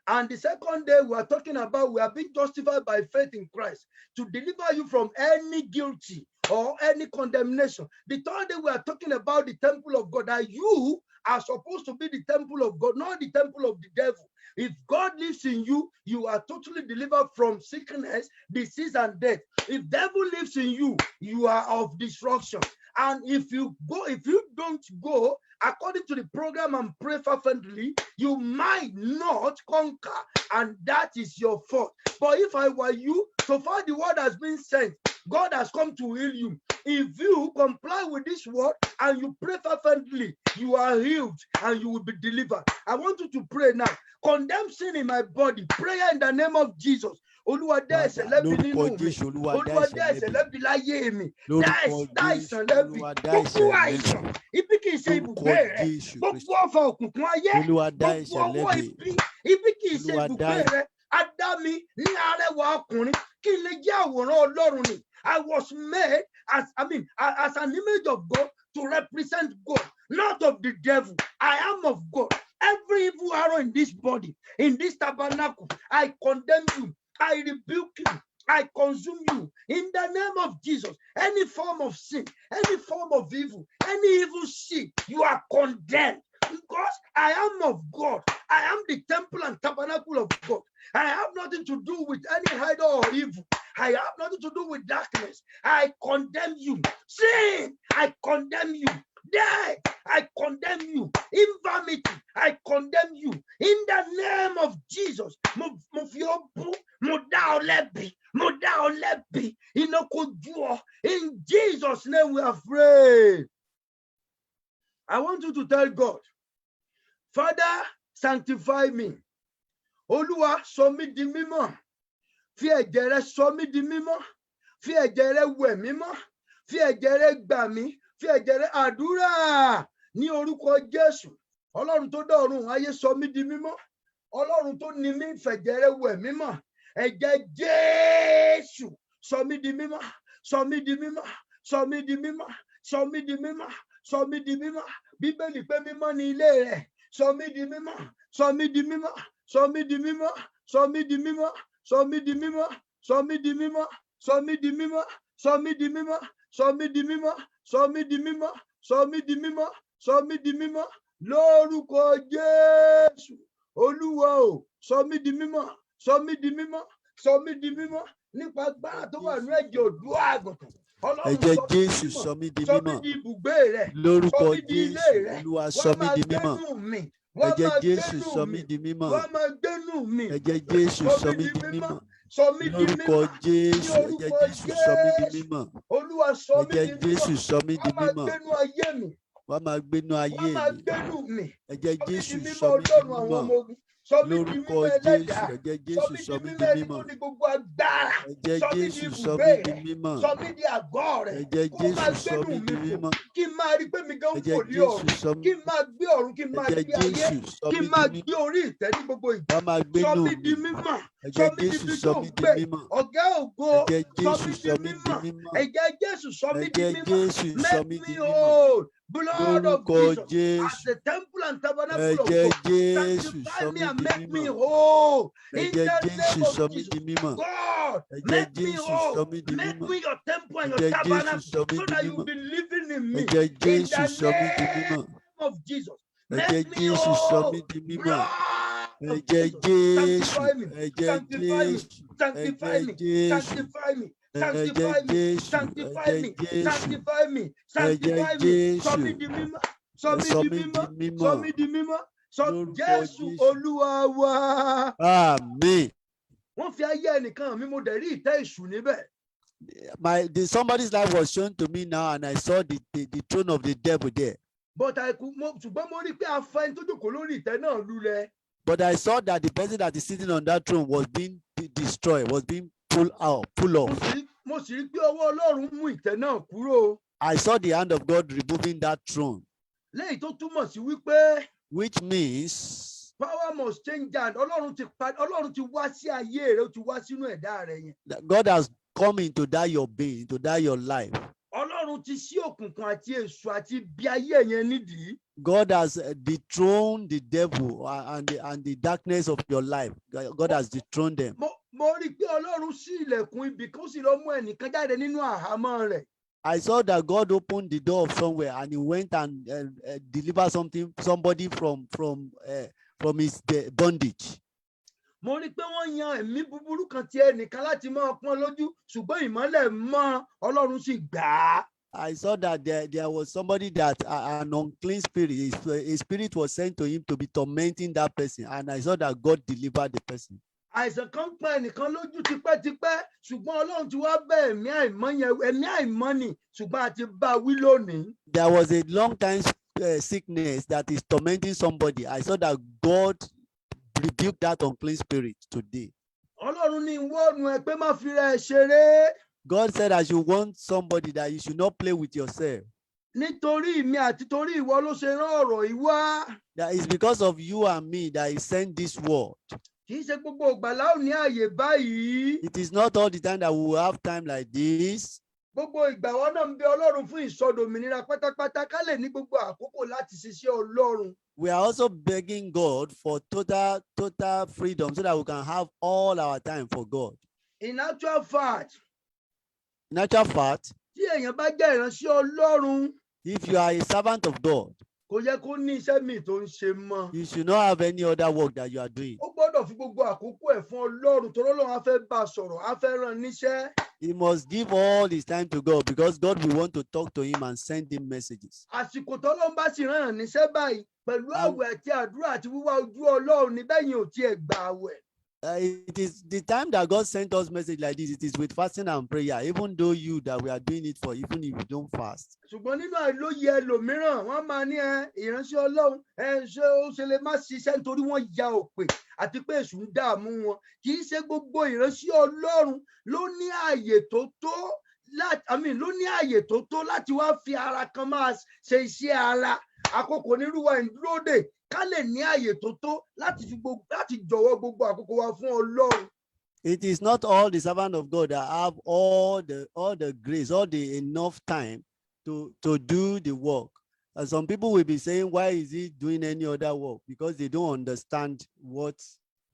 And the second day, we are talking about we are being justified by faith in Christ to deliver you from any guilty or any condemnation. The third day, we are talking about the temple of God, that you are supposed to be the temple of God, not the temple of the devil. If God lives in you, you are totally delivered from sickness, disease, and death. If devil lives in you, you are of destruction. And if you don't go according to the program and pray fervently, you might not conquer, and that is your fault. But if I were you, so far the word has been sent, God has come to heal you. If you comply with this word and you pray fervently, you are healed and you will be delivered. I want you to pray now. Condemn sin in my body. Prayer in the name of Jesus. Olúwa, dá ẹ̀ṣẹ̀ lẹ́bi Lórúkọ nínú mi. Jésù, Olúwa, dá Olúwa, dá ẹ̀ṣẹ̀ ẹ̀ṣẹ̀ lẹ́bi. lẹ́bi láyé mi. Lórúkọ Dá Jésù, àìsàn lẹ́bi. Olúwa, dá Gbogbo ẹ̀ṣẹ̀ lẹ́bi. àìsàn, ibi kì í ṣe Lórúkọ ibùgbé rẹ. Jésù Gbogbo Kristi. ọfà òkùnkùn ayé. Olúwa, dá Gbogbo ẹ̀ṣẹ̀ ọwọ́ lẹ́bi. ibi, ibi kì í ṣe Olúwa, dá ibùgbé rẹ. A dá mi ní arẹwà ọkùnrin kí n lè jẹ́ àwòrán Ọlọ́run ni. I was made as, I mean, as an image of God to represent God, not of the devil. I am of God. Every evil arrow in this body, in this tabernacle, I condemn you. I rebuke you. I consume you in the name of Jesus. Any form of sin, any form of evil, any evil seed, you are condemned because I am of God. I am the temple and tabernacle of God. I have nothing to do with any idol or evil. I have nothing to do with darkness. I condemn you. Sin, I condemn you. Death, I condemn you. Infirmity, I condemn you. In the name of Jesus. Mo fi ọ́ bú, mo dá ọ lẹ́bi, mo dá ọ lẹ́bi. Iná kò jó ọ. In Jesus' name we are prayed. I want you to tell God, "Father, sanctify me." Olúwa, sọ mí di mímọ́. Fi ẹ̀jẹ̀ rẹ sọ mí di mímọ́. Fi ẹ̀jẹ̀ rẹ wẹ̀ mí mọ́. Fi ẹ̀jẹ̀ rẹ gbà mí. Fi ẹ̀jẹ̀ rẹ. Àdúrà ní orúkọ Jésù. Ọlọ́run tó dá ọ̀run ayé, sọ mí di mímọ́. Ọlọ́run tó ní mí, fẹ̀jẹ̀ rẹ wẹ̀ mí mọ́. Ẹ̀jẹ̀ Jésù, sọ mí di mímọ́. Sọ mí di mímọ́. Sọ mí di mímọ́. Sọ mí di mímọ́. Sọ mí di mímọ́. Bíbélì pé mímọ́ ní ilé rẹ̀. Sọ mí di mímọ́. Sọ mí di mímọ́. Sọ mí di mímọ́. Sọ mí di mímọ́. Sọ mí di mímọ́. Sọ mí di mímọ́. Sọ mí di mímọ́. Sọ mí di mímọ́. Sọ mí di mímọ́. Sọ mí di mímọ́. Sọ mí di mímọ́. Sọ mí di mímọ́ lórúkọ Jésù. Olúwa o, sọ mí di mímọ́. Sọ mí di mímọ́. Sọ mí di mímọ́ nípa agbára tó wà ní ẹ̀jẹ̀ ọ̀dọ́ àgùntàn. Ọlọ́run, Ẹ̀jẹ̀ sọ mí di Jésù, mímọ́. sọ mí di Sọ mí mímọ́. di ibùgbé rẹ. Sọ Lórúkọ mí di ilé Jésù, rẹ. Olúwa, Wá sọ mí máa di mímọ́. gbénú mi. Wá Ẹ̀jẹ̀ máa Jésù, gbénú sọ mi. mí di mímọ́. Wá máa gbénú mi. Ẹ̀jẹ̀ Jésù, Sọ sọ mí mí di di mímọ́. mímọ́. Sọ mí di Lórúkọ mímọ́ ní Jésù, ẹ̀jẹ̀ orúkọ Jésù, sọ mí di Jésù. mímọ́. Olúwa, sọ mí Ẹ̀jẹ̀ di mímọ́. Jésù, sọ mí Wá di máa mímọ́. gbénú ayé mi. Wá máa gbénú Wá ayé máa mi. gbénú mi. Ẹ̀jẹ̀ Sọ mí di Jésù, mímọ́, sọ mí di Ọlọ́run àwọn mímọ́. ọmọ ogun. Sọ mí di Lórúkọ mímọ́, Jésù, ẹlẹ́dàá. ẹ̀jẹ̀ Sọ Jésù, mí di sọ mí mímọ́, di ẹni mímọ́. tó ní gbogbo agbára. Ẹ̀jẹ̀ Sọ mí di Jésù, sọ ibùgbé mí di rẹ. mímọ́. Sọ mí di àgọ́ rẹ. Ẹ̀jẹ̀ Kó máa Jésù, sọ gbénú mí mi di fò. mímọ́. Kí n máa rí pé mi gan ń Ẹ̀jẹ̀ fò ní Jésù, ọ̀run. sọ Kí n máa gbé ọ̀run, kí n máa Ẹ̀jẹ̀ gbé ayé. Jésù, sọ Kí mí n máa di gbé mímọ́. orí ìtẹ́ ní gbogbo ìgbà. Wá máa Sọ gbénú mí di mi. mímọ́. Sọ Ẹ̀jẹ̀ mí di Jésù, ibi sọ tó ń mí di gbé. mímọ́. Ọ̀gá ògo, Ẹ̀jẹ̀ sọ Jésù, mí di sọ mí di mímọ́. mímọ́. Ẹ̀jẹ̀ Jésù, sọ mí di Ẹ̀jẹ̀ mímọ́. Jésù, sọ Make mí me di mímọ́. whole. Blood of Lórúkọ Jesus. As Jésù, the temple and tabernacle of ẹ̀jẹ̀ God. Jésù, Sanctify sọ me mí and di make me mímọ́. whole. In Ẹ̀jẹ̀ the Jésù, name of sọ mí Jesus. di mímọ́. God, Ẹ̀jẹ̀ make me Jésù, whole. sọ mí di Make mímọ́. me your temple and your Ẹ̀jẹ̀ Jésù, tabernacle sọ mí so di that you mímọ́. will be living in me. Ẹ̀jẹ̀ In Jésù, the sọ mí di name mímọ́. of Jesus. Ẹ̀jẹ̀ Make me Jésù, sọ mí whole. di mímọ́. Blood of Ẹ̀jẹ̀ Jesus. Jésù, Sanctify me. ẹ̀jẹ̀ Sanctify me. Jésù, Sanctify ẹ̀jẹ̀ me. Jésù, Sanctify me. ẹ̀jẹ̀ Sanctify me. Jésù, Sanctify ẹ̀jẹ̀ me. Jésù, Sanctify me. ẹ̀jẹ̀ Sanctify me. Sọ Jésù, mí di mímọ́. Sọ mí sọ di mí di mímọ́. Sọ mímọ́. mí di mímọ́. Sọ Lórúkọ Jésù Jésù. Olúwa wa. Àmín. Wọ́n fi ayé ẹnìkan mi, mo dẹ̀ rí ìtẹ́ èṣù níbẹ̀. Somebody's life was shown to me now, and I saw the throne of the devil there. But I could, mo ṣùgbọ́n mo rí pé a fa ẹni tó jókòó lórí ìtẹ́ náà lulẹ̀. But I saw that the person that is sitting on that throne was being destroyed, was being pulled out, pulled Mo off. sì rí pé ọwọ́ Ọlọ́run mú ìtẹ́ náà kúrò. I saw the hand of God removing that throne, Léyìí tó túmọ̀ sí wípé which means power must change hand. Ọlọ́run ti wá sí ayé rẹ, ó ti wá sínú ẹ̀dá rẹ yẹn. That God has come into that your being, into that your life. Ọlọ́run ti ṣí òkùnkùn àti èṣù àti ibi ayé yẹn nídìí. God has dethroned the devil and the darkness of your life. God has dethroned them. Mo rí i pé Ọlọ́run ṣí ilẹ̀kùn ibì kan, ó sì lọ mú ẹnìkan jáde nínú àhámọ́ rẹ̀. I saw that God opened the door of somewhere and he went and delivered somebody from his bondage. Mo rí i pé wọ́n yan ẹ̀mí búburú kan ti ẹnìkan láti máa pọ́n lójú, ṣùgbọ́n ìmọ́lẹ̀ mọ́, Ọlọ́run sì gbà á. I saw that there was somebody that an unclean spirit, a spirit was sent to him to be tormenting that person. And I saw that God delivered the person. Àìsàn kan ń pọ́n ẹnìkan lójú tipẹ́tipẹ́, ṣùgbọ́n Ọlọ́run ti wá bá ẹ̀mí àìmọ́ yẹn. Ẹ̀mí àìmọ́ ni, ṣùgbọ́n a ti bá a wí lónìí. There was a long time sickness that is tormenting somebody. I saw that God rebuked that unclean spirit today. Ọlọ́run ní warn ẹ pé má fi rẹ̀ ṣeré. God said I should warn somebody that you should not play with yourself. Nítorí mi àti torí ìwọ ló ṣe rán ọ̀rọ̀ yìí wá. That is because of you and me that he sent this word. Kì í ṣe gbogbo ìgbà la ó ní àyè báyìí. It is not all the time that we will have time like this. Gbogbo ìgbà wọn náà ń bẹ Ọlọ́run fún ìsọdòmìnira pátápátá ká lè ní gbogbo àkókò láti ṣiṣẹ́ Ọlọ́run. We are also begging God for total freedom so that we can have all our time for God. In actual fact, In actual fact, tí èèyàn bá jẹ́ ìránṣẹ́ Ọlọ́run, if you are a servant of God, kò yẹ kó ní iṣẹ́ míì tó ń ṣe mọ́. you should not have any other work that you are doing. Ó gbọ́dọ̀ fi gbogbo àkókò ẹ̀ fún Ọlọ́run torí Ọlọ́run á fẹ́ bá a sọ̀rọ̀, á fẹ́ rán níṣẹ́. He must give all his time to God because God will want to talk to him and send him messages. Àsìkò tọ́lọ́run bá sì rán yàn níṣẹ́ báyìí, pẹ̀lú àwẹ̀ àti àdúrà àti wíwá ojú Ọlọ́run ní bẹ́yìn ò tiẹ̀ gbà àwẹ̀. It is the time that God sent us message like this. It is with fasting and prayer, even though you that we are doing it for, even if you don't fast. Ṣùgbọ́n nínú àìlóye ẹlòmíràn, wọ́n máa ní ẹ ìránṣẹ́ Ọlọ́run ẹ ṣé ó ṣe lè má ṣiṣẹ́ nítorí wọ́n ya òpè àti pé èṣù ń dààmú wọn. Kì í ṣe gbogbo ìránṣẹ́ Ọlọ́run ló ní ààyè tó tó láti, I mean, ló ní ààyè tó tó láti wá fi ara kan máa ṣe iṣẹ́ ara. Àkókò onírúurú ìdúró dè ká lè ní ààyè tó tó láti fi gbogbo láti jọ̀wọ́ gbogbo àkókò wa fún Ọlọ́run. It is not all the servant of God that have all the grace, all the enough time to do the work. And some people will be saying, "Why is he doing any other work?" Because they don't understand what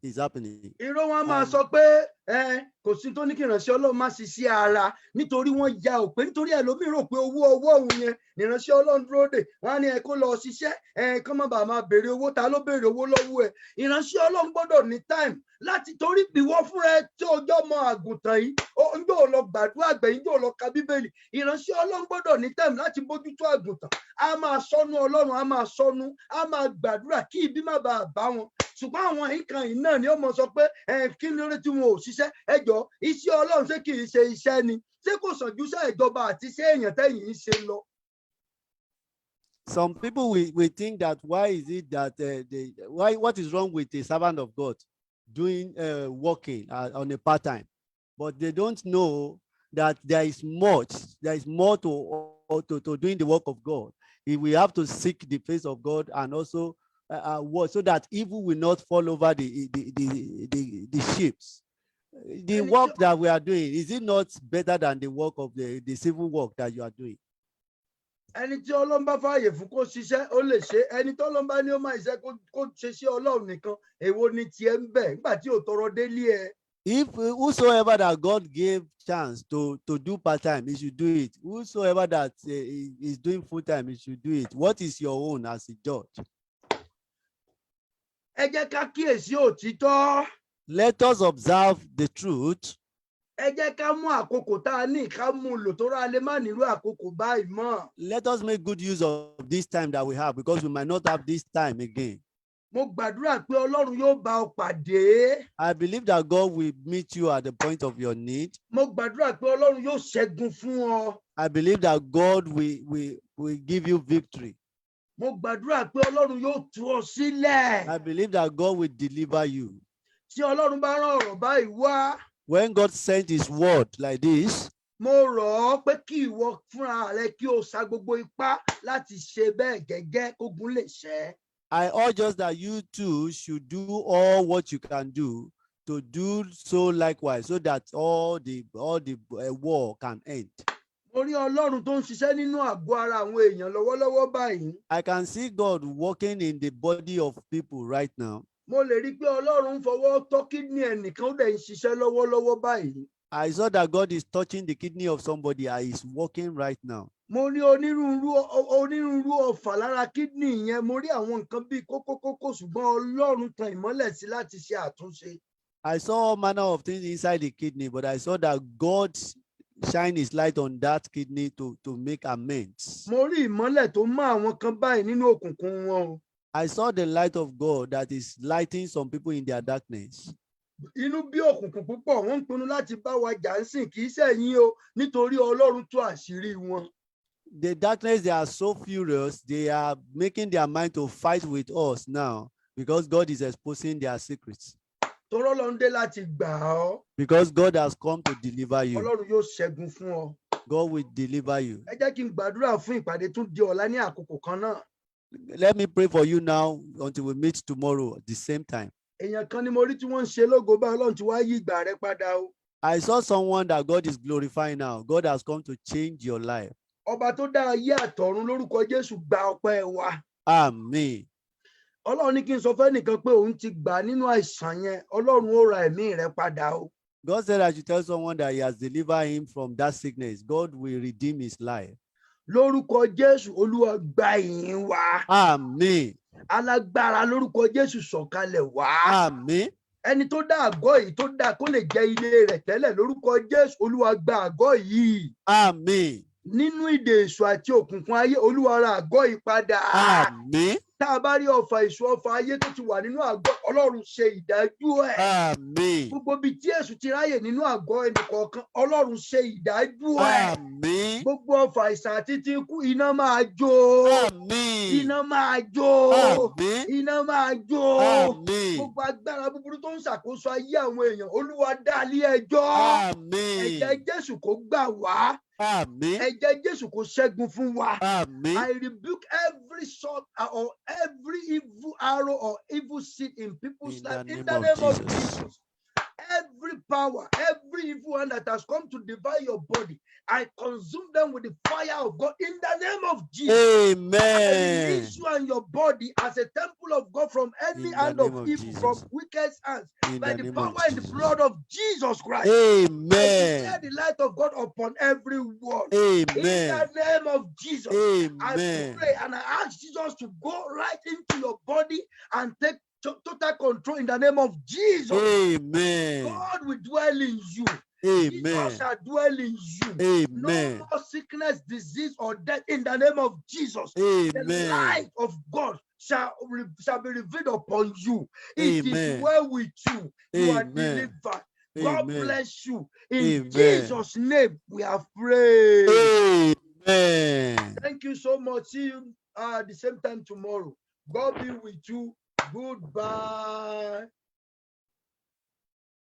is happening. Irọ́, wọn máa sọ pé ẹ kò sí tó ní kí ìránṣẹ́ Ọlọ́run má ṣiṣẹ́ ara nítorí wọ́n ya òpè, nítorí ẹlòmíín rò pé owó ọwọ́ òun yẹn ìránṣẹ́ Ọlọ́run dúró dè. Wọ́n á ní ẹ kó lọ ṣiṣẹ́ ẹ kán má bàa máa béèrè owó. Ta ló béèrè owó lọ́wọ́ ẹ? Ìránṣẹ́ Ọlọ́run gbọ́dọ̀ ní time láti torí ìwọ fúnra ẹ tí ọjọ́ mọ àgùntàn yìí ó ń yóò lọ gbàdúrà gbẹ̀yìn, yóò lọ ka Bíbélì. Ìránṣẹ́ Ọlọ́run gbọ́dọ̀ ní time láti bójútó àgùntàn. Á máa sọnù Ọlọ́run, á máa sọnù, á máa gbàdúrà kí ibi má bàa bá wọn. Ṣùgbọ́n àwọn nǹkan yìí náà ni ó mọ sọ pé ẹ kí ni ó tí wọn ò ṣiṣẹ́? Ẹ jọ, iṣẹ́ Ọlọ́run, ṣé kì í ṣe iṣẹ́ ni? Ṣé kò sàn ju iṣẹ́ ìjọba àti iṣẹ́ èèyàn tẹ́yìn ń ṣe lọ? Some people will think that why is it that they why what is wrong with a servant of God doing working on a part time, but they don't know that there is more to doing the work of God. If we have to seek the face of God and also work so that evil will not fall over the sheep. The And work that we are doing, is it not better than the work of the civil work that you are doing? Ẹni tí Ọlọ́run bá fààyè fún kó ṣiṣẹ́, ó lè ṣe. Ẹni tí Ọlọ́run bá ní ó máa ṣiṣẹ́, kó ṣe sí Ọlọ́run nìkan. Èwo ni tiẹ̀ ń bẹ̀ nígbà tí ò tọrọ délé ẹ? If whosoever that God gave chance to do part time, he should do it. Whosoever that is doing full time, he should do it. What is your own as a judge? Ẹ jẹ́ ká kíyèsí òtítọ́. Let us observe the truth. Ẹ jẹ́ ká mú àkókò tá a ní, ká mú un lò tó rà lè má nílò àkókò báyìí mọ́. Let us make good use of this time that we have because we might not have this time again. Mo gbàdúrà pé Ọlọ́run yóò bá ọ pàdé. I believe that God will meet you at the point of your need. Mo gbàdúrà pé Ọlọ́run yóò ṣẹ́gun fún ọ. I believe that God will give you victory. Mo gbàdúrà pé Ọlọ́run yóò tú ọ sílẹ̀. I believe that God will deliver you. Tí Ọlọ́run bá rán ọ̀rọ̀ báyìí wá, When God sent his word like this, mo rọ̀ ọ́ pé kí ìwọ fúnra rẹ kí o sa gbogbo ipá láti ṣe bẹ́ẹ̀ gẹ́gẹ́ kógun lè ṣẹ́. I urge us that you too should do all what you can do to do so likewise, so that all the war can end. Mo rí Ọlọ́run tó ń ṣiṣẹ́ nínú àgọ́ ara àwọn èèyàn lọ́wọ́lọ́wọ́ báyìí. I can see God working in the body of people right now. Mo lè rí i pé Ọlọ́run ń fọwọ́ tọ́ kidney ẹnìkan, ó dẹ̀ ń ṣiṣẹ́ lọ́wọ́lọ́wọ́ báyìí. I saw that God is touching the kidney of somebody and is working right now. Mo rí onírúurú ọfà lára kidney yẹn. Mo rí àwọn nǹkan bíi kókókókó, ṣùgbọ́n Ọlọ́run tan ìmọ́lẹ̀ sí láti ṣe àtúnṣe. I saw all manner of things inside the kidney, but I saw that God shine his light on that kidney to make amends. Mo rí ìmọ́lẹ̀ tó mọ́ àwọn kan báyìí nínú òkùnkùn wọn o. I saw the light of God that is lighting some people in their darkness. Inú bí òkùnkùn púpọ̀, wọ́n ń pinnu láti bá wa jà ń sìn, kì í ṣẹ̀yìn o, nítorí Ọlọ́run tú àṣírí wọn. The darkness, they are so furious, they are making their mind to fight with us now because God is exposing their secrets. Torí Ọlọ́run dé láti gbà ọ́. Because God has come to deliver you. Ọlọ́run yóò ṣẹ́gun fún ọ. God will deliver you. Ẹ jẹ́ kí n gbàdúrà fún ìpàdé tún di ọ̀la ní àkókò kan náà. Let me pray for you now until we meet tomorrow at the same time. Èèyàn kan ni mo rí tí wọ́n ń ṣe lógo bá. Ọlọ́run ti wá yí ìgbà rẹ padà o. I saw someone that God is glorifying now. God has come to change your life. Ọba tó dá ayé àtọ̀run, lórúkọ Jésù, gba ọpẹ́ wa. Amen. Ọlọ́run ní kí n sọ fẹ́nìkan pé òun ti gbà nínú àìsàn yẹn. Ọlọ́run ó ra ẹ̀mí rẹ padà o. God said I should tell someone that he has delivered him from that sickness. God will redeem his life. Lórúkọ Jésù, Olúwa, gba ìyìn wa. Amen. Alágbára, lórúkọ Jésù, sọ̀kalẹ̀ wá. Amen. Ẹni tó dá àgọ́ yìí, tó dá kó lè jẹ́ ilé rẹ̀ tẹ́lẹ̀, lórúkọ Jésù, Olúwa, gba àgọ́ yìí. Amen. Nínú ìdè èṣù àti òkùnkùn ayé, Olúwa, ra àgọ́ yìí padà. Amen. Tá a bá rí ọfà èṣù, ọfà ayé tó ti wà nínú àgọ́, Ọlọ́run, ṣe ìdájọ́ ẹ̀. Amen. Gbogbo ibi tí èṣù ti ráyè nínú àgọ́ ẹnì kọ̀ọ̀kan, Ọlọ́run, ṣe ìdájọ́ ẹ̀. Amen. Gbogbo ọfà àìsàn àti ti ikú, iná máa jó. Amen. Iná máa jó. Amen. Iná máa jó. Amen. Gbogbo agbára búburú tó ń ṣàkóso ayé àwọn èèyàn, Olúwa, dá lé ẹjọ́. Amen. Ẹ̀jẹ̀ Jésù kó gbà wá. Amen. Ẹ̀jẹ̀ Jésù kó ṣẹ́gun fún wa. Amen. I rebuke every sort or every evil arrow or evil seed in people's In life the in name the of name of Jesus. Jesus. Every power, every evil one that has come to devour your body, I consume them with the fire of God in the name of Jesus. I Amen. release you and your body as a temple of God from any In the hand name of of evil, Jesus. from wicked hands, In by the the name power of and the Jesus. blood of Jesus Christ. I declare Amen. the light of God upon everyone. In Amen. the name of Jesus. I Amen. pray and I ask Jesus to go right into your body and take total control in the name of Jesus. Amen. God will dwell in you. Jesus Amen. shall dwell in you. No Amen. more sickness, disease, or death in the name of Jesus. The Amen. light of God shall be revealed upon you. It is Amen. well with you. You are Amen. delivered. God Amen. bless you. In Amen. Jesus' name, we have prayed. Amen. Thank you so much. See you at the same time tomorrow. God be with you. Goodbye.